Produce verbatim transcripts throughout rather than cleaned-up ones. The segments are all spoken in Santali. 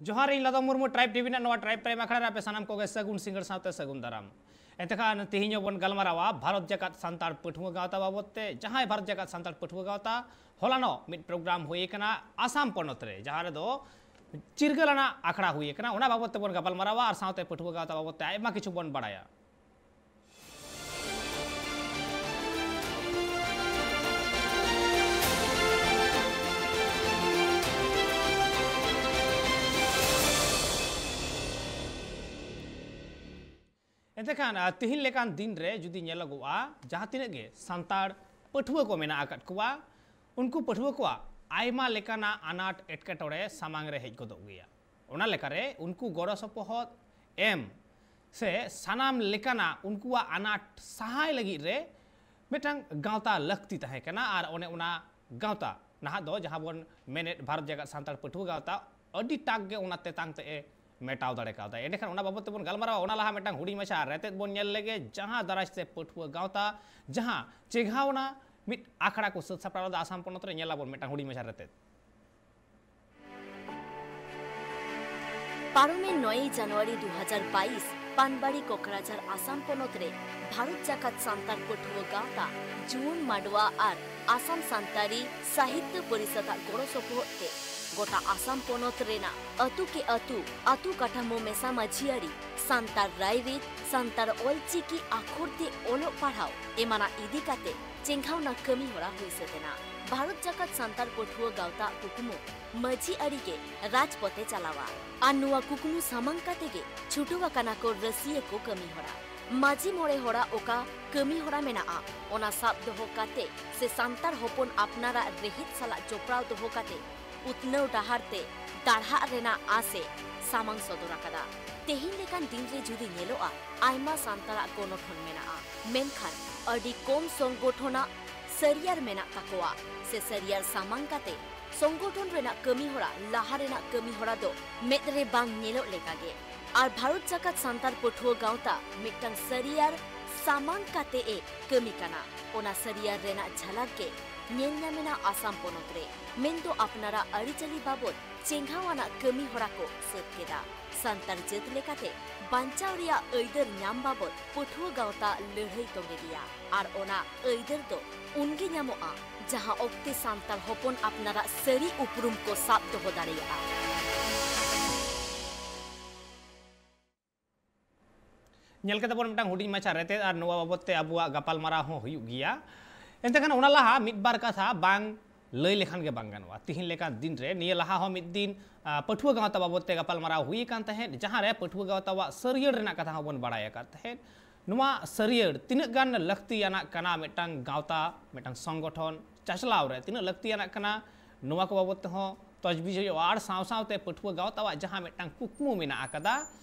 ᱡᱚᱦᱟᱨ, ᱤᱧ ᱞᱟᱫᱚᱢ ᱢᱩᱨᱢᱩ, ᱴᱨᱟᱭᱤᱵᱽ ᱴᱤᱵᱷᱤ ᱨᱮᱱᱟᱜ ᱱᱚᱣᱟ ᱴᱨᱟᱭᱤᱵᱽ ᱴᱟᱭᱤᱢ ᱟᱠᱷᱲᱟ ᱨᱮ ᱟᱯᱮ ᱥᱟᱱᱟᱢ ᱠᱚᱜᱮ ᱥᱟᱹᱜᱩᱱ ᱥᱤᱸᱜᱟᱹᱲ ᱥᱟᱶᱛᱮ ᱥᱟᱹᱜᱩᱱ ᱫᱟᱨᱟᱢ᱾ ᱮᱱᱛᱮᱠᱷᱟᱱ ᱛᱮᱦᱮᱧ ᱦᱚᱸᱵᱚᱱ ᱜᱟᱞᱢᱟᱨᱟᱣᱟ ᱵᱷᱟᱨᱚᱛ ᱡᱟᱠᱟᱛ ᱥᱟᱱᱛᱟᱲ ᱯᱟᱹᱴᱷᱩᱣᱟᱹ ᱜᱟᱶᱛᱟ ᱵᱟᱵᱚᱛ ᱛᱮ, ᱡᱟᱦᱟᱸᱭ ᱵᱷᱟᱨᱚᱛ ᱡᱟᱠᱟᱛ ᱥᱟᱱᱛᱟᱲ ᱯᱟᱹᱴᱷᱩᱣᱟᱹ ᱜᱟᱶᱛᱟ ᱦᱚᱞᱟᱱᱚᱜ ᱢᱤᱫ ᱯᱨᱳᱜᱨᱟᱢ ᱦᱩᱭ ᱟᱠᱟᱱᱟ ᱟᱥᱟᱢ ᱯᱚᱱᱚᱛ ᱨᱮ, ᱡᱟᱦᱟᱸ ᱨᱮᱫᱚ ᱪᱤᱨᱜᱟᱹᱞ ᱟᱱᱟᱜ ᱟᱠᱷᱲᱟ ᱦᱩᱭ ᱟᱠᱟᱱᱟ᱾ ᱚᱱᱟ ᱵᱟᱵᱚᱛ ᱛᱮᱵᱚᱱ ᱜᱟᱯᱟᱞᱢᱟᱨᱟᱣᱟ ᱟᱨ ᱥᱟᱶᱛᱮ ᱯᱟᱹᱴᱷᱩᱣᱟᱹ ᱜᱟᱶᱛᱟ ᱵᱟᱵᱚᱛ ᱛᱮ ᱟᱭᱢᱟ ᱠᱤᱪᱷᱩ ᱵᱚᱱ ᱵᱟᱲᱟᱭᱟ᱾ ᱮᱱᱛᱮ ᱠᱷᱟᱱ, ᱟ, ᱛᱤᱦᱤᱧ ᱞᱮᱠᱟᱱ ᱫᱤᱱ ᱨᱮ ᱡᱩᱫᱤ ᱧᱮᱞᱚᱜᱚᱜᱼᱟ, ᱡᱟᱦᱟᱸ ᱛᱤᱱᱟᱹᱜ ᱜᱮ ᱥᱟᱱᱛᱟᱲ ᱯᱟᱹᱴᱷᱩᱣᱟᱹ ᱠᱚ ᱢᱮᱱᱟᱜ ᱟᱠᱟᱫ ᱠᱚᱣᱟ, ᱩᱱᱠᱩ ᱯᱟᱹᱴᱷᱩᱣᱟᱹ ᱠᱚᱣᱟᱜ ᱟᱭᱢᱟ ᱞᱮᱠᱟᱱᱟᱜ ᱟᱱᱟᱴ ᱮᱴᱠᱮᱴᱚᱬᱮ ᱥᱟᱢᱟᱝ ᱨᱮ ᱦᱮᱡ ᱜᱚᱫᱚᱜ ᱜᱮᱭᱟ᱾ ᱚᱱᱟ ᱞᱮᱠᱟᱨᱮ ᱩᱱᱠᱩ ᱜᱚᱲᱚ ᱥᱚᱯᱚᱦᱚᱫ ᱮᱢ ᱥᱮ ᱥᱟᱱᱟᱢ ᱞᱮᱠᱟᱱᱟᱜ ᱩᱱᱠᱩᱣᱟᱜ ᱟᱱᱟᱴ ᱥᱟᱦᱟᱭ ᱞᱟᱹᱜᱤᱫ ᱨᱮ ᱢᱤᱫᱴᱟᱝ ᱜᱟᱶᱛᱟ ᱞᱟᱹᱠᱛᱤ ᱛᱟᱦᱮᱸ ᱠᱟᱱᱟ᱾ ᱟᱨ ᱚᱱᱮ ᱚᱱᱟ ᱜᱟᱶᱛᱟ, ᱱᱟᱦᱟᱜ ᱫᱚ ᱡᱟᱦᱟᱸ ᱵᱚᱱ ᱢᱮᱱᱮᱫ ᱵᱷᱟᱨᱚᱛ ᱡᱟᱠᱟᱛ ᱥᱟᱱᱛᱟᱲ ᱯᱟᱹᱴᱷᱩᱣᱟᱹ ᱜᱟᱶᱛᱟ, ᱟᱹᱰᱤ ᱴᱟᱠ ᱜᱮ ᱚᱱᱟ ᱛᱮᱛᱟᱝ ᱛᱮ ᱮ ᱢᱮᱴᱟᱣ ᱫᱟᱲᱮ ᱠᱟᱣᱫᱟ᱾ ᱮᱸᱰᱮᱠᱷᱟᱱ ᱚᱱᱟ ᱵᱟᱵᱚᱛ ᱛᱮᱵᱚᱱ ᱜᱟᱞᱢᱟᱨᱟᱣᱟ᱾ ᱚᱱᱟ ᱞᱟᱦᱟ ᱢᱤᱫᱴᱟᱝ ᱦᱩᱰᱤᱧ ᱢᱟᱪᱷᱟ ᱨᱮᱛᱮᱫ ᱵᱚᱱ ᱧᱮᱞ ᱞᱮᱜᱮ, ᱡᱟᱦᱟᱸ ᱫᱟᱨᱟᱭ ᱛᱮ ᱯᱟᱹᱴᱷᱩᱣᱟᱹ ᱜᱟᱶᱛᱟ ᱡᱟᱦᱟᱸ ᱪᱮᱸᱜᱷᱟᱣᱱᱟ ᱢᱤᱫ ᱟᱠᱷᱲᱟ ᱠᱚ ᱥᱟᱹᱛ ᱥᱟᱯᱲᱟᱣ ᱞᱮᱫᱟ ᱟᱥᱟᱢ ᱯᱚᱱᱚᱛ ᱨᱮ᱾ ᱧᱮᱞᱟᱵᱚᱱ ᱢᱤᱫᱴᱟᱝ ᱦᱩᱰᱤᱧ ᱢᱟᱪᱷᱟ ᱨᱮᱛᱮᱫ᱾ ᱯᱟᱨᱚᱢᱮᱱ ᱱᱚᱭᱮᱭ ᱡᱟᱱᱩᱣᱟᱨᱤ ᱫᱩ ᱦᱟᱡᱟᱨ ᱵᱟᱭᱤᱥ, ᱯᱟᱱᱵᱟᱲᱤ ᱠᱚᱠᱨᱟᱡᱷᱟᱨ ᱟᱥᱟᱢ ᱯᱚᱱᱚᱛ ᱨᱮ ᱵᱷᱟᱨᱚᱛ ᱡᱟᱠᱟᱛ ᱥᱟᱱᱛᱟᱲ ᱯᱟᱹᱴᱷᱩᱣᱟᱹ ᱜᱟᱶᱛᱟ, ᱡᱩᱣᱟᱹᱱ ᱢᱟᱰᱣᱟ ᱟᱨ ᱟᱥᱟᱢ ᱥᱟᱱᱛᱟᱲᱤ ᱥᱟᱦᱤᱛᱭᱚ ᱯᱚᱨᱤᱥᱚᱫᱟᱜ ᱜᱚᱲᱚ ᱥᱚᱯᱚᱦᱚᱫ ᱛᱮ ᱜᱚᱴᱟ ᱟᱥᱟᱢ ᱯᱚᱱᱚᱛ ᱨᱮᱱᱟᱜ ᱟᱹᱛᱩ ᱠᱮ ᱟᱹᱛᱩ, ᱟᱹᱛᱩ ᱠᱟᱴᱷᱟᱢᱳ ᱢᱮᱥᱟ ᱢᱟᱹᱡᱷᱤ ᱟᱹᱨᱤ, ᱥᱟᱱᱛᱟᱲ ᱨᱟᱭᱨᱤᱛ, ᱥᱟᱱᱛᱟᱲ ᱚᱞᱪᱤᱠᱤ ᱟᱠᱷᱚᱨ ᱛᱮ ᱚᱞᱚᱜ ᱯᱟᱲᱦᱟᱣ ᱮᱢᱟᱱᱟᱜ ᱤᱫᱤ ᱠᱟᱛᱮ ᱪᱮᱸᱜᱷᱟᱣᱱᱟ ᱠᱟᱹᱢᱤ ᱦᱚᱨᱟ ᱦᱩᱭ ᱥᱟᱹᱛ ᱮᱱᱟ᱾ ᱵᱷᱟᱨᱚᱛ ᱡᱟᱠᱟᱛ ᱥᱟᱱᱛᱟᱲ ᱯᱟᱹᱴᱷᱩᱣᱟᱹ ᱜᱟᱶᱛᱟ ᱠᱩᱠᱢᱩ ᱢᱟᱹᱡᱷᱤ ᱟᱹᱨᱤ ᱜᱮ ᱨᱟᱡᱽᱯᱚᱛᱮ ᱪᱟᱞᱟᱣᱟ᱾ ᱟᱨ ᱱᱚᱣᱟ ᱠᱩᱠᱢᱩ ᱥᱟᱢᱟᱝ ᱠᱟᱛᱮ ᱜᱮ ᱪᱷᱩᱴᱟᱹᱣ ᱟᱠᱟᱱᱟ ᱠᱚ ᱨᱟᱹᱥᱤᱭᱟᱹ ᱠᱚ ᱠᱟᱹᱢᱤ ᱦᱚᱨᱟ᱾ ᱢᱟᱹᱡᱷᱤ ᱢᱚᱬᱮ ᱦᱚᱲᱟᱜ ᱚᱠᱟ ᱠᱟᱹᱢᱤ ᱦᱚᱨᱟ ᱢᱮᱱᱟᱜᱼᱟ, ᱚᱱᱟ ᱥᱟᱵ ᱫᱚᱦᱚ ᱠᱟᱛᱮ ᱥᱮ ᱥᱟᱱᱛᱟᱲ ᱦᱚᱯᱚᱱ ᱟᱯᱱᱟᱨᱟᱜ ᱨᱮᱦᱮᱫ ᱥᱟᱞᱟᱜ ᱡᱚᱯᱲᱟᱣ ᱫᱚᱦᱚ ᱠᱟᱛᱮ ᱩᱛᱱᱟᱹᱣ ᱰᱟᱦᱟᱨ ᱛᱮ ᱫᱟᱲᱦᱟᱜ ᱨᱮᱱᱟᱜ ᱟᱸᱥ ᱮ ᱥᱟᱢᱟᱝ ᱥᱚᱫᱚᱨ ᱟᱠᱟᱫᱟ᱾ ᱛᱮᱦᱮᱧ ᱞᱮᱠᱟᱱ ᱫᱤᱱ ᱨᱮ ᱡᱩᱫᱤ ᱧᱮᱞᱚᱜᱼᱟ, ᱟᱭᱢᱟ ᱥᱟᱱᱛᱟᱲᱟᱜ ᱜᱚᱱᱚᱴᱷᱚᱱ ᱢᱮᱱᱟᱜᱼᱟ, ᱢᱮᱱᱠᱷᱟᱱ ᱟᱹᱰᱤ ᱠᱚᱢ ᱥᱚᱝᱜᱚᱴᱷᱚᱱᱟᱜ ᱥᱟᱹᱨᱤᱭᱟᱨ ᱢᱮᱱᱟᱜ ᱛᱟᱠᱚᱣᱟ ᱥᱮ ᱥᱟᱹᱨᱤᱭᱟᱨ ᱥᱟᱢᱟᱝ ᱠᱟᱛᱮ ᱥᱚᱝᱜᱚᱴᱷᱚᱱ ᱨᱮᱱᱟᱜ ᱠᱟᱹᱢᱤ ᱦᱚᱨᱟ, ᱞᱟᱦᱟ ᱨᱮᱱᱟᱜ ᱠᱟᱹᱢᱤ ᱦᱚᱨᱟ ᱫᱚ ᱢᱮᱫ ᱨᱮ ᱵᱟᱝ ᱧᱮᱞᱚᱜ ᱞᱮᱠᱟ ᱜᱮ᱾ ᱟᱨ ᱵᱷᱟᱨᱚᱛ ᱡᱟᱠᱟᱛ ᱥᱟᱱᱛᱟᱲ ᱯᱟᱹᱴᱷᱩᱣᱟᱹ ᱜᱟᱶᱛᱟ ᱢᱤᱫᱴᱟᱝ ᱥᱟᱹᱨᱤᱭᱟᱨ ᱥᱟᱢᱟᱝ ᱠᱟᱛᱮ ᱮ ᱠᱟᱹᱢᱤ ᱠᱟᱱᱟ᱾ ᱚᱱᱟ ᱥᱟᱹᱨᱤᱭᱟᱨ ᱨᱮᱱᱟᱜ ᱡᱷᱟᱞᱟᱠ ᱜᱮ ᱧᱮᱞ ᱧᱟᱢᱮᱱᱟ ᱟᱥᱟᱢ ᱯᱚᱱᱚᱛ ᱨᱮ, ᱢᱮᱱᱫᱚ ᱟᱯᱱᱟᱨᱟᱜ ᱟᱹᱨᱤᱪᱟᱹᱞᱤ ᱵᱟᱵᱚᱛ ᱪᱮᱸᱜᱷᱟᱣ ᱟᱱᱟᱜ ᱠᱟᱹᱢᱤ ᱦᱚᱨᱟ ᱠᱚ ᱥᱟᱹᱛ ᱠᱮᱫᱟ᱾ ᱥᱟᱱᱛᱟᱲ ᱡᱟᱹᱛ ᱞᱮᱠᱟᱛᱮ ᱵᱟᱧᱪᱟᱣ ᱨᱮᱭᱟᱜ ᱟᱹᱭᱫᱟᱹᱨ ᱧᱟᱢ ᱵᱟᱵᱚᱛ ᱯᱟᱹᱴᱷᱩᱣᱟᱹ ᱜᱟᱶᱛᱟ ᱞᱟᱹᱲᱦᱟᱹᱭ ᱛᱚᱸᱜᱮ ᱜᱮᱭᱟ᱾ ᱟᱨ ᱚᱱᱟ ᱟᱹᱭᱫᱟᱹᱨ ᱫᱚ ᱩᱱᱜᱮ ᱧᱟᱢᱚᱜᱼᱟ, ᱡᱟᱦᱟᱸ ᱚᱠᱛᱮ ᱥᱟᱱᱛᱟᱲ ᱦᱚᱯᱚᱱ ᱟᱯᱱᱟᱨᱟᱜ ᱥᱟᱹᱨᱤ ᱩᱯᱨᱩᱢ ᱠᱚ ᱥᱟᱵ ᱫᱚᱦᱚ ᱫᱟᱲᱮᱭᱟᱜᱼᱟ᱾ ᱧᱮᱞ ᱠᱮᱫᱟ ᱵᱚᱱ ᱢᱤᱫᱴᱟᱝ ᱦᱩᱰᱤᱧ ᱢᱟᱪᱷᱟ ᱨᱮᱛᱮᱫ, ᱟᱨ ᱱᱚᱣᱟ ᱵᱟᱵᱚᱛ ᱛᱮ ᱟᱵᱚᱣᱟᱜ ᱜᱟᱯᱟᱞᱢᱟᱨᱟᱣ ᱦᱚᱸ ᱦᱩᱭᱩᱜ ᱜᱮᱭᱟ᱾ ᱮᱱᱛᱮ ᱠᱷᱟᱱ ᱚᱱᱟ ᱞᱟᱦᱟ ᱢᱤᱫ ᱵᱟᱨ ᱠᱟᱛᱷᱟ ᱵᱟᱝ ᱞᱟᱹᱭ ᱞᱮᱠᱷᱟᱱ ᱜᱮ ᱵᱟᱝ ᱜᱟᱱᱚᱜᱼᱟ᱾ ᱛᱤᱦᱤᱧ ᱞᱮᱠᱟᱱ ᱫᱤᱱ ᱨᱮ, ᱱᱤᱭᱟᱹ ᱞᱟᱦᱟ ᱦᱚᱸ ᱢᱤᱫ ᱫᱤᱱ, ᱟ, ᱯᱟᱹᱴᱷᱩᱣᱟᱹ ᱜᱟᱶᱛᱟ ᱵᱟᱵᱚᱛ ᱛᱮ ᱜᱟᱯᱟᱞᱢᱟᱨᱟᱣ ᱦᱩᱭ ᱟᱠᱟᱱ ᱛᱟᱦᱮᱸᱫ, ᱡᱟᱦᱟᱸ ᱨᱮ ᱯᱟᱹᱴᱷᱩᱣᱟᱹ ᱜᱟᱶᱛᱟᱣᱟᱜ ᱥᱟᱹᱨᱭᱟᱹᱲ ᱨᱮᱱᱟᱜ ᱠᱟᱛᱷᱟ ᱦᱚᱸᱵᱚᱱ ᱵᱟᱲᱟᱭ ᱟᱠᱟᱫ ᱛᱟᱦᱮᱸᱫ᱾ ᱱᱚᱣᱟ ᱥᱟᱹᱨᱭᱟᱹᱲ ᱛᱤᱱᱟᱹᱜ ᱜᱟᱱ ᱞᱟᱹᱠᱛᱤᱭᱟᱱᱟᱜ ᱠᱟᱱᱟ, ᱢᱤᱫᱴᱟᱝ ᱜᱟᱶᱛᱟ, ᱢᱤᱫᱴᱟᱝ ᱥᱚᱝᱜᱚᱴᱷᱚᱱ ᱪᱟᱪᱞᱟᱣ ᱨᱮ ᱛᱤᱱᱟᱹᱜ ᱞᱟᱹᱠᱛᱤᱭᱟᱱᱟᱜ ᱠᱟᱱᱟ, ᱱᱚᱣᱟ ᱠᱚ ᱵᱟᱵᱚᱛ ᱛᱮᱦᱚᱸ ᱛᱚᱡᱽᱵᱤᱡᱽ ᱦᱩᱭᱩᱜᱼᱟ᱾ ᱟᱨ ᱥᱟᱶ ᱥᱟᱶᱛᱮ ᱯᱟᱹᱴᱷᱩᱣᱟᱹ ᱜᱟᱶᱛᱟᱣᱟᱜ ᱡᱟᱦᱟᱸ ᱢᱤᱫᱴᱟᱝ ᱠᱩᱠᱢᱩ ᱢᱮᱱᱟᱜ ᱟᱠᱟᱫᱟ,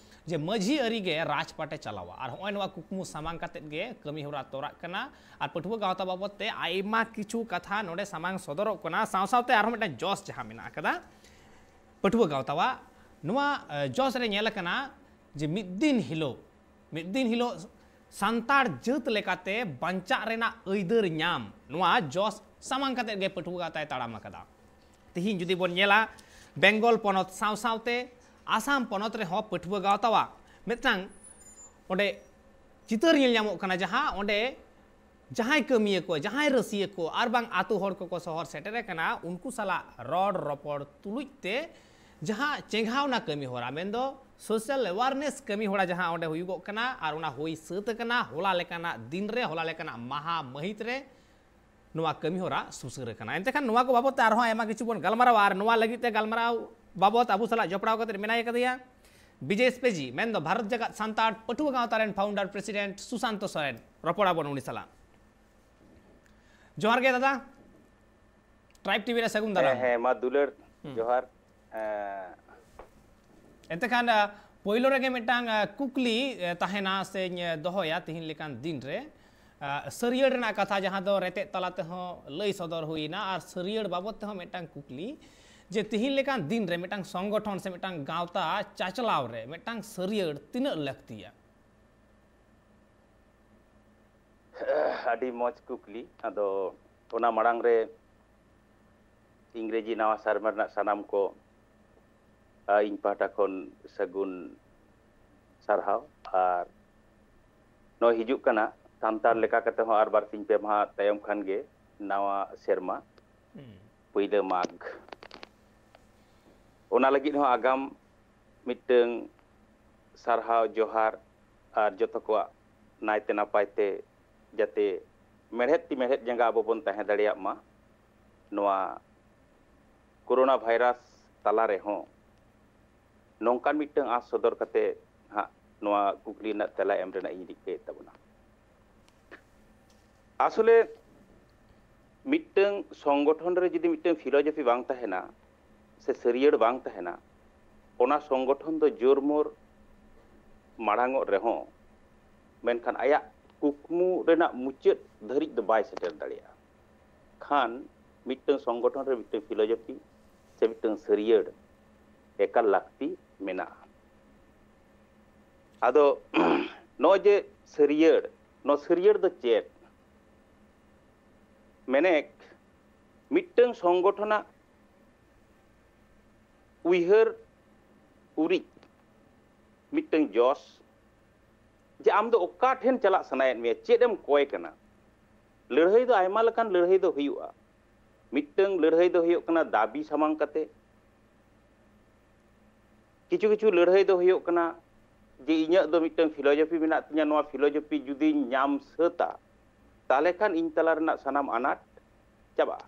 ᱡᱮ ᱢᱟᱹᱡᱷᱤ ᱟᱹᱨᱤ ᱜᱮ ᱨᱟᱡᱽᱯᱟᱴ ᱮ ᱪᱟᱞᱟᱣᱟ, ᱟᱨ ᱦᱚᱸᱜᱼᱚᱭ ᱱᱚᱣᱟ ᱠᱩᱠᱢᱩ ᱥᱟᱢᱟᱝ ᱠᱟᱛᱮᱫ ᱜᱮ ᱠᱟᱹᱢᱤ ᱦᱚᱨᱟ ᱛᱚᱨᱟᱜ ᱠᱟᱱᱟ᱾ ᱟᱨ ᱯᱟᱹᱴᱷᱩᱣᱟᱹ ᱜᱟᱶᱛᱟ ᱵᱟᱵᱚᱛ ᱛᱮ ᱟᱭᱢᱟ ᱠᱤᱪᱷᱩ ᱠᱟᱛᱷᱟ ᱱᱚᱰᱮ ᱥᱟᱢᱟᱝ ᱥᱚᱫᱚᱨᱚᱜ ᱠᱟᱱᱟ᱾ ᱥᱟᱶ ᱥᱟᱶᱛᱮ ᱟᱨᱦᱚᱸ ᱢᱤᱫᱴᱟᱝ ᱡᱚᱥ ᱡᱟᱦᱟᱸ ᱢᱮᱱᱟᱜ ᱟᱠᱟᱫᱟ ᱯᱟᱹᱴᱷᱩᱣᱟᱹ ᱜᱟᱶᱛᱟᱣᱟᱜ, ᱱᱚᱣᱟ, ᱮ, ᱡᱚᱥ ᱨᱮ ᱧᱮᱞ ᱟᱠᱟᱱᱟ ᱡᱮ ᱢᱤᱫ ᱫᱤᱱ ᱦᱤᱞᱳᱜ, ᱢᱤᱫ ᱫᱤᱱ ᱦᱤᱞᱳᱜ ᱥᱟᱱᱛᱟᱲ ᱡᱟᱹᱛ ᱞᱮᱠᱟᱛᱮ ᱵᱟᱧᱪᱟᱜ ᱨᱮᱱᱟᱜ ᱟᱹᱭᱫᱟᱹᱨ ᱧᱟᱢ, ᱱᱚᱣᱟ ᱡᱚᱥ ᱥᱟᱢᱟᱝ ᱠᱟᱛᱮᱫ ᱜᱮ ᱯᱟᱹᱴᱷᱩᱣᱟᱹ ᱜᱟᱶᱛᱟᱭ ᱛᱟᱲᱟᱢ ᱟᱠᱟᱫᱟ᱾ ᱛᱤᱦᱤᱧ ᱡᱩᱫᱤ ᱵᱚᱱ ᱧᱮᱞᱟ, ᱵᱮᱝᱜᱚᱞ ᱯᱚᱱᱚᱛ ᱥᱟᱶ ᱥᱟᱶᱛᱮ ᱟᱥᱟᱢ ᱯᱚᱱᱚᱛ ᱨᱮᱦᱚᱸ ᱯᱟᱹᱴᱷᱩᱣᱟᱹ ᱜᱟᱶᱛᱟᱣᱟᱜ ᱢᱤᱫᱴᱟᱝ ᱚᱸᱰᱮ ᱪᱤᱛᱟᱹᱨ ᱧᱮᱞ ᱧᱟᱢᱚᱜ ᱠᱟᱱᱟ, ᱡᱟᱦᱟᱸ ᱚᱸᱰᱮ ᱡᱟᱦᱟᱸᱭ ᱠᱟᱹᱢᱤᱭᱟᱹ ᱠᱚ, ᱡᱟᱦᱟᱸᱭ ᱨᱟᱹᱥᱤᱭᱟᱹ ᱠᱚ, ᱟᱨ ᱵᱟᱝ ᱟᱛᱳ ᱦᱚᱲ ᱠᱚᱠᱚ ᱥᱚᱦᱚᱨ ᱥᱮᱴᱮᱨ ᱟᱠᱟᱱᱟ, ᱩᱱᱠᱩ ᱥᱟᱞᱟᱜ ᱨᱚᱲ ᱨᱚᱯᱚᱲ ᱛᱩᱞᱩᱡ ᱛᱮ ᱡᱟᱦᱟᱸ ᱪᱮᱸᱜᱷᱟᱣᱱᱟ ᱠᱟᱹᱢᱤ ᱦᱚᱨᱟ, ᱢᱮᱱᱫᱚ social awareness ᱠᱟᱹᱢᱤ ᱦᱚᱨᱟ ᱡᱟᱦᱟᱸ ᱚᱸᱰᱮ ᱦᱩᱭᱩᱜᱚᱜ ᱠᱟᱱᱟ, ᱟᱨ ᱚᱱᱟ ᱦᱩᱭ ᱥᱟᱹᱛ ᱟᱠᱟᱱᱟ ᱦᱚᱞᱟ ᱞᱮᱠᱟᱱᱟᱜ ᱫᱤᱱ ᱨᱮ, ᱦᱚᱞᱟ ᱞᱮᱠᱟᱱᱟᱜ ᱢᱟᱦᱟ ᱢᱟᱹᱦᱤᱛ ᱨᱮ ᱱᱚᱣᱟ ᱠᱟᱹᱢᱤ ᱦᱚᱨᱟ ᱥᱩᱥᱟᱹᱨ ᱟᱠᱟᱱᱟ᱾ ᱮᱱᱛᱮ ᱠᱷᱟᱱ ᱱᱚᱣᱟ ᱠᱚ ᱵᱟᱵᱚᱛ ᱛᱮ ᱟᱨᱦᱚᱸ ᱟᱭᱢᱟ ᱠᱤᱪᱷᱩ ᱵᱚᱱ ᱜᱟᱞᱢᱟᱨᱟᱣᱟ, ᱟᱨ ᱱᱚᱣᱟ ᱞᱟᱹᱜᱤᱫ ᱛᱮ ᱜᱟᱞᱢᱟᱨᱟᱣ ᱵᱟᱵᱚᱛ ᱟᱵᱚ ᱥᱟᱞᱟᱜ ᱡᱚᱯᱲᱟᱣ ᱠᱟᱛᱮ ᱢᱮᱱᱟᱭ ᱠᱟᱫᱮᱭᱟ ᱵᱤᱡᱮ ᱮᱥ ᱯᱤ ᱡᱤ, ᱢᱮᱱᱫᱚ ᱵᱷᱟᱨᱚᱛ ᱡᱟᱠᱟᱛ ᱥᱟᱱᱛᱟᱲ ᱯᱟᱹᱴᱷᱩᱣᱟᱹ ᱜᱟᱶᱛᱟ ᱨᱮᱱ founder president ᱥᱩᱥᱟᱱᱛᱚ ᱥᱚᱨᱮᱱ᱾ ᱨᱚᱯᱚᱲ ᱟᱵᱚᱱ ᱩᱱᱤ ᱥᱟᱞᱟᱜ᱾ ᱡᱚᱦᱟᱨ ᱜᱮ ᱫᱟᱫᱟ, ᱴᱨᱟᱭᱤᱵ ᱴᱤᱵᱷᱤ ᱨᱮ ᱥᱟᱹᱜᱩᱱ ᱦᱮᱸ, ᱫᱟᱨᱟᱢ᱾ ᱦᱮᱸ, ᱢᱟ ᱫᱩᱞᱟᱹᱲ ᱦᱩᱸ᱾ ᱡᱚᱦᱟᱨ᱾ ᱮᱸ, ᱮᱱᱛᱮ ᱠᱷᱟᱱ, ᱟ, ᱯᱳᱭᱞᱳ ᱨᱮᱜᱮ ᱢᱤᱫᱴᱟᱝ, ᱟ, ᱠᱩᱠᱞᱤ, ᱮ, ᱛᱟᱦᱮᱱᱟ ᱥᱮᱧ, ᱮ, ᱫᱚᱦᱚᱭᱟ ᱛᱤᱦᱤᱧ ᱞᱮᱠᱟᱱ ᱫᱤᱱ ᱨᱮ, ᱟ, ᱥᱟᱹᱨᱭᱟᱹᱲ ᱨᱮᱱᱟᱜ ᱠᱟᱛᱷᱟ, ᱡᱟᱦᱟᱸ ᱫᱚ ᱨᱮᱛᱮᱫ ᱛᱟᱞᱟ ᱛᱮᱦᱚᱸ ᱞᱟᱹᱭ ᱥᱚᱫᱚᱨ ᱦᱩᱭᱱᱟ, ᱟᱨ ᱥᱟᱹᱨᱭᱟᱹᱲ ᱵᱟᱵᱚᱛ ᱛᱮᱦᱚᱸ ᱢᱤᱫᱴᱟᱝ ᱠᱩᱠᱞᱤ, ᱡᱮ ᱛᱤᱦᱤᱧ ᱞᱮᱠᱟᱱ ᱫᱤᱱ ᱨᱮ ᱢᱤᱫᱴᱟᱝ ᱥᱚᱝᱜᱚᱴᱷᱚᱱ ᱥᱮ ᱢᱤᱫᱴᱟᱝ ᱜᱟᱶᱛᱟ ᱪᱟᱪᱞᱟᱣ ᱨᱮ ᱢᱤᱫᱴᱟᱝ ᱥᱟᱹᱨᱭᱟᱹᱲ ᱛᱤᱱᱟᱹᱜ ᱞᱟᱹᱠᱛᱤᱭᱟ? ᱟᱹᱰᱤ ᱢᱚᱡᱽ ᱠᱩᱠᱞᱤ᱾ ᱟᱫᱚ ᱚᱱᱟ ᱢᱟᱲᱟᱝ ᱨᱮ ᱤᱝᱨᱮᱡᱤ ᱱᱟᱣᱟ ᱥᱮᱨᱢᱟ ᱨᱮᱱᱟᱜ ᱥᱟᱱᱟᱢ ᱠᱚ, ᱟ, ᱤᱧ ᱯᱟᱦᱴᱟ ᱠᱷᱚᱱ ᱥᱟᱹᱜᱩᱱ ᱥᱟᱨᱦᱟᱣ᱾ ᱟᱨ ᱱᱚᱜᱼᱚᱭ ᱦᱤᱡᱩᱜ ᱠᱟᱱᱟ ᱥᱟᱱᱛᱟᱲ ᱞᱮᱠᱟ ᱠᱟᱛᱮ ᱦᱚᱸ ᱟᱨ ᱵᱟᱨ ᱥᱤᱧ ᱯᱮ ᱢᱟᱦᱟ ᱛᱟᱭᱚᱢ ᱠᱷᱟᱱ ᱜᱮ ᱱᱟᱣᱟ ᱥᱮᱨᱢᱟ, ᱯᱩᱭᱞᱟᱹ ᱢᱟᱜᱽ᱾ ᱚᱱᱟ ᱞᱟᱹᱜᱤᱫ ᱦᱚᱸ ᱟᱜᱟᱢ ᱢᱤᱫᱴᱟᱹᱝ ᱥᱟᱨᱦᱟᱣ ᱡᱚᱦᱟᱨ ᱟᱨ ᱡᱚᱛᱚ ᱠᱚᱣᱟᱜ ᱱᱟᱭᱛᱮ ᱱᱟᱯᱟᱭ ᱛᱮ ᱡᱟᱛᱮ ᱢᱮᱲᱦᱮᱫ ᱛᱤ ᱢᱮᱲᱦᱮᱫ ᱡᱟᱸᱜᱟ ᱟᱵᱚ ᱵᱚᱱ ᱛᱟᱦᱮᱸ ᱫᱟᱲᱮᱭᱟᱜ ᱢᱟ᱾ ᱱᱚᱣᱟ ᱠᱳᱨᱳᱱᱟ ᱵᱷᱟᱭᱨᱟᱥ ᱛᱟᱞᱟ ᱨᱮᱦᱚᱸ ᱱᱚᱝᱠᱟᱱ ᱢᱤᱫᱴᱟᱹᱝ ᱟᱸᱥ ᱥᱚᱫᱚᱨ ᱠᱟᱛᱮ ᱦᱟᱸᱜ ᱱᱚᱣᱟ ᱠᱩᱠᱞᱤ ᱨᱮᱱᱟᱜ ᱛᱮᱞᱟ ᱮᱢ ᱨᱮᱱᱟᱜ ᱤᱧ ᱨᱤᱠᱟᱹᱭᱮᱫ ᱛᱟᱵᱚᱱᱟ᱾ ᱟᱥᱚᱞᱮ ᱢᱤᱫᱴᱟᱹᱝ ᱥᱚᱝᱜᱚᱴᱷᱚᱱ ᱨᱮ ᱡᱩᱫᱤ ᱢᱤᱫᱴᱟᱹᱝ ᱯᱷᱤᱞᱳᱡᱚᱯᱷᱤ ᱵᱟᱝ ᱛᱟᱦᱮᱱᱟ ᱥᱮ ᱥᱟᱹᱨᱭᱟᱹᱲ ᱵᱟᱝ ᱛᱟᱦᱮᱱᱟ, ᱚᱱᱟ ᱥᱚᱝᱜᱚᱴᱷᱚᱱ ᱫᱚ ᱡᱳᱨᱢᱳᱨ ᱢᱟᱲᱟᱝᱚᱜ ᱨᱮᱦᱚᱸ, ᱢᱮᱱᱠᱷᱟᱱ ᱟᱭᱟᱜ ᱠᱩᱠᱢᱩ ᱨᱮᱱᱟᱜ ᱢᱩᱪᱟᱹᱫ ᱫᱷᱟᱹᱨᱤᱡ ᱫᱚ ᱵᱟᱭ ᱥᱮᱴᱮᱨ ᱫᱟᱲᱮᱭᱟᱜᱼᱟ᱾ ᱠᱷᱟᱱ ᱢᱤᱫᱴᱟᱹᱝ ᱥᱚᱝᱜᱚᱴᱷᱚᱱ ᱨᱮ ᱢᱤᱫᱴᱟᱹᱝ ᱯᱷᱤᱞᱳᱡᱚᱯᱷᱤ ᱥᱮ ᱢᱤᱫᱴᱟᱹᱝ ᱥᱟᱹᱨᱭᱟᱹᱲ ᱮᱠᱟᱞ ᱞᱟᱹᱠᱛᱤ ᱢᱮᱱᱟᱜᱼᱟ᱾ ᱟᱫᱚ ᱱᱚᱜᱼᱚᱭ ᱡᱮ ᱥᱟᱹᱨᱭᱟᱹᱲ, ᱱᱚᱣᱟ ᱥᱟᱹᱨᱭᱟᱹᱲ ᱫᱚ ᱪᱮᱫ? ᱢᱮᱱᱮᱠ ᱢᱤᱫᱴᱟᱹᱝ ᱥᱚᱝᱜᱚᱴᱷᱚᱱᱟᱜ ᱩᱭᱦᱟᱹᱨ ᱩᱨᱤᱡ ᱢᱤᱫᱴᱟᱹᱝ ᱡᱚᱥ, ᱡᱮ ᱟᱢ ᱫᱚ ᱚᱠᱟ ᱴᱷᱮᱱ ᱪᱟᱞᱟᱜ ᱥᱟᱱᱟᱭᱮᱫ ᱢᱮᱭᱟ, ᱪᱮᱫ ᱮᱢ ᱠᱚᱭ ᱠᱟᱱᱟ᱾ ᱞᱟᱹᱲᱦᱟᱹᱭ ᱫᱚ ᱟᱭᱢᱟ ᱞᱮᱠᱟᱱ ᱞᱟᱹᱲᱦᱟᱹᱭ ᱫᱚ ᱦᱩᱭᱩᱜᱼᱟ᱾ ᱢᱤᱫᱴᱟᱹᱝ ᱞᱟᱹᱲᱦᱟᱹᱭ ᱫᱚ ᱦᱩᱭᱩᱜ ᱠᱟᱱᱟ ᱫᱟᱹᱵᱤ ᱥᱟᱢᱟᱝ ᱠᱟᱛᱮ, ᱠᱤᱪᱷᱩ ᱠᱤᱪᱷᱩ ᱞᱟᱹᱲᱦᱟᱹᱭ ᱫᱚ ᱦᱩᱭᱩᱜ ᱠᱟᱱᱟ ᱡᱮ ᱤᱧᱟᱹᱜ ᱫᱚ ᱢᱤᱫᱴᱟᱹᱝ ᱯᱷᱤᱞᱳᱡᱚᱯᱷᱤ ᱢᱮᱱᱟᱜ ᱛᱤᱧᱟᱹ, ᱱᱚᱣᱟ ᱯᱷᱤᱞᱳᱡᱚᱯᱷᱤ ᱡᱩᱫᱤᱧ ᱧᱟᱢ ᱥᱟᱹᱛᱟ, ᱛᱟᱦᱚᱞᱮ ᱠᱷᱟᱱ ᱤᱧ ᱛᱟᱞᱟ ᱨᱮᱱᱟᱜ ᱥᱟᱱᱟᱢ ᱟᱱᱟᱴ ᱪᱟᱵᱟᱜᱼᱟ᱾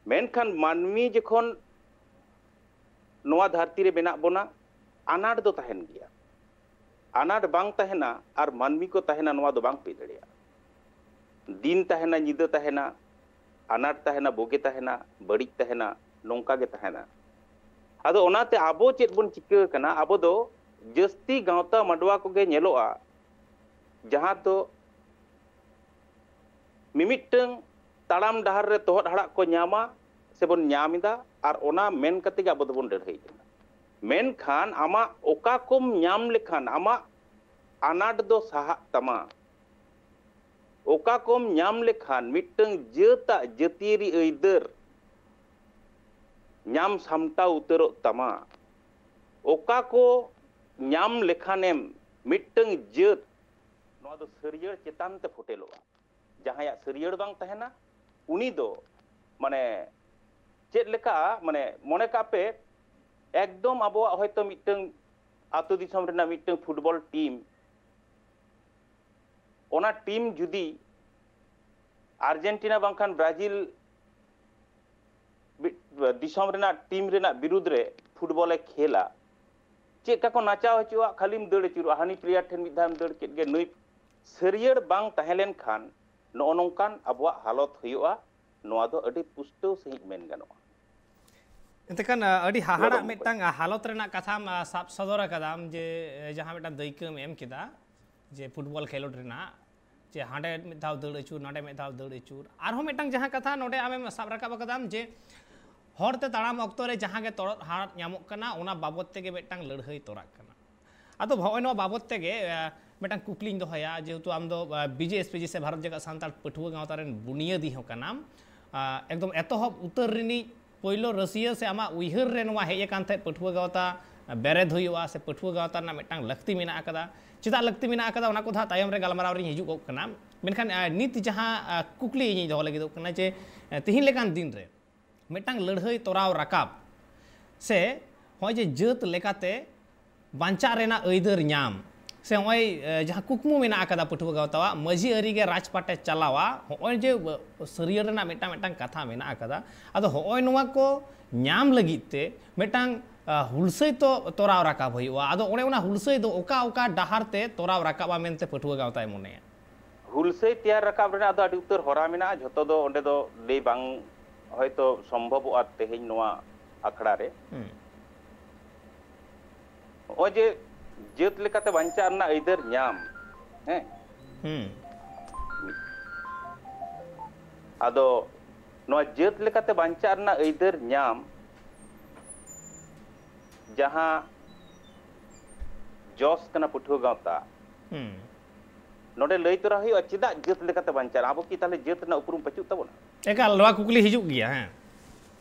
ᱢᱮᱱᱠᱷᱟᱱ ᱢᱟᱹᱱᱢᱤ ᱡᱚᱠᱷᱚᱱ ᱱᱚᱣᱟ ᱫᱷᱟᱹᱨᱛᱤ ᱨᱮ ᱢᱮᱱᱟᱜ ᱵᱚᱱᱟ, ᱟᱱᱟᱴ ᱫᱚ ᱛᱟᱦᱮᱱ ᱜᱮᱭᱟ᱾ ᱟᱱᱟᱴ ᱵᱟᱝ ᱛᱟᱦᱮᱱᱟ ᱟᱨ ᱢᱟᱹᱱᱢᱤ ᱠᱚ ᱛᱟᱦᱮᱱᱟ, ᱱᱚᱣᱟ ᱫᱚ ᱵᱟᱝ ᱦᱩᱭ ᱫᱟᱲᱮᱭᱟᱜᱼᱟ᱾ ᱫᱤᱱ ᱛᱟᱦᱮᱱᱟ, ᱧᱤᱫᱟᱹ ᱛᱟᱦᱮᱱᱟ, ᱟᱱᱟᱴ ᱛᱟᱦᱮᱱᱟ, ᱵᱩᱜᱤ ᱛᱟᱦᱮᱱᱟ, ᱵᱟᱹᱲᱤᱡ ᱛᱟᱦᱮᱱᱟ, ᱱᱚᱝᱠᱟ ᱜᱮ ᱛᱟᱦᱮᱱᱟ᱾ ᱟᱫᱚ ᱚᱱᱟᱛᱮ ᱟᱵᱚ ᱪᱮᱫ ᱵᱚᱱ ᱪᱤᱠᱟᱹ ᱠᱟᱱᱟ? ᱟᱵᱚ ᱫᱚ ᱡᱟᱹᱥᱛᱤ ᱜᱟᱶᱛᱟ ᱢᱟᱰᱣᱟ ᱠᱚᱜᱮ ᱧᱮᱞᱚᱜᱼᱟ, ᱡᱟᱦᱟᱸ ᱫᱚ ᱢᱤᱢᱤᱫᱴᱟᱹᱝ ᱛᱟᱲᱟᱢ ᱰᱟᱦᱟᱨ ᱨᱮ ᱛᱚᱦᱚᱫ ᱦᱟᱲᱟᱜ ᱠᱚ ᱧᱟᱢᱟ ᱥᱮᱵᱚᱱ ᱧᱟᱢ ᱮᱫᱟ, ᱟᱨ ᱚᱱᱟ ᱢᱮᱱ ᱠᱟᱛᱮ ᱜᱮ ᱟᱵᱚ ᱫᱚᱵᱚᱱ ᱞᱟᱹᱲᱦᱟᱹᱭ ᱠᱟᱱᱟ᱾ ᱢᱮᱱᱠᱷᱟᱱ ᱟᱢᱟᱜ ᱚᱠᱟ ᱠᱚᱢ ᱧᱟᱢ ᱞᱮᱠᱷᱟᱱ ᱟᱢᱟᱜ ᱟᱱᱟᱴ ᱫᱚ ᱥᱟᱦᱟᱜ ᱛᱟᱢᱟ, ᱚᱠᱟ ᱠᱚᱢ ᱧᱟᱢ ᱞᱮᱠᱷᱟᱱ ᱢᱤᱫᱴᱟᱝ ᱡᱟᱹᱛᱟᱜ ᱡᱟᱹᱛᱤᱭᱟᱹᱨᱤ ᱟᱹᱭᱫᱟᱹᱨ ᱧᱟᱢ ᱥᱟᱢᱴᱟᱣ ᱩᱛᱟᱹᱨᱚᱜ ᱛᱟᱢᱟ, ᱚᱠᱟ ᱠᱚ ᱧᱟᱢ ᱞᱮᱠᱷᱟᱱᱮᱢ ᱢᱤᱫᱴᱟᱝ ᱡᱟᱹᱛ, ᱱᱚᱣᱟ ᱫᱚ ᱥᱟᱹᱨᱭᱟᱹᱲ ᱪᱮᱛᱟᱱ ᱛᱮ ᱯᱷᱚᱴᱮᱞᱚᱜᱼᱟ᱾ ᱡᱟᱦᱟᱸᱭᱟᱜ ᱥᱟᱹᱨᱭᱟᱹᱲ ᱵᱟᱝ ᱛᱟᱦᱮᱱᱟ, ᱩᱱᱤ ᱫᱚ ᱢᱟᱱᱮ ᱪᱮᱫ ᱞᱮᱠᱟ, ᱢᱟᱱᱮ ᱢᱚᱱᱮ ᱠᱟᱜ ᱯᱮ, ᱮᱠᱫᱚᱢ ᱟᱵᱚᱣᱟᱜ ᱦᱚᱭᱛᱳ ᱢᱤᱫᱴᱟᱝ ᱟᱹᱛᱩ ᱫᱤᱥᱚᱢ ᱨᱮᱱᱟᱜ ᱢᱤᱫᱴᱟᱝ ᱯᱷᱩᱴᱵᱚᱞ ᱴᱤᱢ, ᱚᱱᱟ ᱴᱤᱢ ᱡᱩᱫᱤ ᱟᱨᱡᱮᱱᱴᱤᱱᱟ ᱵᱟᱝᱠᱷᱟᱱ ᱵᱨᱟᱡᱤᱞ ᱵᱤ-, ᱫᱤᱥᱚᱢ ᱨᱮᱱᱟᱜ ᱴᱤᱢ ᱨᱮᱱᱟᱜ ᱵᱤᱨᱩᱫᱽ ᱨᱮ ᱯᱷᱩᱴᱵᱚᱞᱮ ᱠᱷᱮᱞᱟ, ᱪᱮᱫ ᱞᱮᱠᱟ ᱠᱚ ᱱᱟᱪᱟᱣ ᱦᱚᱪᱚᱣᱟᱜ, ᱠᱷᱟᱹᱞᱤᱢ ᱫᱟᱹᱲ ᱟᱹᱪᱩᱨᱚᱜᱼᱟ, ᱦᱟᱹᱱᱤ ᱯᱞᱮᱭᱟᱨ ᱴᱷᱮᱱ ᱢᱤᱫ ᱫᱷᱟᱣᱮᱢ ᱫᱟᱹᱲ ᱠᱮᱫ ᱜᱮ, ᱱᱩᱭ᱾ ᱥᱟᱹᱨᱭᱟᱹᱲ ᱵᱟᱝ ᱛᱟᱦᱮᱸ ᱞᱮᱱᱠᱷᱟᱱ ᱱᱚᱜᱼᱚ ᱱᱚᱝᱠᱟᱱ ᱟᱵᱚᱣᱟᱜ ᱦᱟᱞᱚᱛ ᱦᱩᱭᱩᱜᱼᱟ, ᱱᱚᱣᱟ ᱫᱚ ᱟᱹᱰᱤ ᱯᱩᱥᱴᱟᱹᱣ ᱥᱟᱺᱦᱤᱡ ᱢᱮᱱ ᱜᱟᱱᱚᱜᱼᱟ᱾ ᱮᱱᱛᱮ ᱠᱷᱟᱱ, ᱟᱹᱰᱤ ᱦᱟᱦᱟᱲᱟᱜ ᱵᱚᱠᱚᱧ᱾ ᱢᱤᱫᱴᱟᱝ ᱦᱟᱞᱚᱛ ᱨᱮᱱᱟᱜ ᱠᱟᱛᱷᱟᱢ, ᱟ, ᱥᱟᱵ ᱥᱚᱫᱚᱨ ᱟᱠᱟᱫᱟᱢ, ᱡᱮ, ᱮ, ᱡᱟᱦᱟᱸ ᱢᱤᱫᱴᱟᱝ ᱫᱟᱹᱭᱠᱟᱹᱢ ᱮᱢ ᱠᱮᱫᱟ, ᱡᱮ ᱯᱷᱩᱴᱵᱚᱞ ᱠᱷᱮᱞᱳᱰ ᱨᱮᱱᱟᱜ, ᱡᱮ ᱦᱟᱸᱰᱮ ᱢᱤᱫ ᱫᱷᱟᱣ ᱫᱟᱹᱲ ᱟᱹᱪᱩᱨ, ᱱᱟᱰᱮ ᱢᱤᱫ ᱫᱷᱟᱣ ᱫᱟᱹᱲ ᱟᱹᱪᱩᱨ᱾ ᱟᱨᱦᱚᱸ ᱢᱤᱫᱴᱟᱝ ᱡᱟᱦᱟᱸ ᱠᱟᱛᱷᱟ ᱱᱚᱰᱮ ᱟᱢᱮᱢ ᱥᱟᱵ ᱨᱟᱠᱟᱵ ᱟᱠᱟᱫᱟᱢ, ᱡᱮ ᱦᱚᱨᱛᱮ ᱛᱟᱲᱟᱢ ᱚᱠᱛᱚ ᱨᱮ ᱡᱟᱦᱟᱸ ᱜᱮ ᱛᱚᱨᱚᱫ ᱦᱟᱨᱟᱫ ᱧᱟᱢᱚᱜ ᱠᱟᱱᱟ, ᱚᱱᱟ ᱵᱟᱵᱚᱛ ᱛᱮᱜᱮ ᱢᱤᱫᱴᱟᱝ ᱞᱟᱹᱲᱦᱟᱹᱭ ᱛᱚᱨᱟᱜ ᱠᱟᱱᱟ᱾ ᱟᱫᱚ ᱦᱚᱸᱜᱼᱚᱭ ᱱᱚᱣᱟ ᱵᱟᱵᱚᱛ ᱛᱮᱜᱮ, ᱟ, ᱢᱤᱫᱴᱟᱝ ᱠᱩᱠᱞᱤᱧ ᱫᱚᱦᱚᱭᱟ, ᱡᱮᱦᱮᱛᱩ ᱟᱢ ᱫᱚ, ᱟ, ᱵᱤ ᱡᱮ ᱮᱥ ᱯᱤ ᱡᱤ ᱥᱮ ᱵᱷᱟᱨᱚᱛ ᱡᱟᱠᱟᱛ ᱥᱟᱱᱛᱟᱲ ᱯᱟᱹᱴᱷᱩᱣᱟᱹ ᱜᱟᱶᱛᱟ ᱨᱮᱱ ᱵᱩᱱᱤᱭᱟᱹᱫᱤ ᱦᱚᱸ ᱠᱟᱱᱟᱢ, ᱟ, ᱮᱠᱫᱚᱢ ᱮᱛᱚᱦᱚᱵ ᱩᱛᱟᱹᱨ ᱨᱤᱱᱤᱡ ᱯᱳᱭᱞᱳ ᱨᱟᱹᱥᱤᱭᱟᱹ ᱥᱮ ᱟᱢᱟᱜ ᱩᱭᱦᱟᱹᱨ ᱨᱮ ᱱᱚᱣᱟ ᱦᱮᱡ ᱟᱠᱟᱱ ᱛᱟᱦᱮᱸᱫ ᱯᱟᱹᱴᱷᱩᱣᱟᱹ ᱜᱟᱶᱛᱟ ᱵᱮᱨᱮᱫ ᱦᱩᱭᱩᱜᱼᱟ ᱥᱮ ᱯᱟᱹᱴᱷᱩᱣᱟᱹ ᱜᱟᱶᱛᱟ ᱨᱮᱱᱟᱜ ᱢᱤᱫᱴᱟᱝ ᱞᱟᱹᱠᱛᱤ ᱢᱮᱱᱟᱜ ᱟᱠᱟᱫᱟ? ᱪᱮᱫᱟᱜ ᱞᱟᱹᱠᱛᱤ ᱢᱮᱱᱟᱜ ᱟᱠᱟᱫᱟ, ᱚᱱᱟ ᱠᱚᱫᱚ ᱦᱟᱸᱜ ᱛᱟᱭᱚᱢ ᱨᱮ ᱜᱟᱞᱢᱟᱨᱟᱣ ᱨᱤᱧ ᱦᱤᱡᱩᱜᱚᱜ ᱠᱟᱱᱟ᱾ ᱢᱮᱱᱠᱷᱟᱱ, ᱟ, ᱱᱤᱛ ᱡᱟᱦᱟᱸ, ᱟ, ᱠᱩᱠᱞᱤ ᱤᱧᱤᱧ ᱫᱚᱦᱚ ᱞᱟᱹᱜᱤᱫᱚᱜ ᱠᱟᱱᱟ ᱡᱮ, ᱟ, ᱛᱤᱦᱤᱧ ᱞᱮᱠᱟᱱ ᱫᱤᱱ ᱨᱮ ᱢᱤᱫᱴᱟᱝ ᱞᱟᱹᱲᱦᱟᱹᱭ ᱛᱚᱨᱟᱣ ᱨᱟᱠᱟᱵ ᱥᱮ ᱱᱚᱜᱼᱚᱭ ᱡᱮ ᱡᱟᱹᱛ ᱞᱮᱠᱟᱛᱮ ᱵᱟᱧᱪᱟᱜ ᱨᱮᱱᱟᱜ ᱟᱹᱭᱫᱟᱹᱨ ᱧᱟᱢ ᱥᱮ ᱱᱚᱜᱼᱚᱭ, ᱮ, ᱡᱟᱦᱟᱸ ᱠᱩᱠᱢᱩ ᱢᱮᱱᱟᱜ ᱟᱠᱟᱫᱟ ᱯᱟᱹᱴᱷᱩᱣᱟᱹ ᱜᱟᱶᱛᱟᱣᱟᱜ, ᱢᱟᱹᱡᱷᱤ ᱟᱹᱨᱤ ᱜᱮ ᱨᱟᱡᱽᱯᱟᱴᱮ ᱪᱟᱞᱟᱣᱟ, ᱱᱚᱜᱼᱚᱭ ᱡᱮ, ᱮ, ᱥᱟᱹᱨᱭᱟᱹᱲ ᱨᱮᱱᱟᱜ ᱢᱤᱫᱴᱟᱝ, ᱢᱤᱫᱴᱟᱝ ᱠᱟᱛᱷᱟ ᱢᱮᱱᱟᱜ ᱟᱠᱟᱫᱟ᱾ ᱟᱫᱚ ᱱᱚᱜᱼᱚᱭ ᱱᱚᱣᱟ ᱠᱚ ᱧᱟᱢ ᱞᱟᱹᱜᱤᱫ ᱛᱮ ᱢᱤᱫᱴᱟᱝ, ᱟ, ᱦᱩᱞᱥᱟᱹᱭ ᱛᱚ ᱛᱚᱨᱟᱣ ᱨᱟᱠᱟᱵ ᱦᱩᱭᱩᱜᱼᱟ᱾ ᱟᱫᱚ ᱚᱱᱮ ᱚᱱᱟ ᱦᱩᱞᱥᱟᱹᱭ ᱫᱚ ᱚᱠᱟ ᱚᱠᱟ ᱰᱟᱦᱟᱨ ᱛᱮ ᱛᱚᱨᱟᱣ ᱨᱟᱠᱟᱵᱼᱟ ᱢᱮᱱᱛᱮ ᱯᱟᱹᱴᱷᱩᱣᱟᱹ ᱜᱟᱶᱛᱟᱭ ᱢᱚᱱᱮᱭᱟ? ᱦᱩᱞᱥᱟᱹᱭ ᱛᱮᱭᱟᱨ ᱨᱟᱠᱟᱵ ᱨᱮᱱᱟᱜ ᱫᱚ ᱟᱹᱰᱤ ᱩᱛᱟᱹᱨ ᱦᱚᱨᱟ ᱢᱮᱱᱟᱜᱼᱟ, ᱡᱷᱚᱛᱚ ᱫᱚ ᱚᱸᱰᱮ ᱫᱚ ᱞᱟᱹᱭ ᱵᱟᱝ ᱦᱚᱭᱛᱚ ᱥᱚᱢᱵᱷᱚᱵᱚᱜᱼᱟ ᱛᱮᱦᱮᱧ ᱱᱚᱣᱟ ᱟᱠᱷᱲᱟ ᱨᱮ᱾ ᱦᱩᱸ᱾ ᱱᱚᱜᱼᱚᱭ ᱡᱮ ᱡᱟᱹᱛ ᱞᱮᱠᱟᱛᱮ ᱵᱟᱧᱪᱟᱜ ᱨᱮᱱᱟᱜ ᱟᱹᱭᱫᱟᱹᱨ ᱧᱟᱢ, ᱦᱮᱸ, ᱦᱩᱸ᱾ ᱟᱫᱚ ᱱᱚᱣᱟ ᱡᱟᱹᱛ ᱞᱮᱠᱟᱛᱮ ᱵᱟᱧᱪᱟᱜ ᱨᱮᱱᱟᱜ ᱟᱹᱭᱫᱟᱹᱨ ᱧᱟᱢ, ᱡᱟᱦᱟᱸ ᱡᱚᱥ ᱠᱟᱱᱟ ᱯᱟᱹᱴᱷᱩᱣᱟᱹ ᱜᱟᱶᱛᱟ, ᱦᱩᱸ᱾ ᱱᱚᱰᱮ ᱞᱟᱹᱭ ᱛᱚᱨᱟ ᱦᱩᱭᱩᱜᱼᱟ, ᱪᱮᱫᱟᱜ ᱡᱟᱹᱛ ᱞᱮᱠᱟᱛᱮ ᱵᱟᱧᱪᱟᱣ? ᱟᱵᱚ ᱠᱤ ᱛᱟᱦᱞᱮ ᱡᱟᱹᱛ ᱨᱮᱱᱟᱜ ᱩᱯᱨᱩᱢ ᱯᱟᱹᱪᱩᱜ ᱛᱟᱵᱚᱱᱟ? ᱮᱠᱟᱞ, ᱱᱚᱣᱟ ᱠᱩᱠᱞᱤ ᱦᱤᱡᱩᱜ ᱜᱮᱭᱟ᱾ ᱦᱮᱸ᱾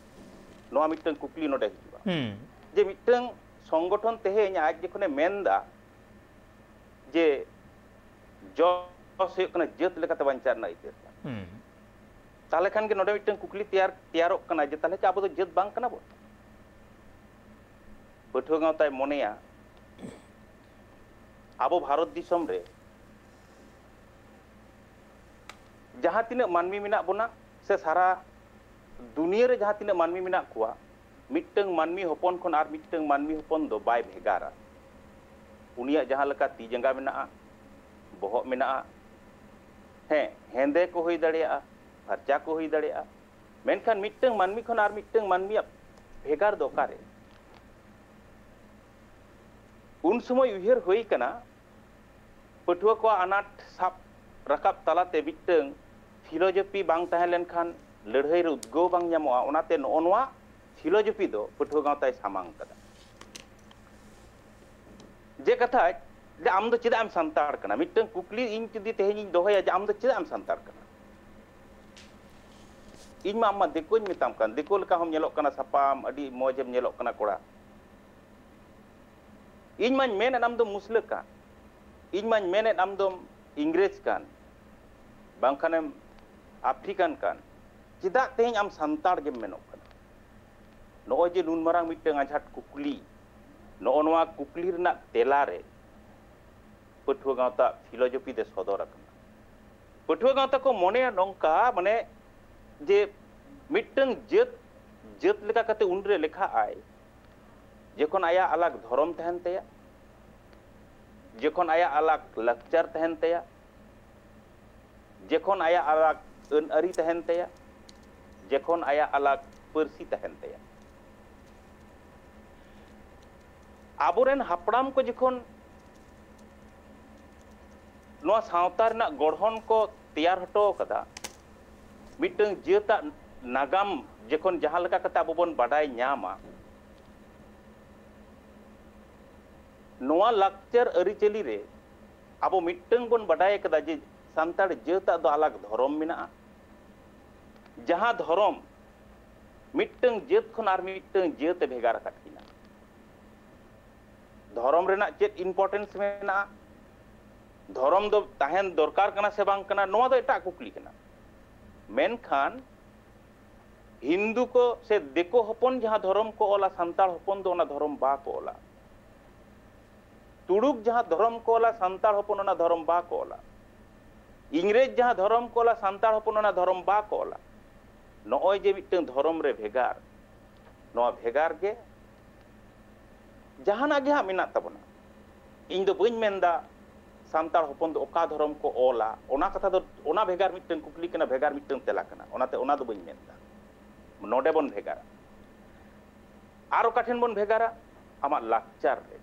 ᱱᱚᱣᱟ ᱢᱤᱫᱴᱟᱝ ᱠᱩᱠᱞᱤ ᱱᱚᱰᱮ ᱦᱤᱡᱩᱜᱼᱟ᱾ ᱦᱩᱸ᱾ ᱡᱮ ᱢᱤᱫᱴᱟᱝ ᱥᱚᱝᱜᱚᱴᱷᱚᱱ ᱛᱮᱦᱮᱧ ᱟᱡ ᱡᱚᱠᱷᱚᱱᱮ ᱢᱮᱱᱫᱟ ᱡᱮ ᱡᱚᱥ ᱦᱩᱭᱩᱜ ᱠᱟᱱᱟ ᱡᱟᱹᱛ ᱞᱮᱠᱟᱛᱮ ᱵᱟᱧᱪᱟᱣ ᱨᱮᱱᱟᱜ ᱟᱹᱭᱫᱟᱹᱨ ᱠᱟᱱᱟ, ᱦᱩᱸ᱾ ᱛᱟᱦᱞᱮ ᱠᱷᱟᱱ ᱜᱮ ᱱᱚᱰᱮ ᱢᱤᱫᱴᱟᱝ ᱠᱩᱠᱞᱤ ᱛᱮᱭᱟᱨ, ᱛᱮᱭᱟᱨᱚᱜ ᱠᱟᱱᱟ ᱡᱮ ᱛᱟᱦᱞᱮ ᱪᱮ ᱟᱵᱚ ᱫᱚ ᱡᱟᱹᱛ ᱵᱟᱝ ᱠᱟᱱᱟ ᱵᱚᱱ? ᱯᱟᱹᱴᱷᱩᱣᱟᱹ ᱜᱟᱶᱛᱟᱭ ᱢᱚᱱᱮᱭᱟ ᱟᱵᱚ ᱵᱷᱟᱨᱚᱛ ᱫᱤᱥᱚᱢ ᱨᱮ ᱡᱟᱦᱟᱸ ᱛᱤᱱᱟᱹᱜ ᱢᱟᱹᱱᱢᱤ ᱢᱮᱱᱟᱜ ᱵᱚᱱᱟ, ᱥᱮ ᱥᱟᱨᱟ ᱫᱩᱱᱤᱭᱟᱹ ᱨᱮ ᱡᱟᱦᱟᱸ ᱛᱤᱱᱟᱹᱜ ᱢᱟᱹᱱᱢᱤ ᱢᱮᱱᱟᱜ ᱠᱚᱣᱟ, ᱢᱤᱫᱴᱟᱝ ᱢᱟᱹᱱᱢᱤ ᱦᱚᱯᱚᱱ ᱠᱷᱚᱱ ᱟᱨ ᱢᱤᱫᱴᱟᱝ ᱢᱟᱹᱱᱢᱤ ᱦᱚᱯᱚᱱ ᱫᱚ ᱵᱟᱭ ᱵᱷᱮᱜᱟᱨᱟ᱾ ᱩᱱᱤᱭᱟᱜ ᱡᱟᱦᱟᱸ ᱞᱮᱠᱟ ᱛᱤ ᱡᱟᱸᱜᱟ ᱢᱮᱱᱟᱜᱼᱟ, ᱵᱚᱦᱚᱜ ᱢᱮᱱᱟᱜᱼᱟ, ᱦᱮᱸ, ᱦᱮᱸᱫᱮ ᱠᱚ ᱦᱩᱭ ᱫᱟᱲᱮᱭᱟᱜᱼᱟ, ᱯᱷᱟᱨᱪᱟ ᱠᱚ ᱦᱩᱭ ᱫᱟᱲᱮᱭᱟᱜᱼᱟ, ᱢᱮᱱᱠᱷᱟᱱ ᱢᱤᱫᱴᱟᱝ ᱢᱟᱹᱱᱢᱤ ᱠᱷᱚᱱ ᱟᱨ ᱢᱤᱫᱴᱟᱝ ᱢᱟᱹᱱᱢᱤᱭᱟᱜ ᱵᱷᱮᱜᱟᱨ ᱫᱚ ᱚᱠᱟᱨᱮ? ᱩᱱ ᱥᱚᱢᱚᱭ ᱩᱭᱦᱟᱹᱨ ᱦᱩᱭ ᱠᱟᱱᱟ, ᱯᱟᱹᱴᱷᱩᱣᱟᱹ ᱠᱚᱣᱟᱜ ᱟᱱᱟᱴ ᱥᱟᱵ ᱨᱟᱠᱟᱵ ᱛᱟᱞᱟᱛᱮ ᱢᱤᱫᱴᱟᱝ ᱯᱷᱤᱞᱳᱡᱚᱯᱷᱤ ᱵᱟᱝ ᱛᱟᱦᱮᱸ ᱞᱮᱱᱠᱷᱟᱱ ᱞᱟᱹᱲᱦᱟᱹᱭ ᱨᱮ ᱩᱫᱽᱜᱟᱹᱣ ᱵᱟᱝ ᱧᱟᱢᱚᱜᱼᱟ᱾ ᱚᱱᱟᱛᱮ ᱱᱚᱜᱼᱚ ᱱᱚᱣᱟ ᱯᱷᱤᱞᱳᱡᱚᱯᱷᱤ ᱫᱚ ᱯᱟᱹᱴᱷᱩᱣᱟᱹ ᱜᱟᱶᱛᱟᱭ ᱥᱟᱢᱟᱝ ᱠᱟᱫᱟ᱾ ᱡᱮ ᱠᱟᱛᱷᱟ, ᱡᱮ ᱟᱢ ᱫᱚ ᱪᱮᱫᱟᱜ ᱮᱢ ᱥᱟᱱᱛᱟᱲ ᱠᱟᱱᱟ? ᱢᱤᱫᱴᱟᱝ ᱠᱩᱠᱞᱤ ᱤᱧ ᱡᱩᱫᱤ ᱛᱮᱦᱮᱧ ᱤᱧ ᱫᱚᱦᱚᱭᱟ ᱡᱮ ᱟᱢ ᱫᱚ ᱪᱮᱫᱟᱜ ᱮᱢ ᱥᱟᱱᱛᱟᱲ ᱠᱟᱱᱟ? ᱤᱧ ᱢᱟ ᱟᱢ ᱢᱟ ᱫᱤᱠᱩᱧ ᱢᱮᱛᱟᱢ ᱠᱟᱱ, ᱫᱤᱠᱩ ᱞᱮᱠᱟ ᱦᱚᱸᱢ ᱧᱮᱞᱚᱜ ᱠᱟᱱᱟ, ᱥᱟᱯᱟᱢ ᱟᱹᱰᱤ ᱢᱚᱡᱽ ᱮᱢ ᱧᱮᱞᱚᱜ ᱠᱟᱱᱟ ᱠᱚᱲᱟ᱾ ᱤᱧ ᱢᱟᱧ ᱢᱮᱱᱮᱫ ᱟᱢ ᱫᱚᱢ ᱢᱩᱥᱞᱟᱹ ᱠᱟᱱ, ᱤᱧ ᱢᱟᱧ ᱢᱮᱱᱮᱫ ᱟᱢ ᱫᱚᱢ ᱤᱝᱨᱮᱡᱽ ᱠᱟᱱ, ᱵᱟᱝᱠᱷᱟᱱᱮᱢ ᱟᱯᱷᱨᱤᱠᱟᱱ ᱠᱟᱱ, ᱪᱮᱫᱟᱜ ᱛᱮᱦᱮᱧ ᱟᱢ ᱥᱟᱱᱛᱟᱲ ᱜᱮᱢ ᱢᱮᱱᱚᱜ ᱠᱟᱱᱟ? ᱱᱚᱜᱼᱚᱭ ᱡᱮ ᱱᱩᱱ ᱢᱟᱨᱟᱝ ᱢᱤᱫᱴᱟᱝ ᱟᱸᱡᱷᱟᱴ ᱠᱩᱠᱞᱤ, ᱱᱚᱜᱼᱚ ᱱᱚᱣᱟ ᱠᱩᱠᱞᱤ ᱨᱮᱱᱟᱜ ᱛᱮᱞᱟ ᱨᱮ ᱯᱟᱹᱴᱷᱩᱣᱟᱹ ᱜᱟᱶᱛᱟ ᱯᱷᱤᱞᱳᱡᱚᱯᱷᱤ ᱫᱮ ᱥᱚᱫᱚᱨ ᱟᱠᱟᱱᱟ᱾ ᱯᱟᱹᱴᱷᱩᱣᱟᱹ ᱜᱟᱶᱛᱟ ᱠᱚ ᱢᱚᱱᱮᱭᱟ ᱱᱚᱝᱠᱟ, ᱢᱟᱱᱮ, ᱡᱮ ᱢᱤᱫᱴᱟᱝ ᱡᱟᱹᱛ, ᱡᱟᱹᱛ ᱞᱮᱠᱟ ᱠᱟᱛᱮ ᱩᱱᱨᱮ ᱞᱮᱠᱷᱟᱜ ᱟᱭ ᱡᱚᱠᱷᱚᱱ ᱟᱭᱟᱜ ᱟᱞᱟᱜᱽ ᱫᱷᱚᱨᱚᱢ ᱛᱟᱦᱮᱱ ᱛᱟᱭᱟ, ᱡᱚᱠᱷᱚᱱ ᱟᱭᱟᱜ ᱟᱞᱟᱜᱽ ᱞᱟᱠᱪᱟᱨ ᱛᱟᱦᱮᱱ ᱛᱟᱭᱟ, ᱡᱚᱠᱷᱚᱱ ᱟᱭᱟᱜ ᱟᱞᱟᱜᱽ ᱟᱹᱱ ᱟᱹᱨᱤ ᱛᱟᱦᱮᱱ ᱛᱟᱭᱟ, ᱡᱚᱠᱷᱚᱱ ᱟᱭᱟᱜ ᱟᱞᱟᱜᱽ ᱯᱟᱹᱨᱥᱤ ᱛᱟᱦᱮᱱ ᱛᱟᱭᱟ᱾ ᱟᱵᱚᱨᱮᱱ ᱦᱟᱯᱲᱟᱢ ᱠᱚ ᱡᱚᱠᱷᱚᱱ ᱱᱚᱣᱟ ᱥᱟᱶᱛᱟ ᱨᱮᱱᱟᱜ ᱜᱚᱲᱦᱚᱱ ᱠᱚ ᱛᱮᱭᱟᱨ ᱦᱚᱴᱚ ᱠᱟᱫᱟ, ᱢᱤᱫᱴᱟᱝ ᱡᱟᱹᱛᱟᱜ ᱱᱟᱜᱟᱢ ᱡᱚᱠᱷᱚᱱ ᱡᱟᱦᱟᱸ ᱞᱮᱠᱟ ᱠᱟᱛᱮ ᱟᱵᱚ ᱵᱚᱱ ᱵᱟᱰᱟᱭ ᱧᱟᱢᱟ, ᱱᱚᱣᱟ ᱞᱟᱠᱪᱟᱨ ᱟᱹᱨᱤᱪᱟᱹᱞᱤ ᱨᱮ ᱟᱵᱚ ᱢᱤᱫᱴᱟᱝ ᱵᱚᱱ ᱵᱟᱰᱟᱭ ᱟᱠᱟᱫᱟ ᱡᱮ ᱥᱟᱱᱛᱟᱲ ᱡᱟᱹᱛᱟᱜ ᱫᱚ ᱟᱞᱟᱜᱽ ᱫᱷᱚᱨᱚᱢ ᱢᱮᱱᱟᱜᱼᱟ, ᱡᱟᱦᱟᱸ ᱫᱷᱚᱨᱚᱢ ᱢᱤᱫᱴᱟᱝ ᱡᱟᱹᱛ ᱠᱷᱚᱱ ᱟᱨ ᱢᱤᱫᱴᱟᱝ ᱡᱟᱹᱛ ᱮ ᱵᱷᱮᱜᱟᱨ ᱟᱠᱟᱫ ᱠᱤᱱᱟ᱾ ᱫᱷᱚᱨᱚᱢ ᱨᱮᱱᱟᱜ ᱪᱮᱫ importance ᱢᱮᱱᱟᱜᱼᱟ, ᱫᱷᱚᱨᱚᱢ ᱫᱚ ᱛᱟᱦᱮᱱ ᱫᱚᱨᱠᱟᱨ ᱠᱟᱱᱟ ᱥᱮ ᱵᱟᱝ ᱠᱟᱱᱟ, ᱱᱚᱣᱟ ᱫᱚ ᱮᱴᱟᱜ ᱠᱩᱠᱞᱤ ᱠᱟᱱᱟ᱾ ᱢᱮᱱᱠᱷᱟᱱ ᱦᱤᱱᱫᱩ ᱠᱚ ᱥᱮ ᱫᱤᱠᱩ ᱦᱚᱯᱚᱱ ᱡᱟᱦᱟᱸ ᱫᱷᱚᱨᱚᱢ ᱠᱚ ᱚᱞᱟ, ᱥᱟᱱᱛᱟᱲ ᱦᱚᱯᱚᱱ ᱫᱚ ᱚᱱᱟ ᱫᱷᱚᱨᱚᱢ ᱵᱟᱠᱚ ᱚᱞᱟ᱾ ᱛᱩᱲᱩᱠ ᱡᱟᱦᱟᱸ ᱫᱷᱚᱨᱚᱢ ᱠᱚ ᱚᱞᱟ, ᱥᱟᱱᱛᱟᱲ ᱦᱚᱯᱚᱱ ᱚᱱᱟ ᱫᱷᱚᱨᱚᱢ ᱵᱟᱠᱚ ᱚᱞᱟ᱾ ᱤᱝᱨᱮᱡᱽ ᱡᱟᱦᱟᱸ ᱫᱷᱚᱨᱚᱢ ᱠᱚ ᱚᱞᱟ, ᱥᱟᱱᱛᱟᱲ ᱦᱚᱯᱚᱱ ᱚᱱᱟ ᱫᱷᱚᱨᱚᱢ ᱵᱟᱠᱚ ᱚᱞᱟ᱾ ᱱᱚᱜᱼᱚᱭ ᱡᱮ ᱢᱤᱫᱴᱟᱝ ᱫᱷᱚᱨᱚᱢ ᱨᱮ ᱵᱷᱮᱜᱟᱨ, ᱱᱚᱣᱟ ᱵᱷᱮᱜᱟᱨ ᱜᱮ ᱡᱟᱦᱟᱱᱟᱜ ᱜᱮ ᱦᱟᱸᱜ ᱢᱮᱱᱟᱜ ᱛᱟᱵᱚᱱᱟ᱾ ᱤᱧ ᱫᱚ ᱵᱟᱹᱧ ᱢᱮᱱᱫᱟ ᱥᱟᱱᱛᱟᱲ ᱦᱚᱯᱚᱱ ᱫᱚ ᱚᱠᱟ ᱫᱷᱚᱨᱚᱢ ᱠᱚ ᱚᱞᱟ, ᱚᱱᱟ ᱠᱟᱛᱷᱟ ᱫᱚ, ᱚᱱᱟ ᱵᱷᱮᱜᱟᱨ ᱢᱤᱫᱴᱟᱝ ᱠᱩᱠᱞᱤ ᱠᱟᱱᱟ, ᱵᱷᱮᱜᱟᱨ ᱢᱤᱫᱴᱟᱝ ᱛᱮᱞᱟ ᱠᱟᱱᱟ, ᱚᱱᱟᱛᱮ ᱚᱱᱟ ᱫᱚ ᱵᱟᱹᱧ ᱢᱮᱱᱫᱟ᱾ ᱱᱚᱰᱮ ᱵᱚᱱ ᱵᱷᱮᱜᱟᱨᱟ᱾ ᱟᱨ ᱚᱠᱟ ᱴᱷᱮᱱ ᱵᱚᱱ ᱵᱷᱮᱜᱟᱨᱟ? ᱟᱢᱟᱜ ᱞᱟᱠᱪᱟᱨ ᱨᱮ᱾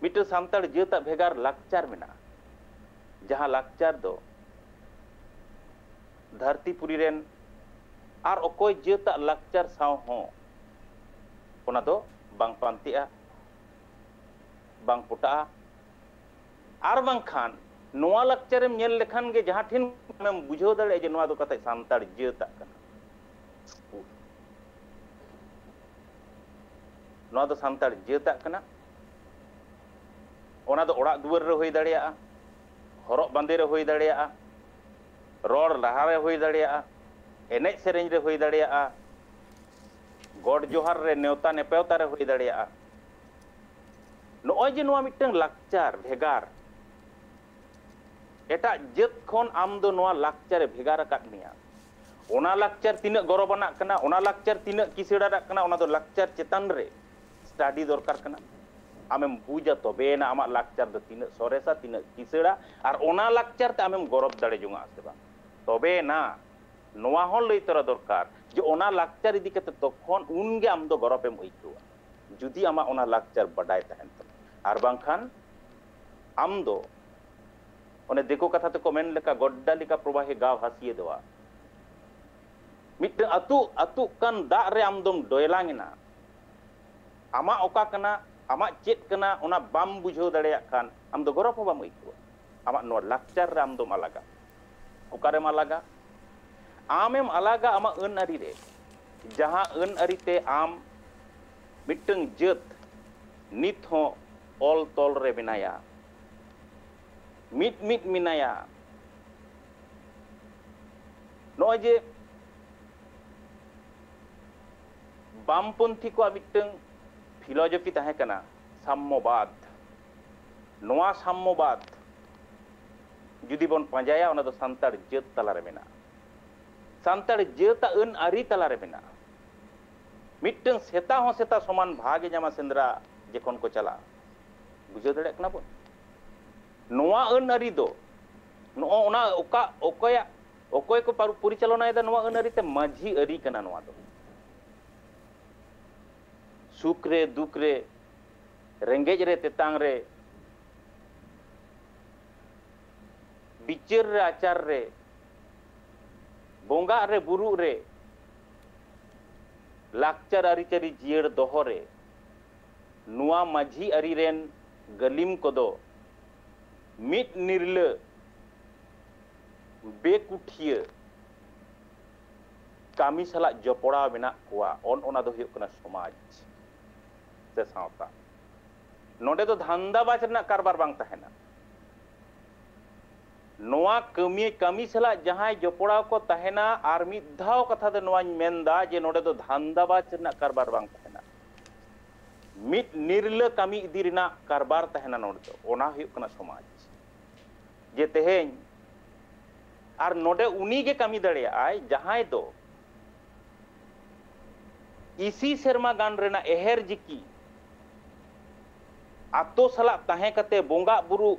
ᱢᱤᱫᱴᱟᱝ ᱥᱟᱱᱛᱟᱲ ᱡᱟᱹᱛᱟᱜ ᱵᱷᱮᱜᱟᱨ ᱞᱟᱠᱪᱟᱨ ᱢᱮᱱᱟᱜᱼᱟ, ᱡᱟᱦᱟᱸ ᱞᱟᱠᱪᱟᱨ ᱫᱚ ᱫᱷᱟᱹᱨᱛᱤ ᱯᱩᱨᱤ ᱨᱮᱱ ᱟᱨ ᱚᱠᱚᱭ ᱡᱟᱹᱛᱟᱜ ᱞᱟᱠᱪᱟᱨ ᱥᱟᱶ ᱦᱚᱸ ᱚᱱᱟ ᱫᱚ ᱵᱟᱝ ᱯᱟᱱᱛᱮᱜᱼᱟ, ᱵᱟᱝ ᱯᱚᱴᱟᱜᱼᱟ᱾ ᱟᱨ ᱵᱟᱝᱠᱷᱟᱱ ᱱᱚᱣᱟ ᱞᱟᱠᱪᱟᱨᱮᱢ ᱧᱮᱞ ᱞᱮᱠᱷᱟᱱ ᱜᱮ ᱡᱟᱦᱟᱸ ᱴᱷᱮᱱ ᱟᱢᱮᱢ ᱵᱩᱡᱷᱟᱹᱣ ᱫᱟᱲᱮᱭᱟᱜᱼᱟ ᱡᱮ ᱱᱚᱣᱟ ᱫᱚ ᱠᱟᱛᱷᱟᱡ ᱥᱟᱱᱛᱟᱲ ᱡᱟᱹᱛᱟᱜ ᱠᱟᱱᱟ᱾ ᱱᱚᱣᱟ ᱫᱚ ᱥᱟᱱᱛᱟᱲ ᱡᱟᱹᱛᱟᱜ ᱠᱟᱱᱟ᱾ ᱚᱱᱟ ᱫᱚ ᱚᱲᱟᱜ ᱫᱩᱣᱟᱹᱨ ᱨᱮ ᱦᱩᱭ ᱫᱟᱲᱮᱭᱟᱜᱼᱟ, ᱦᱚᱨᱚᱜ ᱵᱟᱸᱫᱮ ᱨᱮ ᱦᱩᱭ ᱫᱟᱲᱮᱭᱟᱜᱼᱟ, ᱨᱚᱲ ᱞᱟᱦᱟ ᱨᱮ ᱦᱩᱭ ᱫᱟᱲᱮᱭᱟᱜᱼᱟ, ᱮᱱᱮᱡ ᱥᱮᱨᱮᱧ ᱨᱮ ᱦᱩᱭ ᱫᱟᱲᱮᱭᱟᱜᱼᱟ, ᱜᱚᱰ ᱡᱚᱦᱟᱨ ᱨᱮ, ᱱᱮᱣᱛᱟ ᱱᱮᱯᱮᱣᱛᱟ ᱨᱮ ᱦᱩᱭ ᱫᱟᱲᱮᱭᱟᱜᱼᱟ᱾ ᱱᱚᱜᱼᱚᱭ ᱡᱮ ᱱᱚᱣᱟ ᱢᱤᱫᱴᱟᱝ ᱞᱟᱠᱪᱟᱨ ᱵᱷᱮᱜᱟᱨ, ᱮᱴᱟᱜ ᱡᱟᱹᱛ ᱠᱷᱚᱱ ᱟᱢ ᱫᱚ ᱱᱚᱣᱟ ᱞᱟᱠᱪᱟᱨ ᱮ ᱵᱷᱮᱜᱟᱨ ᱟᱠᱟᱫ ᱢᱮᱭᱟ᱾ ᱚᱱᱟ ᱞᱟᱠᱪᱟᱨ ᱛᱤᱱᱟᱹᱜ ᱜᱚᱨᱚᱵᱟᱱᱟᱜ ᱠᱟᱱᱟ, ᱚᱱᱟ ᱞᱟᱠᱪᱟᱨ ᱛᱤᱱᱟᱹᱜ ᱠᱤᱥᱟᱹᱬᱟᱱᱟᱜ ᱠᱟᱱᱟ, ᱚᱱᱟ ᱫᱚ ᱞᱟᱠᱪᱟᱨ ᱪᱮᱛᱟᱱ ᱨᱮ study ᱫᱚᱨᱠᱟᱨ ᱠᱟᱱᱟ᱾ ᱟᱢᱮᱢ ᱵᱩᱡᱟ, ᱛᱚᱵᱮᱭᱮᱱᱟ ᱟᱢᱟᱜ ᱞᱟᱠᱪᱟᱨ ᱫᱚ ᱛᱤᱱᱟᱹᱜ ᱥᱚᱨᱮᱥᱟ, ᱛᱤᱱᱟᱹᱜ ᱠᱤᱥᱟᱹᱬᱟ, ᱟᱨ ᱚᱱᱟ ᱞᱟᱠᱪᱟᱨ ᱛᱮ ᱟᱢᱮᱢ ᱜᱚᱨᱚᱵ ᱫᱟᱲᱮ ᱡᱚᱝᱟ ᱥᱮ ᱵᱟᱝ᱾ ᱛᱚᱵᱮᱭᱮᱱᱟ ᱱᱚᱣᱟ ᱦᱚᱸ ᱞᱟᱹᱭ ᱛᱚᱨᱟ ᱫᱚᱨᱠᱟᱨ ᱡᱮ ᱚᱱᱟ ᱞᱟᱠᱪᱟᱨ ᱤᱫᱤ ᱠᱟᱛᱮ ᱛᱚᱠᱷᱚᱱ ᱩᱱᱜᱮ ᱟᱢ ᱫᱚ ᱜᱚᱨᱚᱵ ᱮᱢ ᱟᱹᱭᱠᱟᱹᱣᱟ, ᱡᱩᱫᱤ ᱟᱢᱟᱜ ᱚᱱᱟ ᱞᱟᱠᱪᱟᱨ ᱵᱟᱰᱟᱭ ᱛᱟᱦᱮᱱ ᱛᱟᱢᱟ᱾ ᱟᱨ ᱵᱟᱝᱠᱷᱟᱱ ᱟᱢ ᱫᱚ ᱚᱱᱮ ᱫᱤᱠᱩ ᱠᱟᱛᱷᱟ ᱛᱮᱠᱚ ᱢᱮᱱ ᱞᱮᱠᱟ, "ᱜᱚᱰᱰᱟ ᱞᱮᱠᱟ ᱯᱨᱚᱵᱟᱦᱮ ᱜᱟᱣ ᱦᱟᱥᱤᱭᱮ ᱫᱮᱣᱟ", ᱢᱤᱫᱴᱟᱝ ᱟᱹᱛᱩ, ᱟᱹᱛᱩᱜ ᱠᱟᱱ ᱫᱟᱜ ᱨᱮ ᱟᱢ ᱫᱚᱢ ᱰᱚᱭᱞᱟᱝ ᱮᱱᱟ᱾ ᱟᱢᱟᱜ ᱚᱠᱟ ᱠᱟᱱᱟ, ᱟᱢᱟᱜ ᱪᱮᱫ ᱠᱟᱱᱟ ᱚᱱᱟ ᱵᱟᱢ ᱵᱩᱡᱷᱟᱹᱣ ᱫᱟᱲᱮᱭᱟᱜ ᱠᱷᱟᱱ ᱟᱢ ᱫᱚ ᱜᱚᱨᱚᱵᱽ ᱦᱚᱸ ᱵᱟᱢ ᱟᱹᱭᱠᱟᱹᱣᱟ᱾ ᱟᱢᱟᱜ ᱱᱚᱣᱟ ᱞᱟᱠᱪᱟᱨ ᱨᱮ ᱟᱢ ᱫᱚᱢ ᱟᱞᱟᱜᱟ᱾ ᱚᱠᱟᱨᱮᱢ ᱟᱞᱟᱜᱟ? ᱟᱢᱮᱢ ᱟᱞᱟᱜᱟ ᱟᱢᱟᱜ ᱟᱹᱱ ᱟᱹᱨᱤ ᱨᱮ, ᱡᱟᱦᱟᱸ ᱟᱹᱱ ᱟᱹᱨᱤ ᱛᱮ ᱟᱢ ᱢᱤᱫᱴᱟᱝ ᱡᱟᱹᱛ ᱱᱤᱛ ᱦᱚᱸ ᱚᱞ ᱛᱚᱞ ᱨᱮ ᱢᱮᱱᱟᱭᱟ, ᱢᱤᱫ ᱢᱤᱫ ᱢᱮᱱᱟᱭᱟ᱾ ᱱᱚᱜᱼᱚᱭ ᱡᱮ ᱵᱟᱢᱯᱚᱱᱛᱷᱤ ᱠᱚᱣᱟᱜ ᱢᱤᱫᱴᱟᱝ ᱯᱷᱤᱞᱳᱡᱚᱯᱷᱤ ᱛᱟᱦᱮᱸ ᱠᱟᱱᱟ ᱥᱟᱢᱢᱚᱵᱟᱫ᱾ ᱱᱚᱣᱟ ᱥᱟᱢᱢᱚᱵᱟᱫ ᱡᱩᱫᱤ ᱵᱚᱱ ᱯᱟᱸᱡᱟᱭᱟ, ᱚᱱᱟ ᱫᱚ ᱥᱟᱱᱛᱟᱲ ᱡᱟᱹᱛ ᱛᱟᱞᱟᱨᱮ ᱢᱮᱱᱟᱜᱼᱟ, ᱥᱟᱱᱛᱟᱲ ᱡᱟᱹᱛᱟᱜ ᱟᱹᱱ ᱟᱹᱨᱤ ᱛᱟᱞᱟᱨᱮ ᱢᱮᱱᱟᱜᱼᱟ᱾ ᱢᱤᱫᱴᱟᱝ ᱥᱮᱛᱟ ᱦᱚᱸ ᱥᱮᱛᱟ ᱥᱚᱢᱟᱱ ᱵᱷᱟᱜᱽ ᱮ ᱧᱟᱢᱟ ᱥᱮᱸᱫᱽᱨᱟ ᱡᱚᱠᱷᱚᱱ ᱠᱚ ᱪᱟᱞᱟᱜᱼᱟ᱾ ᱵᱩᱡᱷᱟᱹᱣ ᱫᱟᱲᱮᱭᱟᱜ ᱠᱟᱱᱟ ᱵᱚᱱ? ᱱᱚᱣᱟ ᱟᱹᱱ ᱟᱹᱨᱤ ᱫᱚ ᱱᱚᱜᱼᱚ ᱚᱱᱟ ᱚᱠᱟ, ᱚᱠᱚᱭᱟᱜ, ᱚᱠᱚᱭ ᱠᱚ ᱯᱟᱨᱩ-, ᱯᱚᱨᱤᱪᱟᱞᱚᱱᱟᱭᱮᱫᱟ ᱱᱚᱣᱟ ᱟᱹᱱ ᱟᱹᱨᱤ ᱛᱮ? ᱢᱟᱹᱡᱷᱤ ᱟᱹᱨᱤ ᱠᱟᱱᱟ ᱱᱚᱣᱟ ᱫᱚ᱾ ᱥᱩᱠ ᱨᱮ, ᱫᱩᱠ ᱨᱮ, ᱨᱮᱸᱜᱮᱡ ᱨᱮ, ᱛᱮᱛᱟᱝ ᱨᱮ, ᱵᱤᱪᱟᱹᱨ ᱨᱮ, ᱟᱪᱟᱨ ᱨᱮ, ᱵᱚᱸᱜᱟᱜ ᱨᱮ, ᱵᱩᱨᱩᱜ ᱨᱮ, ᱞᱟᱠᱪᱟᱨ ᱟᱹᱨᱤᱪᱟᱹᱞᱤ ᱡᱤᱭᱟᱹᱲ ᱫᱚᱦᱚ ᱨᱮ, ᱱᱚᱣᱟ ᱢᱟᱹᱡᱷᱤ ᱟᱹᱨᱤ ᱨᱮᱱ ᱜᱟᱹᱞᱤᱢ ᱠᱚᱫᱚ ᱢᱤᱫ ᱱᱤᱨᱞᱟᱹ ᱵᱮᱠᱩᱴᱷᱤᱭᱟᱹ ᱠᱟᱹᱢᱤ ᱥᱟᱞᱟᱜ ᱡᱚᱯᱲᱟᱣ ᱢᱮᱱᱟᱜ ᱠᱚᱣᱟ᱾ ᱚᱱ-, ᱚᱱᱟ ᱫᱚ ᱦᱩᱭᱩᱜ ᱠᱟᱱᱟ ᱥᱚᱢᱟᱡᱽ ᱥᱮ ᱥᱟᱶᱛᱟ᱾ ᱱᱚᱰᱮ ᱫᱚ ᱫᱷᱟᱱᱫᱟᱵᱟᱡᱽ ᱨᱮᱱᱟᱜ ᱠᱟᱨᱵᱟᱨ ᱵᱟᱝ ᱛᱟᱦᱮᱱᱟ᱾ ᱱᱚᱣᱟ ᱠᱟᱹᱢᱤ, ᱠᱟᱹᱢᱤ ᱥᱟᱞᱟᱜ ᱡᱟᱦᱟᱸᱭ ᱡᱚᱯᱲᱟᱣ ᱠᱚ ᱛᱟᱦᱮᱱᱟ, ᱟᱨ ᱢᱤᱫ ᱫᱷᱟᱣ ᱠᱟᱛᱷᱟ ᱫᱚ ᱱᱚᱣᱟᱧ ᱢᱮᱱᱫᱟ ᱡᱮ ᱱᱚᱰᱮ ᱫᱚ ᱫᱷᱟᱱᱫᱟᱵᱟᱡᱽ ᱨᱮᱱᱟᱜ ᱠᱟᱨᱵᱟᱨ ᱵᱟᱝ ᱛᱟᱦᱮᱱᱟ, ᱢᱤᱫ ᱱᱤᱨᱞᱟᱹ ᱠᱟᱹᱢᱤ ᱤᱫᱤ ᱨᱮᱱᱟᱜ ᱠᱟᱨᱵᱟᱨ ᱛᱟᱦᱮᱱᱟ ᱱᱚᱰᱮ ᱫᱚ᱾ ᱚᱱᱟ ᱦᱩᱭᱩᱜ ᱠᱟᱱᱟ ᱥᱚᱢᱟᱡᱽ᱾ ᱡᱮ ᱛᱮᱦᱮᱧ ᱟᱨ ᱱᱚᱰᱮ ᱩᱱᱤ ᱜᱮ ᱠᱟᱹᱢᱤ ᱫᱟᱲᱮᱭᱟᱜᱼᱟᱭ, ᱡᱟᱦᱟᱸᱭ ᱫᱚ ᱤᱥᱤ ᱥᱮᱨᱢᱟ ᱜᱟᱱ ᱨᱮᱱᱟᱜ ᱮᱦᱮᱨ ᱡᱤᱠᱤ ᱟᱛᱳ ᱥᱟᱞᱟᱜ ᱛᱟᱦᱮᱸ ᱠᱟᱛᱮ, ᱵᱚᱸᱜᱟ ᱵᱩᱨᱩ,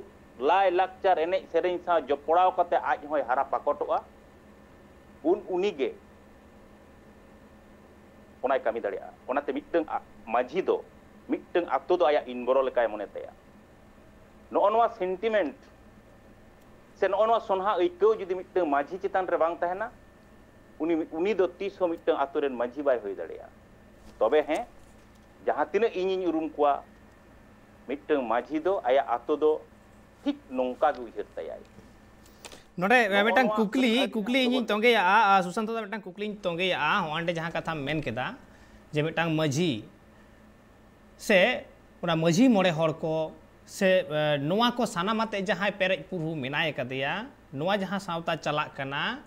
ᱞᱟᱭ ᱞᱟᱠᱪᱟᱨ, ᱮᱱᱮᱡ ᱥᱮᱨᱮᱧ ᱥᱟᱶ ᱡᱚᱯᱲᱟᱣ ᱠᱟᱛᱮ ᱟᱡ ᱦᱚᱸᱭ ᱦᱟᱨᱟ ᱯᱟᱠᱚᱴᱚᱜᱼᱟ, ᱩᱱ ᱩᱱᱤ ᱜᱮ ᱚᱱᱟᱭ ᱠᱟᱹᱢᱤ ᱫᱟᱲᱮᱭᱟᱜᱼᱟ᱾ ᱚᱱᱟᱛᱮ ᱢᱤᱫᱴᱟᱝ ᱟ-, ᱢᱟᱹᱡᱷᱤ ᱫᱚ ᱢᱤᱫᱴᱟᱝ ᱟᱛᱳ ᱫᱚ ᱟᱭᱟᱜ ᱤᱱᱵᱚᱨᱚ ᱞᱮᱠᱟᱭ ᱢᱚᱱᱮ ᱛᱟᱭᱟ᱾ ᱱᱚᱜᱼᱚ ᱱᱚᱣᱟ ᱥᱮᱱᱴᱤᱢᱮᱱᱴ ᱥᱮ ᱱᱚᱜᱼᱚ ᱱᱚᱣᱟ ᱥᱚᱱᱦᱟ ᱟᱹᱭᱠᱟᱹᱣ ᱡᱩᱫᱤ ᱢᱤᱫᱴᱟᱝ ᱢᱟᱹᱡᱷᱤ ᱪᱮᱛᱟᱱ ᱨᱮ ᱵᱟᱝ ᱛᱟᱦᱮᱱᱟ, ᱩᱱᱤ, ᱩᱱᱤ ᱫᱚ ᱛᱤᱥ ᱦᱚᱸ ᱢᱤᱫᱴᱟᱝ ᱟᱛᱳ ᱨᱮᱱ ᱢᱟᱹᱡᱷᱤ ᱵᱟᱭ ᱦᱩᱭ ᱫᱟᱲᱮᱭᱟᱜᱼᱟ᱾ ᱛᱚᱵᱮ ᱦᱮᱸ, ᱡᱟᱦᱟᱸ ᱛᱤᱱᱟᱹᱜ ᱤᱧᱤᱧ ᱩᱨᱩᱢ ᱠᱚᱣᱟ, ᱢᱤᱫᱴᱟᱝ ᱢᱟᱹᱡᱷᱤ ᱫᱚ ᱟᱭᱟᱜ ᱟᱛᱳ ᱫᱚ ᱴᱷᱤᱠ ᱱᱚᱝᱠᱟ ᱜᱮ ᱩᱭᱦᱟᱹᱨ ᱛᱟᱭᱟᱭ᱾ ᱱᱚᱰᱮ ᱱᱚᱜᱼᱚ ᱢᱤᱫᱴᱟᱝ ᱱᱚᱣᱟ ᱠᱩᱠᱞᱤ ᱟᱹᱰᱤ ᱠᱩᱠᱞᱤ ᱤᱧᱤᱧ ᱜᱚᱵᱚᱞ᱾ ᱛᱚᱸᱜᱮᱭᱟᱜᱼᱟ᱾ ᱟᱨ ᱥᱩᱥᱟᱱᱛ ᱫᱟ, ᱢᱤᱫᱴᱟᱝ ᱠᱩᱠᱞᱤᱧ ᱛᱚᱸᱜᱮᱭᱟᱜᱼᱟ᱾ ᱦᱚᱸᱜᱼᱚ ᱱᱚᱰᱮ ᱡᱟᱦᱟᱸ ᱠᱟᱛᱷᱟᱢ ᱢᱮᱱ ᱠᱮᱫᱟ ᱡᱮ ᱢᱤᱫᱴᱟᱝ ᱢᱟᱹᱡᱷᱤ ᱥᱮ ᱚᱱᱟ ᱢᱟᱹᱡᱷᱤ ᱢᱚᱬᱮ ᱦᱚᱲ ᱠᱚ ᱥᱮ ᱮ, ᱱᱚᱣᱟ ᱠᱚ ᱥᱟᱱᱟᱢ ᱟᱛᱮ ᱡᱟᱦᱟᱸᱭ ᱯᱮᱨᱮᱡ ᱯᱩᱨᱦᱩ ᱢᱮᱱᱟᱭ ᱟᱠᱟᱫᱮᱭᱟ, ᱱᱚᱣᱟ ᱡᱟᱦᱟᱸ ᱥᱟᱶᱛᱟ ᱪᱟᱞᱟᱜ ᱠᱟᱱᱟ,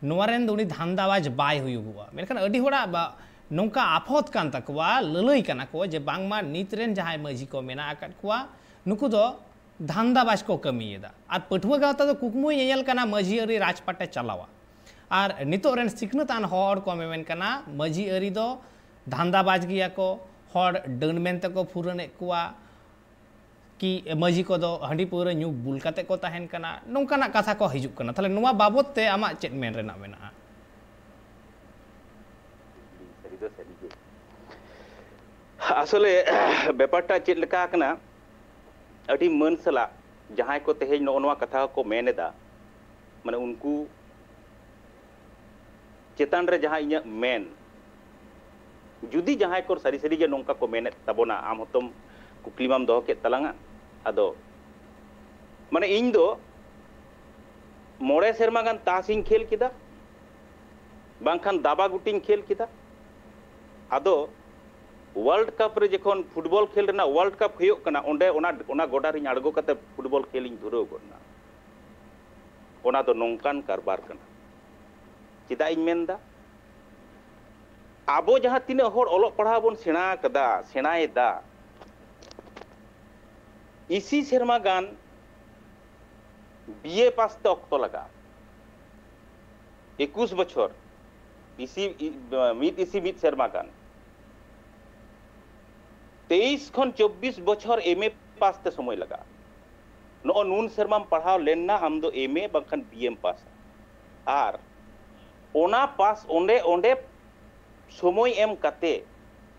ᱱᱚᱣᱟ ᱨᱮᱱ ᱫᱚ ᱩᱱᱤ ᱫᱷᱟᱱᱫᱟᱵᱟᱡᱽ ᱵᱟᱭ ᱦᱩᱭᱩᱜᱚᱜᱼᱟ᱾ ᱢᱮᱱᱠᱷᱟᱱ ᱟᱹᱰᱤ ᱦᱚᱲᱟᱜ ᱵᱟ- ᱱᱚᱝᱠᱟ ᱟᱯᱷᱚᱛ ᱠᱟᱱ ᱛᱟᱠᱚᱣᱟ, ᱞᱟᱹᱞᱟᱹᱭ ᱠᱟᱱᱟ ᱠᱚ ᱡᱮ ᱵᱟᱝᱢᱟ ᱱᱤᱛ ᱨᱮᱱ ᱡᱟᱦᱟᱸᱭ ᱢᱟᱹᱡᱷᱤ ᱠᱚ ᱢᱮᱱᱟᱜ ᱟᱠᱟᱫ ᱠᱚᱣᱟ, ᱱᱩᱠᱩ ᱫᱚ ᱫᱷᱟᱱᱫᱟᱵᱟᱡᱽ ᱠᱚ ᱠᱟᱹᱢᱤᱭᱮᱫᱟ᱾ ᱟᱨ ᱯᱟᱹᱴᱷᱩᱣᱟᱹ ᱜᱟᱶᱛᱟ ᱫᱚ ᱠᱩᱠᱢᱩᱭ ᱧᱮᱧᱮᱞ ᱠᱟᱱᱟ ᱢᱟᱹᱡᱷᱤ ᱟᱹᱨᱤ ᱨᱟᱡᱽᱯᱟᱴᱮ ᱪᱟᱞᱟᱣᱟ᱾ ᱟᱨ ᱱᱤᱛᱚᱜ ᱨᱮᱱ ᱥᱤᱠᱷᱱᱟᱹᱛ ᱟᱱ ᱦᱚᱲ ᱠᱚ ᱢᱮᱢᱮᱱ ᱠᱟᱱᱟ ᱢᱟᱹᱡᱷᱤ ᱟᱹᱨᱤ ᱫᱚ ᱫᱷᱟᱱᱫᱟᱵᱟᱡᱽ ᱜᱮᱭᱟ ᱠᱚ, ᱦᱚᱲ ᱰᱟᱹᱱ ᱢᱮᱱᱛᱮ ᱠᱚ ᱯᱷᱩᱨᱟᱹᱱᱮᱫ ᱠᱚᱣᱟ, ᱠᱤ ᱢᱟᱹᱡᱷᱤ ᱠᱚᱫᱚ ᱦᱟᱺᱰᱤ ᱯᱟᱹᱣᱨᱟᱹ ᱧᱩ ᱵᱩᱞ ᱠᱟᱛᱮ ᱠᱚ ᱛᱟᱦᱮᱱ ᱠᱟᱱᱟ, ᱱᱚᱝᱠᱟᱱᱟᱜ ᱠᱟᱛᱷᱟ ᱠᱚ ᱦᱤᱡᱩᱜ ᱠᱟᱱᱟ᱾ ᱛᱟᱦᱚᱞᱮ ᱱᱚᱣᱟ ᱵᱟᱵᱚᱛ ᱛᱮ ᱟᱢᱟᱜ ᱪᱮᱫ ᱢᱮᱱ ᱨᱮᱱᱟᱜ ᱢᱮᱱᱟᱜᱼᱟ? ᱥᱟᱹᱨᱤ ᱫᱚ ᱥᱟᱹᱨᱤ ᱜᱮ᱾ ᱟᱥᱚᱞᱮ ᱵᱮᱯᱟᱨᱴᱟ ᱪᱮᱫ ᱞᱮᱠᱟ ᱠᱟᱱᱟ, ᱟᱹᱰᱤ ᱢᱟᱹᱱ ᱥᱟᱞᱟᱜ ᱡᱟᱦᱟᱸᱭ ᱠᱚ ᱛᱮᱦᱮᱧ ᱱᱚᱜᱼᱚ ᱱᱚᱣᱟ ᱠᱟᱛᱷᱟ ᱠᱚ ᱢᱮᱱ ᱮᱫᱟ, ᱢᱟᱱᱮ ᱩᱱᱠᱩ ᱪᱮᱛᱟᱱ ᱨᱮ ᱡᱟᱦᱟᱸ ᱤᱧᱟᱹᱜ ᱢᱮᱱ, ᱡᱩᱫᱤ ᱡᱟᱦᱟᱸᱭ ᱠᱚ ᱥᱟᱹᱨᱤ ᱥᱟᱹᱨᱤ ᱜᱮ ᱱᱚᱝᱠᱟ ᱠᱚ ᱢᱮᱱᱮᱫ ᱛᱟᱵᱚᱱᱟ, ᱟᱢ ᱦᱚᱸᱛᱚᱢ ᱠᱩᱠᱞᱤ ᱢᱟᱢ ᱫᱚᱦᱚ ᱠᱮᱫ ᱛᱟᱞᱟᱝᱟ, ᱟᱫᱚ ᱢᱟᱱᱮ ᱤᱧ ᱫᱚ ᱢᱚᱬᱮ ᱥᱮᱨᱢᱟ ᱜᱟᱱ ᱛᱟᱥ ᱤᱧ ᱠᱷᱮᱞ ᱠᱮᱫᱟ, ᱵᱟᱝᱠᱷᱟᱱ ᱫᱟᱵᱟ ᱜᱩᱴᱤᱧ ᱠᱷᱮᱞ ᱠᱮᱫᱟ᱾ ᱟᱫᱚ ᱣᱟᱨᱞᱰ ᱠᱟᱯ ᱨᱮ ᱡᱚᱠᱷᱚᱱ ᱯᱷᱩᱴᱵᱚᱞ ᱠᱷᱮᱞ ᱨᱮᱱᱟᱜ ᱣᱟᱨᱞᱰ ᱠᱟᱯ ᱦᱩᱭᱩᱜ ᱠᱟᱱᱟ, ᱚᱸᱰᱮ ᱚᱱᱟ ᱚᱱᱟ ᱜᱚᱰᱟ ᱨᱤᱧ ᱟᱬᱜᱚ ᱠᱟᱛᱮ ᱯᱷᱩᱴᱵᱚᱞ ᱠᱷᱮᱞ ᱤᱧ ᱫᱷᱩᱨᱟᱹᱣ ᱜᱚᱫ ᱮᱱᱟ᱾ ᱚᱱᱟ ᱫᱚ ᱱᱚᱝᱠᱟᱱ ᱠᱟᱨᱵᱟᱨ ᱠᱟᱱᱟ᱾ ᱪᱮᱫᱟᱜ ᱤᱧ ᱢᱮᱱᱫᱟ? ᱟᱵᱚ ᱡᱟᱦᱟᱸ ᱛᱤᱱᱟᱹᱜ ᱦᱚᱲ ᱚᱞᱚᱜ ᱯᱟᱲᱦᱟᱣ ᱵᱚᱱ ᱥᱮᱬᱟ ᱟᱠᱟᱫᱟ, ᱥᱮᱬᱟᱭᱮᱫᱟ, ᱤᱥᱤ ᱥᱮᱨᱢᱟ ᱜᱟᱱ ᱵᱤᱭᱮ ᱯᱟᱥ ᱛᱮ ᱚᱠᱛᱚ ᱞᱟᱜᱟᱜᱼᱟ᱾ ᱮᱠᱩᱥ ᱵᱚᱪᱷᱚᱨ, ᱤᱥᱤ ᱢᱤᱫ ᱤᱥᱤ ᱢᱤᱫ ᱥᱮᱨᱢᱟ ᱜᱟᱱ, ᱛᱮᱭᱤᱥ ᱠᱷᱚᱱ ᱪᱚᱵᱵᱤᱥ ᱵᱚᱪᱷᱚᱨ ᱮᱢ ᱮ ᱯᱟᱥ ᱛᱮ ᱥᱚᱢᱚᱭ ᱞᱟᱜᱟᱜᱼᱟ᱾ ᱱᱚᱜᱼᱚ ᱱᱩᱱ ᱥᱮᱨᱢᱟᱢ ᱯᱟᱲᱦᱟᱣ ᱞᱮᱱ ᱱᱟ, ᱟᱢ ᱫᱚ ᱮᱢ ᱮ ᱵᱟᱝᱠᱷᱟᱱ ᱵᱤ ᱮᱢ ᱯᱟᱥᱟ᱾ ᱟᱨ ᱚᱱᱟ ᱯᱟᱥ ᱚᱸᱰᱮ ᱚᱸᱰᱮ ᱥᱚᱢᱚᱭ ᱮᱢ ᱠᱟᱛᱮ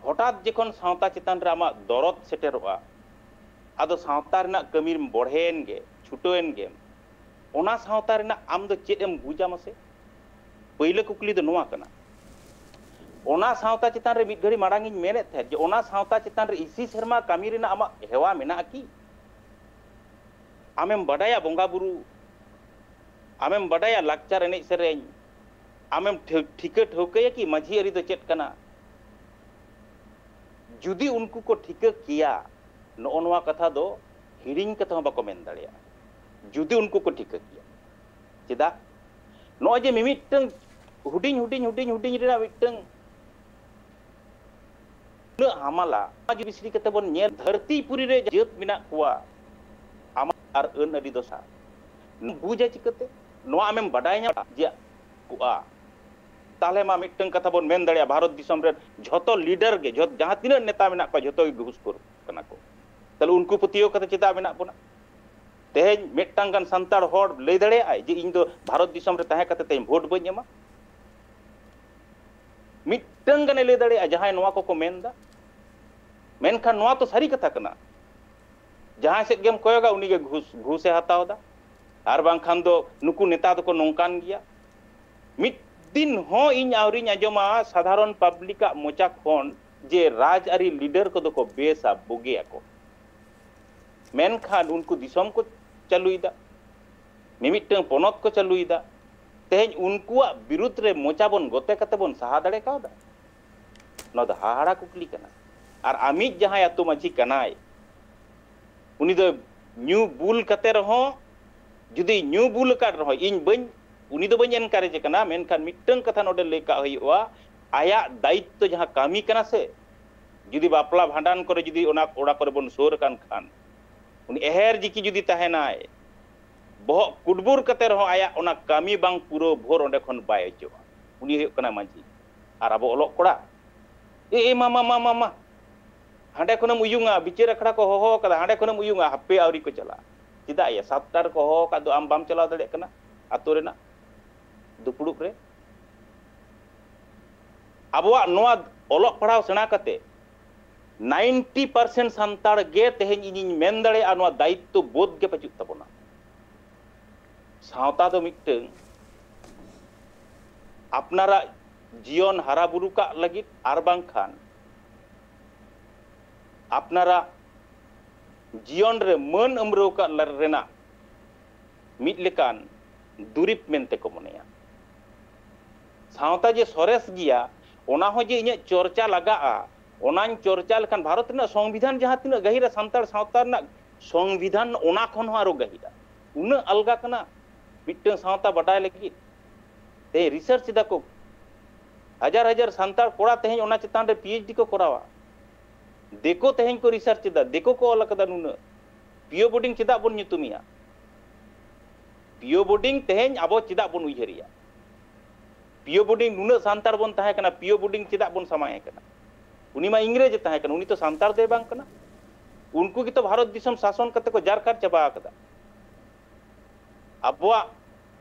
ᱦᱚᱴᱟᱛ ᱡᱚᱠᱷᱚᱱ ᱥᱟᱶᱛᱟ ᱪᱮᱛᱟᱱ ᱨᱮ ᱟᱢᱟᱜ ᱫᱚᱨᱚᱫ ᱥᱮᱴᱮᱨᱚᱜᱼᱟ, ᱟᱫᱚ ᱥᱟᱶᱛᱟ ᱨᱮᱱᱟᱜ ᱠᱟᱹᱢᱤ ᱨᱮᱢ ᱵᱚᱲᱦᱮᱭᱮᱱ ᱜᱮ, ᱪᱷᱩᱴᱟᱹᱣᱮᱱ ᱜᱮᱢ, ᱚᱱᱟ ᱥᱟᱶᱛᱟ ᱨᱮᱱᱟᱜ ᱟᱢ ᱫᱚ ᱪᱮᱫ ᱮᱢ ᱵᱩᱡᱟ ᱢᱟᱥᱮ? ᱯᱟᱹᱭᱞᱟᱹ ᱠᱩᱠᱞᱤ ᱫᱚ ᱱᱚᱣᱟ ᱠᱟᱱᱟ᱾ ᱚᱱᱟ ᱥᱟᱶᱛᱟ ᱪᱮᱛᱟᱱ ᱨᱮ ᱢᱤᱫ ᱜᱷᱟᱹᱲᱤ ᱢᱟᱲᱟᱝ ᱤᱧ ᱢᱮᱱᱮᱫ ᱛᱟᱦᱮᱸᱫ ᱡᱮ ᱚᱱᱟ ᱥᱟᱶᱛᱟ ᱪᱮᱛᱟᱱ ᱨᱮ ᱤᱥᱤ ᱥᱮᱨᱢᱟ ᱠᱟᱹᱢᱤ ᱨᱮᱱᱟᱜ ᱟᱢᱟᱜ ᱦᱮᱣᱟ ᱢᱮᱱᱟᱜᱼᱟ ᱠᱤ? ᱟᱢᱮᱢ ᱵᱟᱰᱟᱭᱟ ᱵᱚᱸᱜᱟ ᱵᱩᱨᱩ, ᱟᱢᱮᱢ ᱵᱟᱰᱟᱭᱟ ᱞᱟᱠᱪᱟᱨ ᱮᱱᱮᱡ ᱥᱮᱨᱮᱧ, ᱟᱢᱮᱢ ᱴᱷᱟᱹ- ᱴᱷᱤᱠᱟᱹ ᱴᱷᱟᱹᱣᱠᱟᱹᱭᱟ ᱠᱤ ᱢᱟᱹᱡᱷᱤ ᱟᱹᱨᱤ ᱫᱚ ᱪᱮᱫ ᱠᱟᱱᱟ? ᱡᱩᱫᱤ ᱩᱱᱠᱩ ᱠᱚ ᱴᱷᱤᱠᱟᱹ ᱠᱮᱭᱟ, ᱱᱚᱜᱼᱚ ᱱᱚᱣᱟ ᱠᱟᱛᱷᱟ ᱫᱚ ᱦᱤᱲᱤᱧ ᱠᱟᱛᱮ ᱦᱚᱸ ᱵᱟᱠᱚ ᱢᱮᱱ ᱫᱟᱲᱮᱭᱟᱜᱼᱟ᱾ ᱡᱩᱫᱤ ᱩᱱᱠᱩ ᱠᱚ ᱴᱷᱤᱠᱟᱹ ᱠᱮᱭᱟ, ᱪᱮᱫᱟᱜ ᱱᱚᱜᱼᱚᱭ ᱡᱮ ᱢᱤᱢᱤᱫᱴᱟᱝ ᱦᱩᱰᱤᱧ ᱦᱩᱰᱤᱧ ᱦᱩᱰᱤᱧ ᱦᱩᱰᱤᱧ ᱨᱮᱱᱟᱜ ᱢᱤᱫᱴᱟᱝ ᱩᱱᱟᱹᱜ ᱦᱟᱢᱟᱞᱟ, ᱡᱩᱫᱤ ᱵᱤᱥᱲᱤ ᱠᱟᱛᱮ ᱵᱚᱱ ᱧᱮᱞ, ᱫᱷᱟᱹᱨᱛᱤ ᱯᱩᱨᱤ ᱨᱮ ᱡᱟᱹᱛ ᱢᱮᱱᱟᱜ ᱠᱚᱣᱟ, ᱟᱢᱟᱜ ᱟᱨ ᱟᱹᱱ ᱟᱹᱨᱤ ᱫᱚᱥᱟ, ᱵᱩᱡᱟ ᱪᱤᱠᱟᱹᱛᱮ? ᱱᱚᱣᱟ ᱟᱢᱮᱢ ᱵᱟᱰᱟᱭ ᱧᱟᱢᱟ ᱡᱮ ᱠᱚᱜᱼᱟ, ᱛᱟᱦᱚᱞᱮ ᱢᱟ ᱢᱤᱫᱴᱟᱝ ᱠᱟᱛᱷᱟ ᱵᱚᱱ ᱢᱮᱱ ᱫᱟᱲᱮᱭᱟᱜᱼᱟ, ᱵᱷᱟᱨᱚᱛ ᱫᱤᱥᱚᱢ ᱨᱮ ᱡᱷᱚᱛᱚ ᱞᱤᱰᱟᱨ ᱜᱮ, ᱡᱷᱚᱛᱚ ᱡᱟᱦᱟᱸ ᱛᱤᱱᱟᱹᱜ ᱱᱮᱛᱟ ᱢᱮᱱᱟᱜ ᱠᱚᱣᱟ, ᱡᱷᱚᱛᱚ ᱜᱮ ᱜᱷᱩᱥᱠᱷᱳᱨ ᱠᱟᱱᱟ ᱠᱚ᱾ ᱛᱟᱦᱚᱞᱮ ᱩᱱᱠᱩ ᱯᱟᱹᱛᱭᱟᱹᱣ ᱠᱟᱛᱮ ᱪᱮᱫᱟᱜ ᱢᱮᱱᱟᱜ ᱵᱚᱱᱟ? ᱛᱮᱦᱮᱧ ᱢᱤᱫᱴᱟᱝ ᱜᱟᱱ ᱥᱟᱱᱛᱟᱲ ᱦᱚᱲ ᱞᱟᱹᱭ ᱫᱟᱲᱮᱭᱟᱜᱼᱟᱭ ᱡᱮ ᱤᱧ ᱫᱚ ᱵᱷᱟᱨᱚᱛ ᱫᱤᱥᱚᱢ ᱨᱮ ᱛᱟᱦᱮᱸ ᱠᱟᱛᱮ ᱛᱮᱦᱮᱧ ᱵᱷᱳᱴ ᱵᱟᱹᱧ ᱮᱢᱟ? ᱢᱤᱫᱴᱟᱝ ᱜᱟᱱᱮ ᱞᱟᱹᱭ ᱫᱟᱲᱮᱭᱟᱜᱼᱟ ᱡᱟᱦᱟᱸᱭ ᱱᱚᱣᱟ ᱠᱚᱠᱚ ᱢᱮᱱ ᱮᱫᱟ? ᱢᱮᱱᱠᱷᱟᱱ ᱱᱚᱣᱟ ᱛᱚ ᱥᱟᱹᱨᱤ ᱠᱟᱛᱷᱟ ᱠᱟᱱᱟ, ᱡᱟᱦᱟᱸᱭ ᱥᱮᱫ ᱜᱮᱢ ᱠᱚᱭᱚᱜᱟ ᱩᱱᱤᱜᱮ ᱜᱷᱩᱥ, ᱜᱷᱩᱥᱮ ᱦᱟᱛᱟᱣ ᱮᱫᱟ, ᱟᱨ ᱵᱟᱝᱠᱷᱟᱱ ᱫᱚ ᱱᱩᱠᱩ ᱱᱮᱛᱟ ᱫᱚᱠᱚ ᱱᱚᱝᱠᱟᱱ ᱜᱮᱭᱟ᱾ ᱢᱤᱫ ᱫᱤᱱ ᱦᱚᱸ ᱤᱧ ᱟᱹᱣᱨᱤᱧ ᱟᱸᱡᱚᱢᱟ ᱥᱟᱫᱷᱟᱨᱚᱱ ᱯᱟᱵᱽᱞᱤᱠᱟᱜ ᱢᱚᱪᱟ ᱠᱷᱚᱱ ᱡᱮ ᱨᱟᱡᱽᱟᱹᱨᱤ ᱞᱤᱰᱟᱨ ᱠᱚᱫᱚ ᱠᱚ ᱵᱮᱥᱟ, ᱵᱩᱜᱤᱭᱟᱠᱚ᱾ ᱢᱮᱱᱠᱷᱟᱱ ᱩᱱᱠᱩ ᱫᱤᱥᱚᱢ ᱠᱚ ᱪᱟᱹᱞᱩᱭᱮᱫᱟ, ᱢᱤᱢᱤᱫᱴᱟᱝ ᱯᱚᱱᱚᱛ ᱠᱚ ᱪᱟᱹᱞᱩᱭᱮᱫᱟ᱾ ᱛᱮᱦᱮᱧ ᱩᱱᱠᱩᱣᱟᱜ ᱵᱤᱨᱩᱫᱽ ᱨᱮ ᱢᱚᱪᱟ ᱵᱚᱱ ᱜᱚᱛᱮ ᱠᱟᱛᱮ ᱵᱚᱱ ᱥᱟᱦᱟ ᱫᱟᱲᱮ ᱠᱟᱣᱫᱟ? ᱱᱚᱣᱟ ᱫᱚ ᱦᱟᱦᱟᱲᱟ ᱠᱩᱠᱞᱤ ᱠᱟᱱᱟ᱾ ᱟᱨ ᱟᱢᱤᱡ ᱡᱟᱦᱟᱸᱭ ᱟᱹᱛᱩ ᱢᱟᱹᱡᱷᱤ ᱠᱟᱱᱟᱭ, ᱩᱱᱤ ᱫᱚ ᱧᱩ ᱵᱩᱞ ᱠᱟᱛᱮ ᱨᱮᱦᱚᱸ, ᱡᱩᱫᱤ ᱧᱩ ᱵᱩᱞ ᱟᱠᱟᱫ ᱨᱮᱦᱚᱸ, ᱤᱧ ᱵᱟᱹᱧ, ᱩᱱᱤ ᱫᱚ ᱵᱟᱹᱧ ᱮᱱᱠᱟᱨᱮᱡᱮ ᱠᱟᱱᱟ, ᱢᱮᱱᱠᱷᱟᱱ ᱢᱤᱫᱴᱟᱝ ᱠᱟᱛᱷᱟ ᱱᱚᱰᱮ ᱞᱟᱹᱭ ᱠᱟᱜ ᱦᱩᱭᱩᱜᱼᱟ, ᱟᱭᱟᱜ ᱫᱟᱭᱤᱛᱛᱚ ᱡᱟᱦᱟᱸ ᱠᱟᱹᱢᱤ ᱠᱟᱱᱟ ᱥᱮ, ᱡᱩᱫᱤ ᱵᱟᱯᱞᱟ ᱵᱷᱟᱸᱰᱟᱱ ᱠᱚᱨᱮ ᱡᱩᱫᱤ ᱚᱱᱟ ᱚᱲᱟᱜ ᱠᱚᱨᱮ ᱵᱚᱱ ᱥᱩᱨ ᱟᱠᱟᱱ ᱠᱷᱟᱱ, ᱩᱱᱤ ᱮᱦᱮᱨ ᱡᱤᱠᱤ ᱡᱩᱫᱤ ᱛᱟᱦᱮᱱᱟᱭ, ᱵᱚᱦᱚᱜ ᱠᱩᱰᱵᱩᱨ ᱠᱟᱛᱮ ᱨᱮᱦᱚᱸ ᱟᱭᱟᱜ ᱚᱱᱟ ᱠᱟᱹᱢᱤ ᱵᱟᱝ ᱯᱩᱨᱟᱹᱣ ᱵᱷᱳᱨ ᱚᱸᱰᱮ ᱠᱷᱚᱱ ᱵᱟᱭ ᱚᱪᱚᱜᱼᱟ᱾ ᱩᱱᱤ ᱦᱩᱭᱩᱜ ᱠᱟᱱᱟ ᱢᱟᱹᱡᱷᱤ᱾ ᱟᱨ ᱟᱵᱚ ᱚᱞᱚᱜ ᱠᱚᱲᱟ, ᱮ, ᱮ, ᱢᱟ, ᱢᱟ, ᱢᱟ, ᱢᱟ, ᱢᱟ, ᱦᱟᱸᱰᱮ ᱠᱷᱚᱱᱮᱢ ᱩᱭᱩᱝᱟ, ᱵᱤᱪᱟᱹᱨ ᱟᱠᱷᱲᱟ ᱠᱚ ᱦᱚᱦᱚ ᱟᱠᱟᱫᱟ, ᱦᱟᱸᱰᱮ ᱠᱷᱚᱱᱮᱢ ᱩᱭᱩᱝᱟ, ᱦᱟᱯᱮ ᱟᱹᱣᱨᱤ ᱠᱚ ᱪᱟᱞᱟᱜᱼᱟ᱾ ᱪᱮᱫᱟᱜ ᱭᱟ? ᱥᱟᱛᱴᱟ ᱨᱮᱠᱚ ᱦᱚᱦᱚ ᱟᱠᱟᱫ ᱫᱚ, ᱟᱢ ᱵᱟᱢ ᱪᱟᱞᱟᱣ ᱫᱟᱲᱮᱭᱟᱜ ᱠᱟᱱᱟ ᱟᱛᱳ ᱨᱮᱱᱟᱜ ᱫᱩᱯᱲᱩᱵ ᱨᱮ? ᱟᱵᱚᱣᱟᱜ ᱱᱚᱣᱟ ᱚᱞᱚᱜ ᱯᱟᱲᱦᱟᱣ ᱥᱮᱬᱟ ᱠᱟᱛᱮ ninety percent ᱥᱟᱱᱛᱟᱲ ᱜᱮ ᱛᱮᱦᱮᱧ ᱤᱧᱤᱧ ᱢᱮᱱ ᱫᱟᱲᱮᱭᱟᱜᱼᱟ, ᱱᱚᱣᱟ ᱫᱟᱭᱤᱛᱛᱚ ᱵᱳᱫᱷ ᱜᱮ ᱯᱟᱹᱪᱩᱜ ᱛᱟᱵᱚᱱᱟ᱾ ᱥᱟᱶᱛᱟ ᱫᱚ ᱢᱤᱫᱴᱟᱝ ᱟᱯᱱᱟᱨᱟᱜ ᱡᱤᱭᱚᱱ ᱦᱟᱨᱟ ᱵᱩᱨᱩ ᱠᱟᱜ ᱞᱟᱹᱜᱤᱫ ᱟᱨ ᱵᱟᱝᱠᱷᱟᱱ ᱟᱯᱱᱟᱨᱟᱜ ᱡᱤᱭᱚᱱ ᱨᱮ ᱢᱟᱹᱱ ᱟᱹᱢᱨᱟᱹᱣ ᱠᱟᱜ ᱨᱮᱱᱟᱜ ᱢᱤᱫ ᱞᱮᱠᱟᱱ ᱫᱩᱨᱤᱵᱽ ᱢᱮᱱᱛᱮ ᱠᱚ ᱢᱚᱱᱮᱭᱟ᱾ ᱥᱟᱶᱛᱟ ᱡᱮ ᱥᱚᱨᱮᱥ ᱜᱮᱭᱟ, ᱚᱱᱟ ᱦᱚᱸ ᱡᱮ ᱤᱧᱟᱹᱜ ᱪᱚᱨᱪᱟ ᱞᱟᱜᱟᱜᱼᱟ, ᱚᱱᱟᱧ ᱪᱚᱨᱪᱟ ᱞᱮᱠᱷᱟᱱ ᱵᱷᱟᱨᱚᱛ ᱨᱮᱱᱟᱜ ᱥᱚᱝᱵᱤᱫᱷᱟᱱ ᱡᱟᱦᱟᱸ ᱛᱤᱱᱟᱹᱜ ᱜᱟᱹᱦᱤᱨᱟ, ᱥᱟᱱᱛᱟᱲ ᱥᱟᱶᱛᱟ ᱨᱮᱱᱟᱜ ᱥᱚᱝᱵᱤᱫᱷᱟᱱ ᱚᱱᱟ ᱠᱷᱚᱱ ᱦᱚᱸ ᱟᱨᱚ ᱜᱟᱹᱦᱤᱨᱟ᱾ ᱩᱱᱟᱹᱜ ᱟᱞᱜᱟ ᱠᱟᱱᱟ ᱢᱤᱫᱴᱟᱝ ᱥᱟᱶᱛᱟ ᱵᱟᱰᱟᱭ ᱞᱟᱹᱜᱤᱫ᱾ ᱛᱮᱦᱮᱧ ᱨᱤᱥᱟᱨᱪ ᱮᱫᱟ ᱠᱚ, ᱦᱟᱡᱟᱨ ᱦᱟᱡᱟᱨ ᱥᱟᱱᱛᱟᱲ ᱠᱚᱲᱟ ᱛᱮᱦᱮᱧ ᱚᱱᱟ ᱪᱮᱛᱟᱱ ᱨᱮ ᱯᱤ ᱮᱭᱤᱪ ᱰᱤ ᱠᱚ ᱠᱚᱨᱟᱣᱟ᱾ ᱫᱤᱠᱩ ᱛᱮᱦᱮᱧ ᱠᱚ ᱨᱤᱥᱟᱨᱪ ᱮᱫᱟ, ᱫᱤᱠᱩ ᱠᱚ ᱚᱞ ᱟᱠᱟᱫᱟ ᱱᱩᱱᱟᱹᱜ᱾ ᱯᱤᱭᱳ ᱵᱳᱨᱰᱤᱝ ᱪᱮᱫᱟᱜ ᱵᱚᱱ ᱧᱩᱛᱩᱢᱮᱜᱼᱟ? ᱯᱤᱭᱳ ᱵᱳᱨᱰᱤᱝ ᱛᱮᱦᱮᱧ ᱟᱵᱚ ᱪᱮᱫᱟᱜ ᱵᱚᱱ ᱩᱭᱦᱟᱹᱨᱮᱜᱼᱟ? ᱯᱤᱭᱳ ᱵᱳᱨᱰᱤᱝ ᱱᱩᱱᱟᱹᱜ ᱥᱟᱱᱛᱟᱲ ᱵᱚᱱ ᱛᱟᱦᱮᱸ ᱠᱟᱱᱟ, ᱯᱤᱭᱳ ᱵᱳᱨᱰᱤᱝ ᱪᱮᱫᱟᱜ ᱵᱚᱱ ᱥᱟᱢᱟᱭᱮ ᱠᱟᱱᱟ? ᱩᱱᱤ ᱢᱟ ᱤᱝᱨᱮᱡᱽ ᱮ ᱛᱟᱦᱮᱸ ᱠᱟᱱᱟ, ᱩᱱᱤ ᱛᱚ ᱥᱟᱱᱛᱟᱲ ᱫᱚᱭ ᱵᱟᱝ ᱠᱟᱱᱟ᱾ ᱩᱱᱠᱩ ᱜᱮᱛᱚ ᱵᱷᱟᱨᱚᱛ ᱫᱤᱥᱚᱢ ᱥᱟᱥᱚᱱ ᱠᱟᱛᱮ ᱠᱚ ᱡᱟᱨᱠᱟᱨ ᱪᱟᱵᱟ ᱟᱠᱟᱫᱟ᱾ ᱟᱵᱚᱣᱟᱜ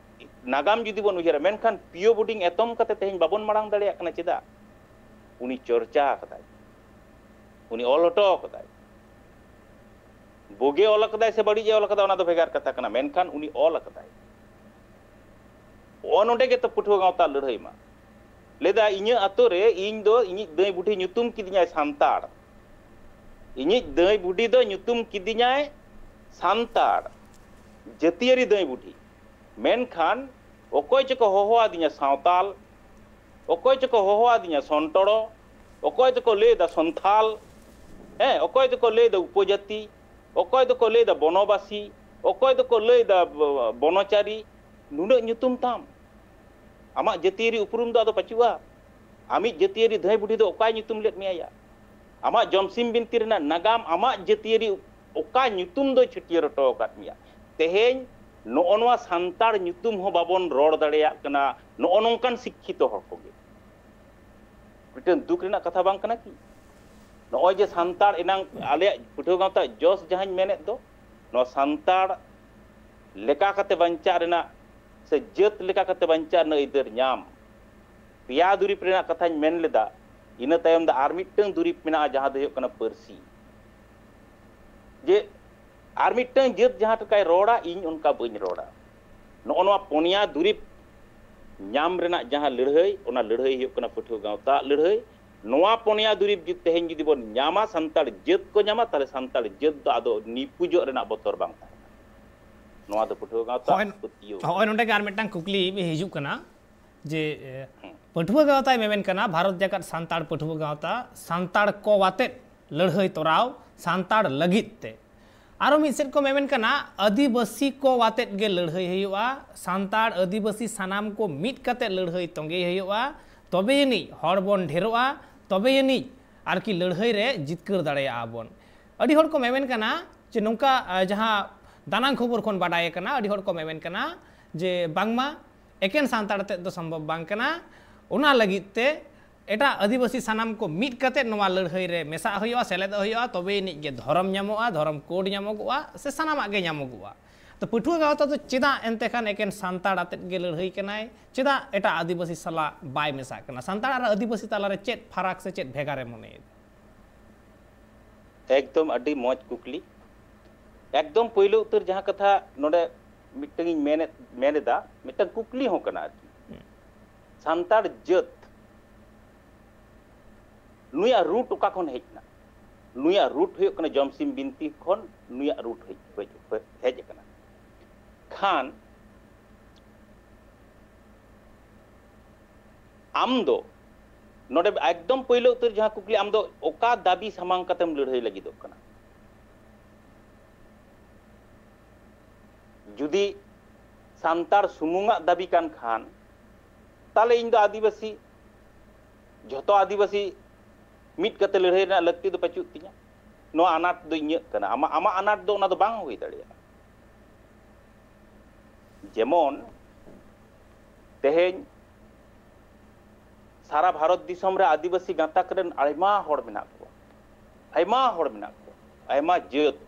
ᱱᱟᱜᱟᱢ ᱡᱩᱫᱤ ᱵᱚᱱ ᱩᱭᱦᱟᱹᱨᱟ, ᱢᱮᱱᱠᱷᱟᱱ ᱯᱤᱭᱳ ᱵᱳᱨᱰᱤᱝ ᱮᱛᱚᱢ ᱠᱟᱛᱮ ᱛᱮᱦᱮᱧ ᱵᱟᱵᱚᱱ ᱢᱟᱲᱟᱝ ᱫᱟᱲᱮᱭᱟᱜ ᱠᱟᱱᱟ᱾ ᱪᱮᱫᱟᱜ? ᱩᱱᱤ ᱪᱚᱨᱪᱟ ᱟᱠᱟᱫᱟᱭ, ᱩᱱᱤ ᱚᱞ ᱦᱚᱴᱚ ᱟᱠᱟᱫᱟᱭ᱾ ᱵᱩᱜᱤ ᱚᱞ ᱟᱠᱟᱫᱟᱭ ᱥᱮ ᱵᱟᱹᱲᱤᱡ ᱮ ᱚᱞ ᱟᱠᱟᱫᱟ, ᱚᱱᱟ ᱫᱚ ᱵᱷᱮᱜᱟᱨ ᱠᱟᱛᱷᱟ ᱠᱟᱱᱟ, ᱢᱮᱱᱠᱷᱟᱱ ᱩᱱᱤ ᱚᱞ ᱟᱠᱟᱫᱟᱭ᱾ ᱱᱚᱜᱼᱚ ᱱᱚᱰᱮ ᱜᱮᱛᱚ ᱯᱟᱹᱴᱷᱩᱣᱟᱹ ᱜᱟᱶᱛᱟ ᱞᱟᱹᱲᱦᱟᱹᱭ ᱢᱟ᱾ ᱞᱟᱹᱭᱫᱟ, ᱤᱧᱟᱹᱜ ᱟᱛᱳ ᱨᱮ ᱤᱧ ᱫᱚ ᱤᱧᱤᱡ ᱫᱟᱹᱭ ᱵᱩᱰᱷᱤ ᱧᱩᱛᱩᱢ ᱠᱤᱫᱤᱧᱟᱭ ᱥᱟᱱᱛᱟᱲ, ᱤᱧᱤᱡ ᱫᱟᱹᱭ ᱵᱩᱰᱷᱤ ᱫᱚ ᱧᱩᱛᱩᱢ ᱠᱤᱫᱤᱧᱟᱭ ᱥᱟᱱᱛᱟᱲ, ᱡᱟᱹᱛᱤᱭᱟᱹᱨᱤ ᱫᱟᱹᱭ ᱵᱩᱰᱷᱤ, ᱢᱮᱱᱠᱷᱟᱱ ᱚᱠᱚᱭ ᱪᱚᱠᱚ ᱦᱚᱦᱚ ᱟᱹᱫᱤᱧᱟ ᱥᱟᱶᱛᱟᱞ, ᱚᱠᱚᱭ ᱪᱚᱠᱚ ᱦᱚᱦᱚ ᱟᱹᱫᱤᱧᱟ ᱥᱚᱱᱴᱚᱲᱚ, ᱚᱠᱚᱭ ᱫᱚᱠᱚ ᱞᱟᱹᱭᱫᱟ ᱥᱚᱱᱛᱷᱟᱞ, ᱦᱮᱸ, ᱚᱠᱚᱭ ᱫᱚᱠᱚ ᱞᱟᱹᱭᱫᱟ ᱩᱯᱚᱡᱟᱹᱛᱤ, ᱚᱠᱚᱭ ᱫᱚᱠᱚ ᱞᱟᱹᱭᱫᱟ ᱵᱚᱱᱚᱵᱟᱥᱤ, ᱚᱠᱚᱭ ᱫᱚᱠᱚ ᱞᱟᱹᱭᱫᱟ ᱵᱚᱱᱚᱪᱟᱨᱤ᱾ ᱱᱩᱱᱟᱹᱜ ᱧᱩᱛᱩᱢ ᱛᱟᱢ, ᱟᱢᱟᱜ ᱡᱟᱹᱛᱤᱭᱟᱹᱨᱤ ᱩᱯᱨᱩᱢ ᱫᱚ ᱟᱫᱚ ᱯᱟᱹᱪᱩᱜᱼᱟ᱾ ᱟᱢᱤᱡ ᱡᱟᱹᱛᱤᱭᱟᱹᱨᱤ ᱫᱷᱟᱹᱭ ᱵᱩᱰᱷᱤ ᱫᱚ ᱚᱠᱟᱭ ᱧᱩᱛᱩᱢ ᱞᱮᱫ ᱢᱮᱭᱟ ᱭᱟ? ᱟᱢᱟᱜ ᱡᱚᱢᱥᱤᱢ ᱵᱤᱱᱛᱤ ᱨᱮᱱᱟᱜ ᱱᱟᱜᱟᱢ ᱟᱢᱟᱜ ᱡᱟᱹᱛᱤᱭᱟᱹᱨᱤ ᱚᱠᱟ ᱧᱩᱛᱩᱢ ᱫᱚᱭ ᱪᱷᱟᱹᱴᱭᱟᱹᱨ ᱦᱚᱴᱚ ᱟᱠᱟᱫ ᱢᱮᱭᱟ? ᱛᱮᱦᱮᱧ ᱱᱚᱜᱼᱚ ᱱᱚᱣᱟ ᱥᱟᱱᱛᱟᱲ ᱧᱩᱛᱩᱢ ᱦᱚᱸ ᱵᱟᱵᱚᱱ ᱨᱚᱲ ᱫᱟᱲᱮᱭᱟᱜ ᱠᱟᱱᱟ, ᱱᱚᱜᱼᱚ ᱱᱚᱝᱠᱟᱱ ᱥᱤᱠᱠᱷᱤᱛᱚ ᱦᱚᱲ ᱠᱚᱜᱮ᱾ ᱢᱤᱫᱴᱟᱝ ᱫᱩᱠ ᱨᱮᱱᱟᱜ ᱠᱟᱛᱷᱟ ᱵᱟᱝ ᱠᱟᱱᱟ ᱠᱤ? ᱱᱚᱜᱼᱚᱭ ᱡᱮ ᱥᱟᱱᱛᱟᱲ ᱮᱱᱟᱝ ᱟᱞᱮᱭᱟᱜ ᱯᱟᱹᱴᱷᱩᱣᱟᱹ ᱜᱟᱶᱛᱟ ᱡᱚᱥ ᱡᱟᱦᱟᱸᱧ ᱢᱮᱱᱮᱫ ᱫᱚ, ᱱᱚᱣᱟ ᱥᱟᱱᱛᱟᱲ ᱞᱮᱠᱟ ᱠᱟᱛᱮ ᱵᱟᱧᱪᱟᱜ ᱨᱮᱱᱟᱜ ᱥᱮ ᱡᱟᱹᱛ ᱞᱮᱠᱟ ᱠᱟᱛᱮ ᱵᱟᱧᱪᱟᱜ ᱨᱮᱱᱟᱜ ᱟᱹᱭᱫᱟᱹᱨ ᱧᱟᱢ, ᱯᱮᱭᱟ ᱫᱩᱨᱤᱵᱽ ᱨᱮᱱᱟᱜ ᱠᱟᱛᱷᱟᱧ ᱢᱮᱱ ᱞᱮᱫᱟ᱾ ᱤᱱᱟᱹ ᱛᱟᱭᱚᱢ ᱫᱚ ᱟᱨ ᱢᱤᱫᱴᱟᱝ ᱫᱩᱨᱤᱵᱽ ᱢᱮᱱᱟᱜᱼᱟ, ᱡᱟᱦᱟᱸ ᱫᱚ ᱦᱩᱭᱩᱜ ᱠᱟᱱᱟ ᱯᱟᱹᱨᱥᱤ᱾ ᱡᱮ ᱟᱨ ᱢᱤᱫᱴᱟᱝ ᱡᱟᱹᱛ ᱡᱟᱦᱟᱸ ᱞᱮᱠᱟᱭ ᱨᱚᱲᱟ, ᱤᱧ ᱚᱱᱠᱟ ᱵᱟᱹᱧ ᱨᱚᱲᱟ᱾ ᱱᱚᱜᱼᱚ ᱱᱚᱣᱟ ᱯᱚᱱᱭᱟ ᱫᱩᱨᱤᱵᱽ ᱧᱟᱢ ᱨᱮᱱᱟᱜ ᱡᱟᱦᱟᱸ ᱞᱟᱹᱲᱦᱟᱹᱭ, ᱚᱱᱟ ᱞᱟᱹᱲᱦᱟᱹᱭ ᱦᱩᱭᱩᱜ ᱠᱟᱱᱟ ᱯᱟᱹᱴᱷᱩᱣᱟᱹ ᱜᱟᱶᱛᱟ ᱞᱟᱹᱲᱦᱟᱹᱭ᱾ ᱱᱚᱣᱟ ᱯᱚᱱᱭᱟ ᱫᱩᱨᱤᱵᱽ ᱡᱩᱫᱤ ᱛᱮᱦᱮᱧ ᱡᱩᱫᱤ ᱵᱚᱱ ᱧᱟᱢᱟ, ᱥᱟᱱᱛᱟᱲ ᱡᱟᱹᱛ ᱠᱚ ᱧᱟᱢᱟ, ᱛᱟᱦᱚᱞᱮ ᱥᱟᱱᱛᱟᱲ ᱡᱟᱹᱛ ᱫᱚ ᱟᱫᱚ ᱱᱤᱯᱩᱡᱚᱜ ᱨᱮᱱᱟᱜ ᱵᱚᱛᱚᱨ ᱵᱟᱝ ᱛᱟᱦᱮᱱᱟ᱾ ᱱᱚᱣᱟ ᱫᱚ ᱯᱟᱹᱴᱷᱩᱣᱟᱹ ᱜᱟᱶᱛᱟ ᱦᱚᱸᱜᱼᱚᱭ ᱯᱟᱹᱛᱭᱟᱹᱣ ᱦᱚᱸᱜᱼᱚᱭ ᱱᱚᱰᱮ ᱜᱮ ᱟᱨ ᱢᱤᱫᱴᱟᱝ ᱠᱩᱠᱞᱤ ᱦᱤᱡᱩᱜ ᱠᱟᱱᱟ ᱡᱮ, ᱮ, ᱦᱩᱸ᱾ ᱯᱟᱹᱴᱷᱩᱣᱟᱹ ᱜᱟᱶᱛᱟᱭ ᱢᱮᱢᱮᱱ ᱠᱟᱱᱟ, ᱵᱷᱟᱨᱚᱛ ᱡᱟᱠᱟᱛ ᱥᱟᱱᱛᱟᱲ ᱯᱟᱹᱴᱷᱩᱣᱟᱹ ᱜᱟᱶᱛᱟ, ᱥᱟᱱᱛᱟᱲ ᱠᱚ ᱟᱛᱮᱫ ᱞᱟᱹᱲᱦᱟᱹᱭ ᱛᱚᱨᱟᱣ, ᱥᱟᱱᱛᱟᱲ ᱞᱟᱹᱜᱤᱫ ᱛᱮ᱾ ᱟᱨᱚ ᱢᱤᱫ ᱥᱮᱫ ᱠᱚ ᱢᱮᱢᱮᱱ ᱠᱟᱱᱟ, ᱟᱹᱫᱤᱵᱟᱹᱥᱤ ᱠᱚ ᱟᱛᱮᱫ ᱜᱮ ᱞᱟᱹᱲᱦᱟᱹᱭ ᱦᱩᱭᱩᱜᱼᱟ, ᱥᱟᱱᱛᱟᱲ ᱟᱹᱫᱤᱵᱟᱹᱥᱤ ᱥᱟᱱᱟᱢ ᱠᱚ ᱢᱤᱫ ᱠᱟᱛᱮᱫ ᱞᱟᱹᱲᱦᱟᱹᱭ ᱛᱚᱸᱜᱮ ᱦᱩᱭᱩᱜᱼᱟ, ᱛᱚᱵᱮ ᱟᱹᱱᱤᱡ ᱦᱚᱲ ᱵᱚᱱ ᱰᱷᱮᱨᱚᱜᱼᱟ, ᱛᱚᱵᱮ ᱟᱹᱱᱤᱡ ᱟᱨᱠᱤ ᱞᱟᱹᱲᱦᱟᱹᱭ ᱨᱮ ᱡᱤᱛᱠᱟᱹᱨ ᱫᱟᱲᱮᱭᱟᱜᱼᱟ ᱵᱚᱱ᱾ ᱟᱹᱰᱤ ᱦᱚᱲ ᱠᱚ ᱢᱮᱢᱮᱱ ᱠᱟᱱᱟ ᱡᱮ ᱱᱚᱝᱠᱟ, ᱟ, ᱡᱟᱦᱟᱸ ᱫᱟᱱᱟᱝ ᱠᱷᱚᱵᱚᱨ ᱠᱷᱚᱱ ᱵᱟᱰᱟᱭ ᱟᱠᱟᱱᱟ, ᱟᱹᱰᱤ ᱦᱚᱲ ᱠᱚ ᱢᱮᱢᱮᱱ ᱠᱟᱱᱟ ᱡᱮ ᱵᱟᱝᱢᱟ ᱮᱠᱮᱱ ᱥᱟᱱᱛᱟᱲ ᱟᱛᱮᱫ ᱫᱚ ᱥᱚᱢᱵᱷᱚᱵ ᱵᱟᱝ ᱠᱟᱱᱟ, ᱚᱱᱟ ᱞᱟᱹᱜᱤᱫ ᱛᱮ ᱮᱴᱟᱜ ᱟᱹᱫᱤᱵᱟᱹᱥᱤ ᱥᱟᱱᱟᱢ ᱠᱚ ᱢᱤᱫ ᱠᱟᱛᱮᱫ ᱱᱚᱣᱟ ᱞᱟᱹᱲᱦᱟᱹᱭ ᱨᱮ ᱢᱮᱥᱟᱜ ᱦᱩᱭᱩᱜᱼᱟ, ᱥᱮᱞᱮᱫᱚᱜ ᱦᱩᱭᱩᱜᱼᱟ, ᱛᱚᱵᱮ ᱟᱹᱱᱤᱡ ᱜᱮ ᱫᱷᱚᱨᱚᱢ ᱧᱟᱢᱚᱜᱼᱟ, ᱫᱷᱚᱨᱚᱢ ᱠᱳᱰ ᱧᱟᱢᱚᱜᱚᱜᱼᱟ, ᱥᱮ ᱥᱟᱱᱟᱢᱟᱜ ᱜᱮ ᱧᱟᱢᱚᱜᱚᱜᱼᱟ᱾ ᱛᱚ ᱯᱟᱹᱴᱷᱩᱣᱟᱹ ᱜᱟᱶᱛᱟ ᱫᱚ ᱪᱮᱫᱟᱜ ᱮᱱᱛᱮ ᱠᱷᱟᱱ ᱮᱠᱮᱱ ᱥᱟᱱᱛᱟᱲ ᱟᱛᱮᱫ ᱜᱮ ᱞᱟᱹᱲᱦᱟᱹᱭ ᱠᱟᱱᱟᱭ? ᱪᱮᱫᱟᱜ ᱮᱴᱟᱜ ᱟᱹᱫᱤᱵᱟᱹᱥᱤ ᱥᱟᱞᱟᱜ ᱵᱟᱭ ᱢᱮᱥᱟᱜ ᱠᱟᱱᱟ? ᱥᱟᱱᱛᱟᱲ ᱟᱨ ᱟᱹᱫᱤᱵᱟᱹᱥᱤ ᱛᱟᱞᱟᱨᱮ ᱪᱮᱫ ᱯᱷᱟᱨᱟᱠ ᱥᱮ ᱪᱮᱫ ᱵᱷᱮᱜᱟᱨᱮ ᱢᱚᱱᱮᱭᱮᱫᱟ? ᱮᱠᱫᱚᱢ ᱟᱹᱰᱤ ᱢᱚᱡᱽ ᱠᱩᱠᱞᱤ᱾ ᱮᱠᱫᱚᱢ ᱯᱳᱭᱞᱳ ᱩᱛᱟᱹᱨ ᱡᱟᱦᱟᱸ ᱠᱟᱛᱷᱟ ᱱᱚᱰᱮ ᱢᱤᱫᱴᱟᱝ ᱤᱧ ᱢᱮᱱᱮᱫ, ᱢᱮᱱ ᱮᱫᱟ, ᱢᱤᱫᱴᱟᱝ ᱠᱩᱠᱞᱤ ᱦᱚᱸ ᱠᱟᱱᱟ ᱟᱨᱠᱤ᱾ ᱦᱩᱸ᱾ ᱥᱟᱱᱛᱟᱲ ᱡᱟᱹᱛ ᱱᱩᱭᱟᱜ ᱨᱩᱴ ᱚᱠᱟ ᱠᱷᱚᱱ ᱦᱮᱡ ᱮᱱᱟ? ᱱᱩᱭᱟᱜ ᱨᱩᱴ ᱦᱩᱭᱩᱜ ᱠᱟᱱᱟ ᱡᱚᱢᱥᱤᱢ ᱵᱤᱱᱛᱤ ᱠᱷᱚᱱ ᱱᱩᱭᱟᱜ ᱨᱩᱴ ᱦᱮᱡ, ᱦᱮᱡ, ᱦᱮᱡ ᱟᱠᱟᱱᱟ᱾ ᱠᱷᱟᱱ ᱟᱢ ᱫᱚ ᱱᱚᱰᱮ ᱮᱠᱫᱚᱢ ᱯᱳᱭᱞᱳ ᱩᱛᱟᱹᱨ ᱡᱟᱦᱟᱸ ᱠᱩᱠᱞᱤ, ᱟᱢ ᱫᱚ ᱚᱠᱟ ᱫᱟᱹᱵᱤ ᱥᱟᱢᱟᱝ ᱠᱟᱛᱮᱢ ᱞᱟᱹᱲᱦᱟᱹᱭ ᱞᱟᱹᱜᱤᱫᱚᱜ ᱠᱟᱱᱟ? ᱡᱩᱫᱤ ᱥᱟᱱᱛᱟᱲ ᱥᱩᱢᱩᱝᱟᱜ ᱫᱟᱹᱵᱤ ᱠᱟᱱ ᱠᱷᱟᱱ, ᱛᱟᱦᱞᱮ ᱤᱧ ᱫᱚ ᱟᱹᱫᱤᱵᱟᱹᱥᱤ, ᱡᱷᱚᱛᱚ ᱟᱹᱫᱤᱵᱟᱹᱥᱤ ᱢᱤᱫ ᱠᱟᱛᱮ ᱞᱟᱹᱲᱦᱟᱹᱭ ᱨᱮᱱᱟᱜ ᱞᱟᱹᱠᱛᱤ ᱫᱚ ᱯᱟᱹᱪᱩᱜ ᱛᱤᱧᱟ᱾ ᱱᱚᱣᱟ ᱟᱱᱟᱴ ᱫᱚ ᱤᱧᱟᱹᱜ ᱠᱟᱱᱟ, ᱟᱢᱟᱜ, ᱟᱢᱟᱜ ᱟᱱᱟᱴ ᱫᱚ ᱚᱱᱟ ᱫᱚ ᱵᱟᱝ ᱦᱩᱭ ᱫᱟᱲᱮᱭᱟᱜᱼᱟ᱾ ᱡᱮᱢᱚᱱ ᱛᱮᱦᱮᱧ ᱥᱟᱨᱟ ᱵᱷᱟᱨᱚᱛ ᱫᱤᱥᱚᱢ ᱨᱮ ᱟᱹᱫᱤᱵᱟᱹᱥᱤ ᱜᱟᱸᱛᱟᱠ ᱨᱮᱱ ᱟᱭᱢᱟ ᱦᱚᱲ ᱢᱮᱱᱟᱜ ᱠᱚᱣᱟ, ᱟᱭᱢᱟ ᱦᱚᱲ ᱢᱮᱱᱟᱜ ᱠᱚᱣᱟ, ᱟᱭᱢᱟ ᱡᱟᱹᱛ᱾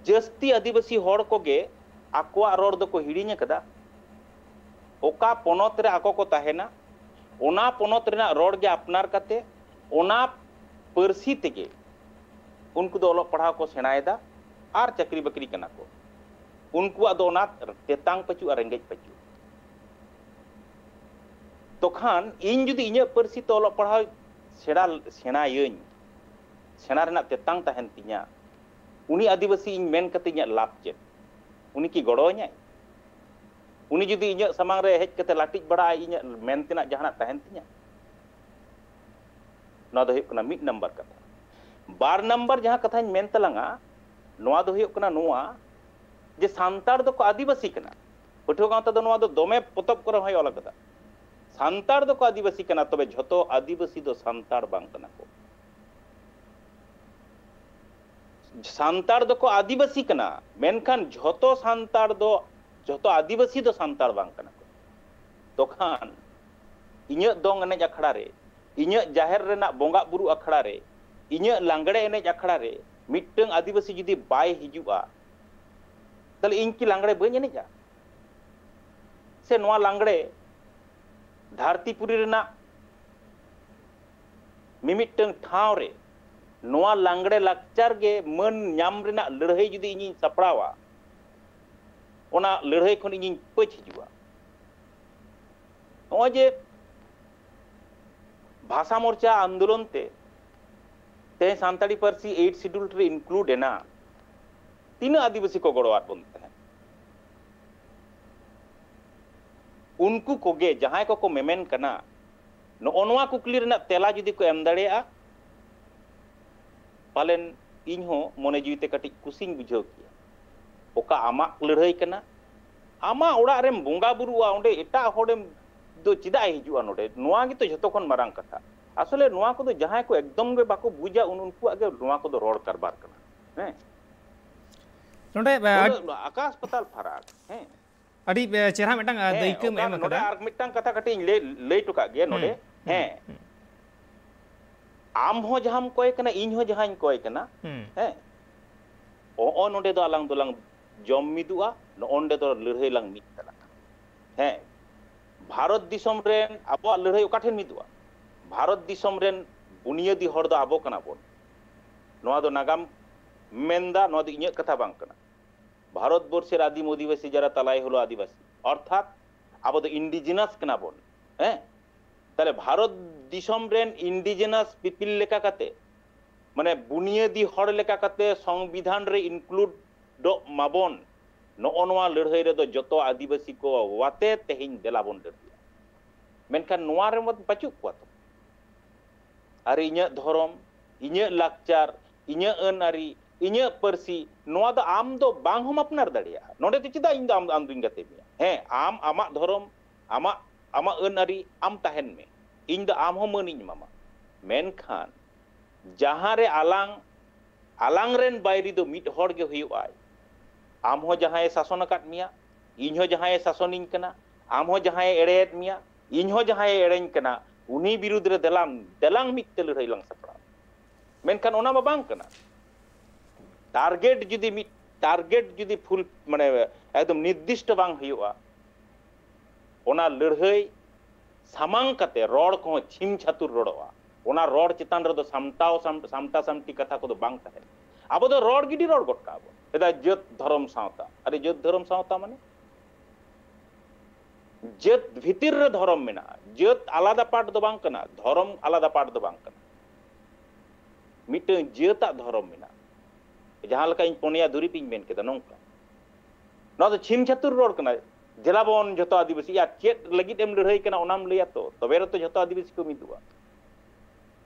ᱡᱟᱹᱥᱛᱤ ᱟᱹᱫᱤᱵᱟᱹᱥᱤ ᱦᱚᱲ ᱠᱚᱜᱮ ᱟᱠᱚᱣᱟᱜ ᱨᱚᱲ ᱫᱚᱠᱚ ᱦᱤᱲᱤᱧ ᱟᱠᱟᱫᱟ᱾ ᱚᱠᱟ ᱯᱚᱱᱚᱛ ᱨᱮ ᱟᱠᱚ ᱠᱚ ᱛᱟᱦᱮᱱᱟ, ᱚᱱᱟ ᱯᱚᱱᱚᱛ ᱨᱮᱱᱟᱜ ᱨᱚᱲ ᱜᱮ ᱟᱯᱱᱟᱨ ᱠᱟᱛᱮ, ᱚᱱᱟ ᱯᱟᱹᱨᱥᱤ ᱛᱮᱜᱮ ᱩᱱᱠᱩ ᱫᱚ ᱚᱞᱚᱜ ᱯᱟᱲᱦᱟᱣ ᱠᱚ ᱥᱮᱬᱟᱭᱮᱫᱟ ᱟᱨ ᱪᱟᱹᱠᱨᱤ ᱵᱟᱹᱠᱨᱤ ᱠᱟᱱᱟ ᱠᱚ᱾ ᱩᱱᱠᱩᱣᱟᱜ ᱫᱚ ᱚᱱᱟ ᱛᱮᱛᱟᱝ ᱯᱟᱹᱪᱩᱜ ᱟᱨ ᱨᱮᱸᱜᱮᱡ ᱯᱟᱹᱪᱩᱜ᱾ ᱛᱚᱠᱷᱟᱱ ᱤᱧ ᱡᱩᱫᱤ ᱤᱧᱟᱹᱜ ᱯᱟᱹᱨᱥᱤ ᱛᱮ ᱚᱞᱚᱜ ᱯᱟᱲᱦᱟᱣ ᱥᱮᱬᱟ, ᱥᱮᱬᱟᱭᱟᱹᱧ, ᱥᱮᱬᱟ ᱨᱮᱱᱟᱜ ᱛᱮᱛᱟᱝ ᱛᱟᱦᱮᱱ ᱛᱤᱧᱟ, ᱩᱱᱤ ᱟᱹᱫᱤᱵᱟᱹᱥᱤ ᱤᱧ ᱢᱮᱱ ᱠᱟᱛᱮ ᱤᱧᱟᱹᱜ ᱞᱟᱵᱷ ᱪᱮᱫ? ᱩᱱᱤ ᱠᱤ ᱜᱚᱲᱚᱣᱟᱹᱧᱟᱭ? ᱩᱱᱤ ᱡᱩᱫᱤ ᱤᱧᱟᱹᱜ ᱥᱟᱢᱟᱝ ᱨᱮ ᱦᱮᱡ ᱠᱟᱛᱮ ᱞᱟᱹᱴᱤᱡ ᱵᱟᱲᱟᱜᱼᱟᱭ, ᱤᱧᱟᱹᱜ ᱢᱮᱱ ᱛᱮᱱᱟᱜ ᱡᱟᱦᱟᱱᱟᱜ ᱛᱟᱦᱮᱱ ᱛᱤᱧᱟ? ᱱᱚᱣᱟ ᱫᱚ ᱦᱩᱭᱩᱜ ᱠᱟᱱᱟ ᱢᱤᱫ ᱱᱟᱢᱵᱟᱨ ᱠᱟᱛᱷᱟ᱾ ᱵᱟᱨ ᱱᱟᱢᱵᱟᱨ ᱡᱟᱦᱟᱸ ᱠᱟᱛᱷᱟᱧ ᱢᱮᱱ ᱛᱟᱞᱟᱝᱟ, ᱱᱚᱣᱟ ᱫᱚ ᱦᱩᱭᱩᱜ ᱠᱟᱱᱟ ᱱᱚᱣᱟ ᱡᱮ ᱥᱟᱱᱛᱟᱲ ᱫᱚᱠᱚ ᱟᱹᱫᱤᱵᱟᱹᱥᱤ ᱠᱟᱱᱟ᱾ ᱯᱟᱹᱴᱷᱩᱣᱟᱹ ᱜᱟᱶᱛᱟ ᱫᱚ ᱱᱚᱣᱟ ᱫᱚ ᱫᱚᱢᱮ ᱯᱚᱛᱚᱵ ᱠᱚᱨᱮ ᱦᱚᱸᱭ ᱚᱞ ᱟᱠᱟᱫᱟ, ᱥᱟᱱᱛᱟᱲ ᱫᱚᱠᱚ ᱟᱹᱫᱤᱵᱟᱹᱥᱤ ᱠᱟᱱᱟ, ᱛᱚᱵᱮ ᱡᱷᱚᱛᱚ ᱟᱹᱫᱤᱵᱟᱹᱥᱤ ᱫᱚ ᱥᱟᱱᱛᱟᱲ ᱵᱟᱝ ᱠᱟᱱᱟ ᱠᱚ᱾ ᱥᱟᱱᱛᱟᱲ ᱫᱚᱠᱚ ᱟᱹᱫᱤᱵᱟᱹᱥᱤ ᱠᱟᱱᱟ, ᱢᱮᱱᱠᱷᱟᱱ ᱡᱷᱚᱛᱚ ᱥᱟᱱᱛᱟᱲ ᱫᱚ, ᱡᱷᱚᱛᱚ ᱟᱹᱫᱤᱵᱟᱹᱥᱤ ᱫᱚ ᱥᱟᱱᱛᱟᱲ ᱵᱟᱝ ᱠᱟᱱᱟ ᱠᱚ᱾ ᱛᱚᱠᱷᱟᱱ ᱤᱧᱟᱹᱜ ᱫᱚᱝ ᱮᱱᱮᱡ ᱟᱠᱷᱲᱟ ᱨᱮ, ᱤᱧᱟᱹᱜ ᱡᱟᱦᱮᱨ ᱨᱮᱱᱟᱜ ᱵᱚᱸᱜᱟ ᱵᱩᱨᱩ ᱟᱠᱷᱲᱟ ᱨᱮ, ᱤᱧᱟᱹᱜ ᱞᱟᱜᱽᱲᱮ ᱮᱱᱮᱡ ᱟᱠᱷᱲᱟ ᱨᱮ ᱢᱤᱫᱴᱟᱹᱝ ᱟᱹᱫᱤᱵᱟᱹᱥᱤ ᱡᱩᱫᱤ ᱵᱟᱭ ᱦᱤᱡᱩᱜᱼᱟ, ᱛᱟᱦᱞᱮ ᱤᱧ ᱠᱤ ᱞᱟᱜᱽᱲᱮ ᱵᱟᱹᱧ ᱮᱱᱮᱡᱟ? ᱥᱮ ᱱᱚᱣᱟ ᱞᱟᱜᱽᱲᱮ ᱫᱷᱟᱹᱨᱛᱤ ᱯᱩᱨᱤ ᱨᱮᱱᱟᱜ ᱢᱤᱢᱤᱫᱴᱟᱹᱝ ᱴᱷᱟᱶ ᱨᱮ ᱱᱚᱣᱟ ᱞᱟᱜᱽᱲᱮ ᱞᱟᱠᱪᱟᱨ ᱜᱮ ᱢᱟᱹᱱ ᱧᱟᱢ ᱨᱮᱱᱟᱜ ᱞᱟᱹᱲᱦᱟᱹᱭ ᱡᱩᱫᱤ ᱤᱧᱤᱧ ᱥᱟᱯᱲᱟᱣᱟ, ᱚᱱᱟ ᱞᱟᱹᱲᱦᱟᱹᱭ ᱠᱷᱚᱱ ᱤᱧᱤᱧ ᱯᱟᱹᱪ ᱦᱤᱡᱩᱜᱼᱟ᱾ ᱱᱚᱜᱼᱚᱭ ᱡᱮ ᱵᱷᱟᱥᱟ ᱢᱳᱨᱪᱟ ᱟᱱᱫᱳᱞᱚᱱ ᱛᱮ ᱛᱮᱦᱮᱧ ᱥᱟᱱᱛᱟᱲᱤ ᱯᱟᱹᱨᱥᱤ ᱮᱭᱤᱴ ᱥᱤᱰᱩᱞ ᱨᱮ ᱤᱱᱠᱞᱩᱰ ᱮᱱᱟ, ᱛᱤᱱᱟᱹᱜ ᱟᱹᱫᱤᱵᱟᱹᱥᱤ ᱠᱚ ᱜᱚᱲᱚᱣᱟᱫ ᱵᱚᱱ ᱛᱟᱦᱮᱸᱫ? ᱩᱱᱠᱩ ᱠᱚᱜᱮ ᱡᱟᱦᱟᱸᱭ ᱠᱚᱠᱚ ᱢᱮᱢᱮᱱ ᱠᱟᱱᱟ, ᱱᱚᱜᱼᱚ ᱱᱚᱣᱟ ᱠᱩᱠᱞᱤ ᱨᱮᱱᱟᱜ ᱛᱮᱞᱟ ᱡᱩᱫᱤ ᱠᱚ ᱮᱢ ᱫᱟᱲᱮᱭᱟᱜᱼᱟ, ᱯᱟᱞᱮᱱ ᱤᱧ ᱦᱚᱸ ᱢᱚᱱᱮ ᱡᱤᱣᱤ ᱛᱮ ᱠᱟᱹᱴᱤᱡ ᱠᱩᱥᱤᱧ ᱵᱩᱡᱷᱟᱹᱣ ᱠᱮᱭᱟ᱾ ᱚᱠᱟ ᱟᱢᱟᱜ ᱞᱟᱹᱲᱦᱟᱹᱭ ᱠᱟᱱᱟ, ᱟᱢᱟᱜ ᱚᱲᱟᱜ ᱨᱮᱢ ᱵᱚᱸᱜᱟ ᱵᱩᱨᱩᱜᱼᱟ, ᱚᱸᱰᱮ ᱮᱴᱟᱜ ᱦᱚᱲᱮᱢ ᱫᱚ ᱪᱮᱫᱟᱜ ᱮ ᱦᱤᱡᱩᱜᱼᱟ ᱱᱚᱰᱮ? ᱱᱚᱣᱟ ᱜᱮᱛᱚ ᱡᱷᱚᱛᱚ ᱠᱷᱚᱱ ᱢᱟᱨᱟᱝ ᱠᱟᱛᱷᱟ᱾ ᱟᱥᱚᱞᱮ ᱱᱚᱣᱟ ᱠᱚᱫᱚ ᱡᱟᱦᱟᱸᱭ ᱠᱚ ᱮᱠᱫᱚᱢ ᱜᱮ ᱵᱟᱠᱚ ᱵᱩᱡᱟ, ᱩᱱ ᱩᱱᱠᱩᱣᱟᱜ ᱜᱮ ᱱᱚᱣᱟ ᱠᱚᱫᱚ ᱨᱚᱲ ᱠᱟᱨᱵᱟᱨ ᱠᱟᱱᱟ᱾ ᱦᱮᱸ, ᱱᱚᱰᱮ, ᱟᱹᱰ- ᱩᱱᱟᱹᱜ ᱟᱠᱟᱥ ᱯᱟᱛᱟᱞ ᱯᱷᱟᱨᱟᱠ᱾ ᱦᱮᱸ᱾ ᱟᱹᱰᱤ, ᱮ, ᱪᱮᱦᱨᱟ ᱢᱤᱫᱴᱟᱝ, ᱮ, ᱦᱮᱸ, ᱫᱟᱹᱭᱠᱟᱹᱢ ᱚᱠᱟ ᱮᱢ ᱱᱚᱰᱮ ᱟᱠᱟᱫᱟ᱾ ᱟᱨ ᱢᱤᱫᱴᱟᱝ ᱠᱟᱛᱷᱟ ᱠᱟᱹᱴᱤᱡ ᱤᱧ ᱞᱟᱹᱭ, ᱞᱟᱹᱭ ᱦᱚᱴᱚ ᱠᱟᱜ ᱜᱮᱭᱟ ᱦᱩᱸ, ᱱᱚᱰᱮ᱾ ᱦᱩᱸ, ᱦᱮᱸ᱾ ᱦᱩᱸ᱾ ᱟᱢ ᱦᱚᱸ ᱡᱟᱦᱟᱸᱢ ᱠᱚᱭ ᱠᱟᱱᱟ, ᱤᱧ ᱦᱚᱸ ᱡᱟᱦᱟᱸᱧ ᱠᱚᱭ ᱠᱟᱱᱟ, ᱦᱩᱸ᱾ ᱦᱮᱸ᱾ ᱱᱚᱜᱼᱚ ᱱᱚᱰᱮ ᱫᱚ ᱟᱞᱟᱝ ᱫᱚᱞᱟᱝ ᱡᱚᱢ ᱢᱤᱫᱚᱜᱼᱟ, ᱱᱚᱜᱼᱚ ᱱᱚᱰᱮ ᱫᱚ ᱞᱟᱹᱲᱦᱟᱹᱭ ᱞᱟᱝ ᱢᱤᱫ ᱛᱟᱞᱟᱝᱟ᱾ ᱦᱮᱸ᱾ ᱵᱷᱟᱨᱚᱛ ᱫᱤᱥᱚᱢ ᱨᱮᱱ ᱟᱵᱚᱣᱟᱜ ᱞᱟᱹᱲᱦᱟᱹᱭ ᱚᱠᱟ ᱴᱷᱮᱱ ᱢᱤᱫᱚᱜᱼᱟ? ᱵᱷᱟᱨᱚᱛ ᱫᱤᱥᱚᱢ ᱨᱮᱱ ᱵᱩᱱᱤᱭᱟᱹᱫᱤ ᱦᱚᱲ ᱫᱚ ᱟᱵᱚ ᱠᱟᱱᱟ ᱵᱚᱱ᱾ ᱱᱚᱣᱟ ᱫᱚ ᱱᱟᱜᱟᱢ ᱢᱮᱱᱫᱟ, ᱱᱚᱣᱟ ᱫᱚ ᱤᱧᱟᱹᱜ ᱠᱟᱛᱷᱟ ᱵᱟᱝ ᱠᱟᱱᱟ᱾ ভারতবর্ষের আদিম অধিবাসী যারা তারাই হলো আদিবাসী, অর্থাৎ ᱟᱵᱚ ᱫᱚ ᱤᱱᱰᱤᱡᱤᱱᱟᱥ ᱠᱟᱱᱟ ᱵᱚᱱ᱾ ᱦᱮᱸ, ᱛᱟᱦᱞᱮ ᱵᱷᱟᱨᱚᱛ ᱫᱤᱥᱚᱢ ᱨᱮᱱ ᱤᱱᱰᱤᱡᱤᱱᱟᱥ ᱯᱤᱯᱤᱞ ᱞᱮᱠᱟ ᱠᱟᱛᱮ, ᱢᱟᱱᱮ ᱵᱩᱱᱤᱭᱟᱹᱫᱤ ᱦᱚᱲ ᱞᱮᱠᱟ ᱠᱟᱛᱮ ᱥᱚᱝᱵᱤᱫᱷᱟᱱ ᱨᱮ ᱤᱱᱠᱞᱩᱰᱚᱜ ᱢᱟᱵᱚᱱ, ᱱᱚᱜᱼᱚ ᱱᱚᱣᱟ ᱞᱟᱹᱲᱦᱟᱹᱭ ᱨᱮᱫᱚ ᱡᱚᱛᱚ ᱟᱹᱫᱤᱵᱟᱹᱥᱤ ᱠᱚ ᱣᱟᱛᱮ ᱛᱮᱦᱮᱧ ᱫᱮᱞᱟ ᱵᱚᱱ ᱞᱟᱹᱲᱦᱟᱹᱭᱟ᱾ ᱢᱮᱱᱠᱷᱟᱱ ᱱᱚᱣᱟ ᱨᱮ ᱵᱟᱹᱪᱩᱜ ᱠᱚᱣᱟ ᱛᱚ᱾ ᱟᱨ ᱤᱧᱟᱹᱜ ᱫᱷᱚᱨᱚᱢ, ᱤᱧᱟᱹᱜ ᱞᱟᱠᱪᱟᱨ, ᱤᱧᱟᱹᱜ ᱟᱹᱱ ᱟᱹᱨᱤ, ᱤᱧᱟᱹᱜ ᱯᱟᱹᱨᱥᱤ, ᱱᱚᱣᱟ ᱫᱚ ᱟᱢ ᱫᱚ ᱵᱟᱝ ᱦᱚᱸᱢ ᱟᱯᱱᱟᱨ ᱫᱟᱲᱮᱭᱟᱜᱼᱟ᱾ ᱱᱚᱰᱮ ᱫᱚ ᱪᱮᱫᱟᱜ ᱤᱧ ᱫᱚ ᱟᱢ, ᱟᱢ ᱫᱩᱧ ᱜᱟᱛᱮ ᱢᱮᱭᱟ? ᱦᱮᱸ, ᱟᱢ ᱟᱢᱟᱜ ᱫᱷᱚᱨᱚᱢ, ᱟᱢᱟᱜ, ᱟᱢᱟᱜ ᱟᱹᱱ ᱟᱹᱨᱤ ᱟᱢ ᱛᱟᱦᱮᱱ ᱢᱮ, ᱤᱧ ᱫᱚ ᱟᱢ ᱦᱚᱸ ᱢᱟᱹᱱᱤᱧ ᱮᱢᱟᱢᱟ᱾ ᱢᱮᱱᱠᱷᱟᱱ ᱡᱟᱦᱟᱸ ᱨᱮ ᱟᱞᱟᱝ, ᱟᱞᱟᱝ ᱨᱮᱱ ᱵᱟᱹᱭᱨᱤ ᱫᱚ ᱢᱤᱫ ᱦᱚᱲ ᱜᱮ ᱦᱩᱭᱩᱜᱼᱟᱭ᱾ ᱟᱢ ᱦᱚᱸ ᱡᱟᱦᱟᱸᱭᱮ ᱥᱟᱥᱚᱱ ᱟᱠᱟᱫ ᱢᱮᱭᱟ, ᱤᱧ ᱦᱚᱸ ᱡᱟᱦᱟᱸᱭᱮ ᱥᱟᱥᱚᱱᱤᱧ ᱠᱟᱱᱟ, ᱟᱢ ᱦᱚᱸ ᱡᱟᱦᱟᱸᱭᱮ ᱮᱲᱮᱭᱮᱫ ᱢᱮᱭᱟ, ᱤᱧ ᱦᱚᱸ ᱡᱟᱦᱟᱸᱭᱮ ᱮᱲᱮᱧ ᱠᱟᱱᱟ, ᱩᱱᱤ ᱵᱤᱨᱩᱫᱽ ᱨᱮ ᱫᱮᱞᱟᱝ, ᱫᱮᱞᱟᱝ ᱢᱤᱫ ᱛᱮ ᱞᱟᱹᱲᱦᱟᱹᱭ ᱞᱟᱝ ᱥᱟᱯᱲᱟᱣ᱾ ᱢᱮᱱᱠᱷᱟᱱ ᱚᱱᱟ ᱢᱟ ᱵᱟᱝ ᱠᱟᱱᱟ᱾ ᱴᱟᱨᱜᱮᱴ ᱡᱩᱫᱤ ᱢᱤᱫ, ᱴᱟᱨᱜᱮᱴ ᱡᱩᱫᱤ ᱯᱷᱩᱞ, ᱢᱟᱱᱮ ᱮᱠᱫᱚᱢ ᱱᱤᱨᱫᱤᱥᱴᱚ ᱵᱟᱝ ᱦᱩᱭᱩᱜᱼᱟ, ᱚᱱᱟ ᱞᱟᱹᱲᱦᱟᱹᱭ ᱥᱟᱢᱟᱝ ᱠᱟᱛᱮ ᱨᱚᱲ ᱠᱚᱦᱚᱸ ᱪᱷᱤᱢ ᱪᱷᱟᱹᱛᱩᱨ ᱨᱚᱲᱚᱜᱼᱟ᱾ ᱚᱱᱟ ᱨᱚᱲ ᱪᱮᱛᱟᱱ ᱨᱮᱫᱚ ᱥᱟᱢᱴᱟᱣ ᱥᱟᱢ-, ᱥᱟᱢᱴᱟ ᱥᱟᱢᱴᱤ ᱠᱟᱛᱷᱟ ᱠᱚᱫᱚ ᱵᱟᱝ ᱛᱟᱦᱮᱱᱟ᱾ ᱟᱵᱚ ᱫᱚ ᱨᱚᱲ ᱜᱤᱰᱤ ᱨᱚᱲ ᱜᱚᱫ ᱠᱟᱜᱼᱟ ᱵᱚᱱ᱾ ᱪᱮᱫᱟᱜ? ᱡᱟᱹᱛ ᱫᱷᱚᱨᱚᱢ ᱥᱟᱶᱛᱟ᱾ ᱟᱨᱮ, ᱡᱟᱹᱛ ᱫᱷᱚᱨᱚᱢ ᱥᱟᱶᱛᱟ ᱢᱟᱱᱮ ᱡᱟᱹᱛ ᱵᱷᱤᱛᱤᱨ ᱨᱮ ᱫᱷᱚᱨᱚᱢ ᱢᱮᱱᱟᱜᱼᱟ᱾ ᱡᱟᱹᱛ ᱟᱞᱟᱫᱟ ᱯᱟᱨᱴ ᱫᱚ ᱵᱟᱝ ᱠᱟᱱᱟ, ᱫᱷᱚᱨᱚᱢ ᱟᱞᱟᱫᱟ ᱯᱟᱨᱴ ᱫᱚ ᱵᱟᱝ ᱠᱟᱱᱟ᱾ ᱢᱤᱫᱴᱟᱝ ᱡᱟᱹᱛᱟᱜ ᱫᱷᱚᱨᱚᱢ ᱢᱮᱱᱟᱜᱼᱟ᱾ ᱡᱟᱦᱟᱸ ᱞᱮᱠᱟ ᱤᱧ ᱯᱚᱱᱭᱟ ᱫᱩᱨᱤᱵ ᱤᱧ ᱢᱮᱱ ᱠᱮᱫᱟ, ᱱᱚᱝᱠᱟ᱾ ᱱᱚᱣᱟ ᱫᱚ ᱪᱷᱤᱢ ᱪᱷᱟᱹᱛᱩᱨ ᱨᱚᱲ ᱠᱟᱱᱟ᱾ ᱫᱮᱞᱟ ᱵᱚᱱ ᱡᱷᱚᱛᱚ ᱟᱹᱫᱤᱵᱟᱹᱥᱤ, ᱟᱨ ᱪᱮᱫ ᱞᱟᱹᱜᱤᱫ ᱮᱢ ᱞᱟᱹᱲᱦᱟᱹᱭ ᱠᱟᱱᱟ ᱚᱱᱟᱢ ᱞᱟᱹᱭᱟ ᱛᱚ, ᱛᱚᱵᱮ ᱨᱮᱛᱚ ᱡᱷᱚᱛᱚ ᱟᱹᱫᱤᱵᱟᱹᱥᱤ ᱠᱚ ᱢᱤᱫᱚᱜᱼᱟ᱾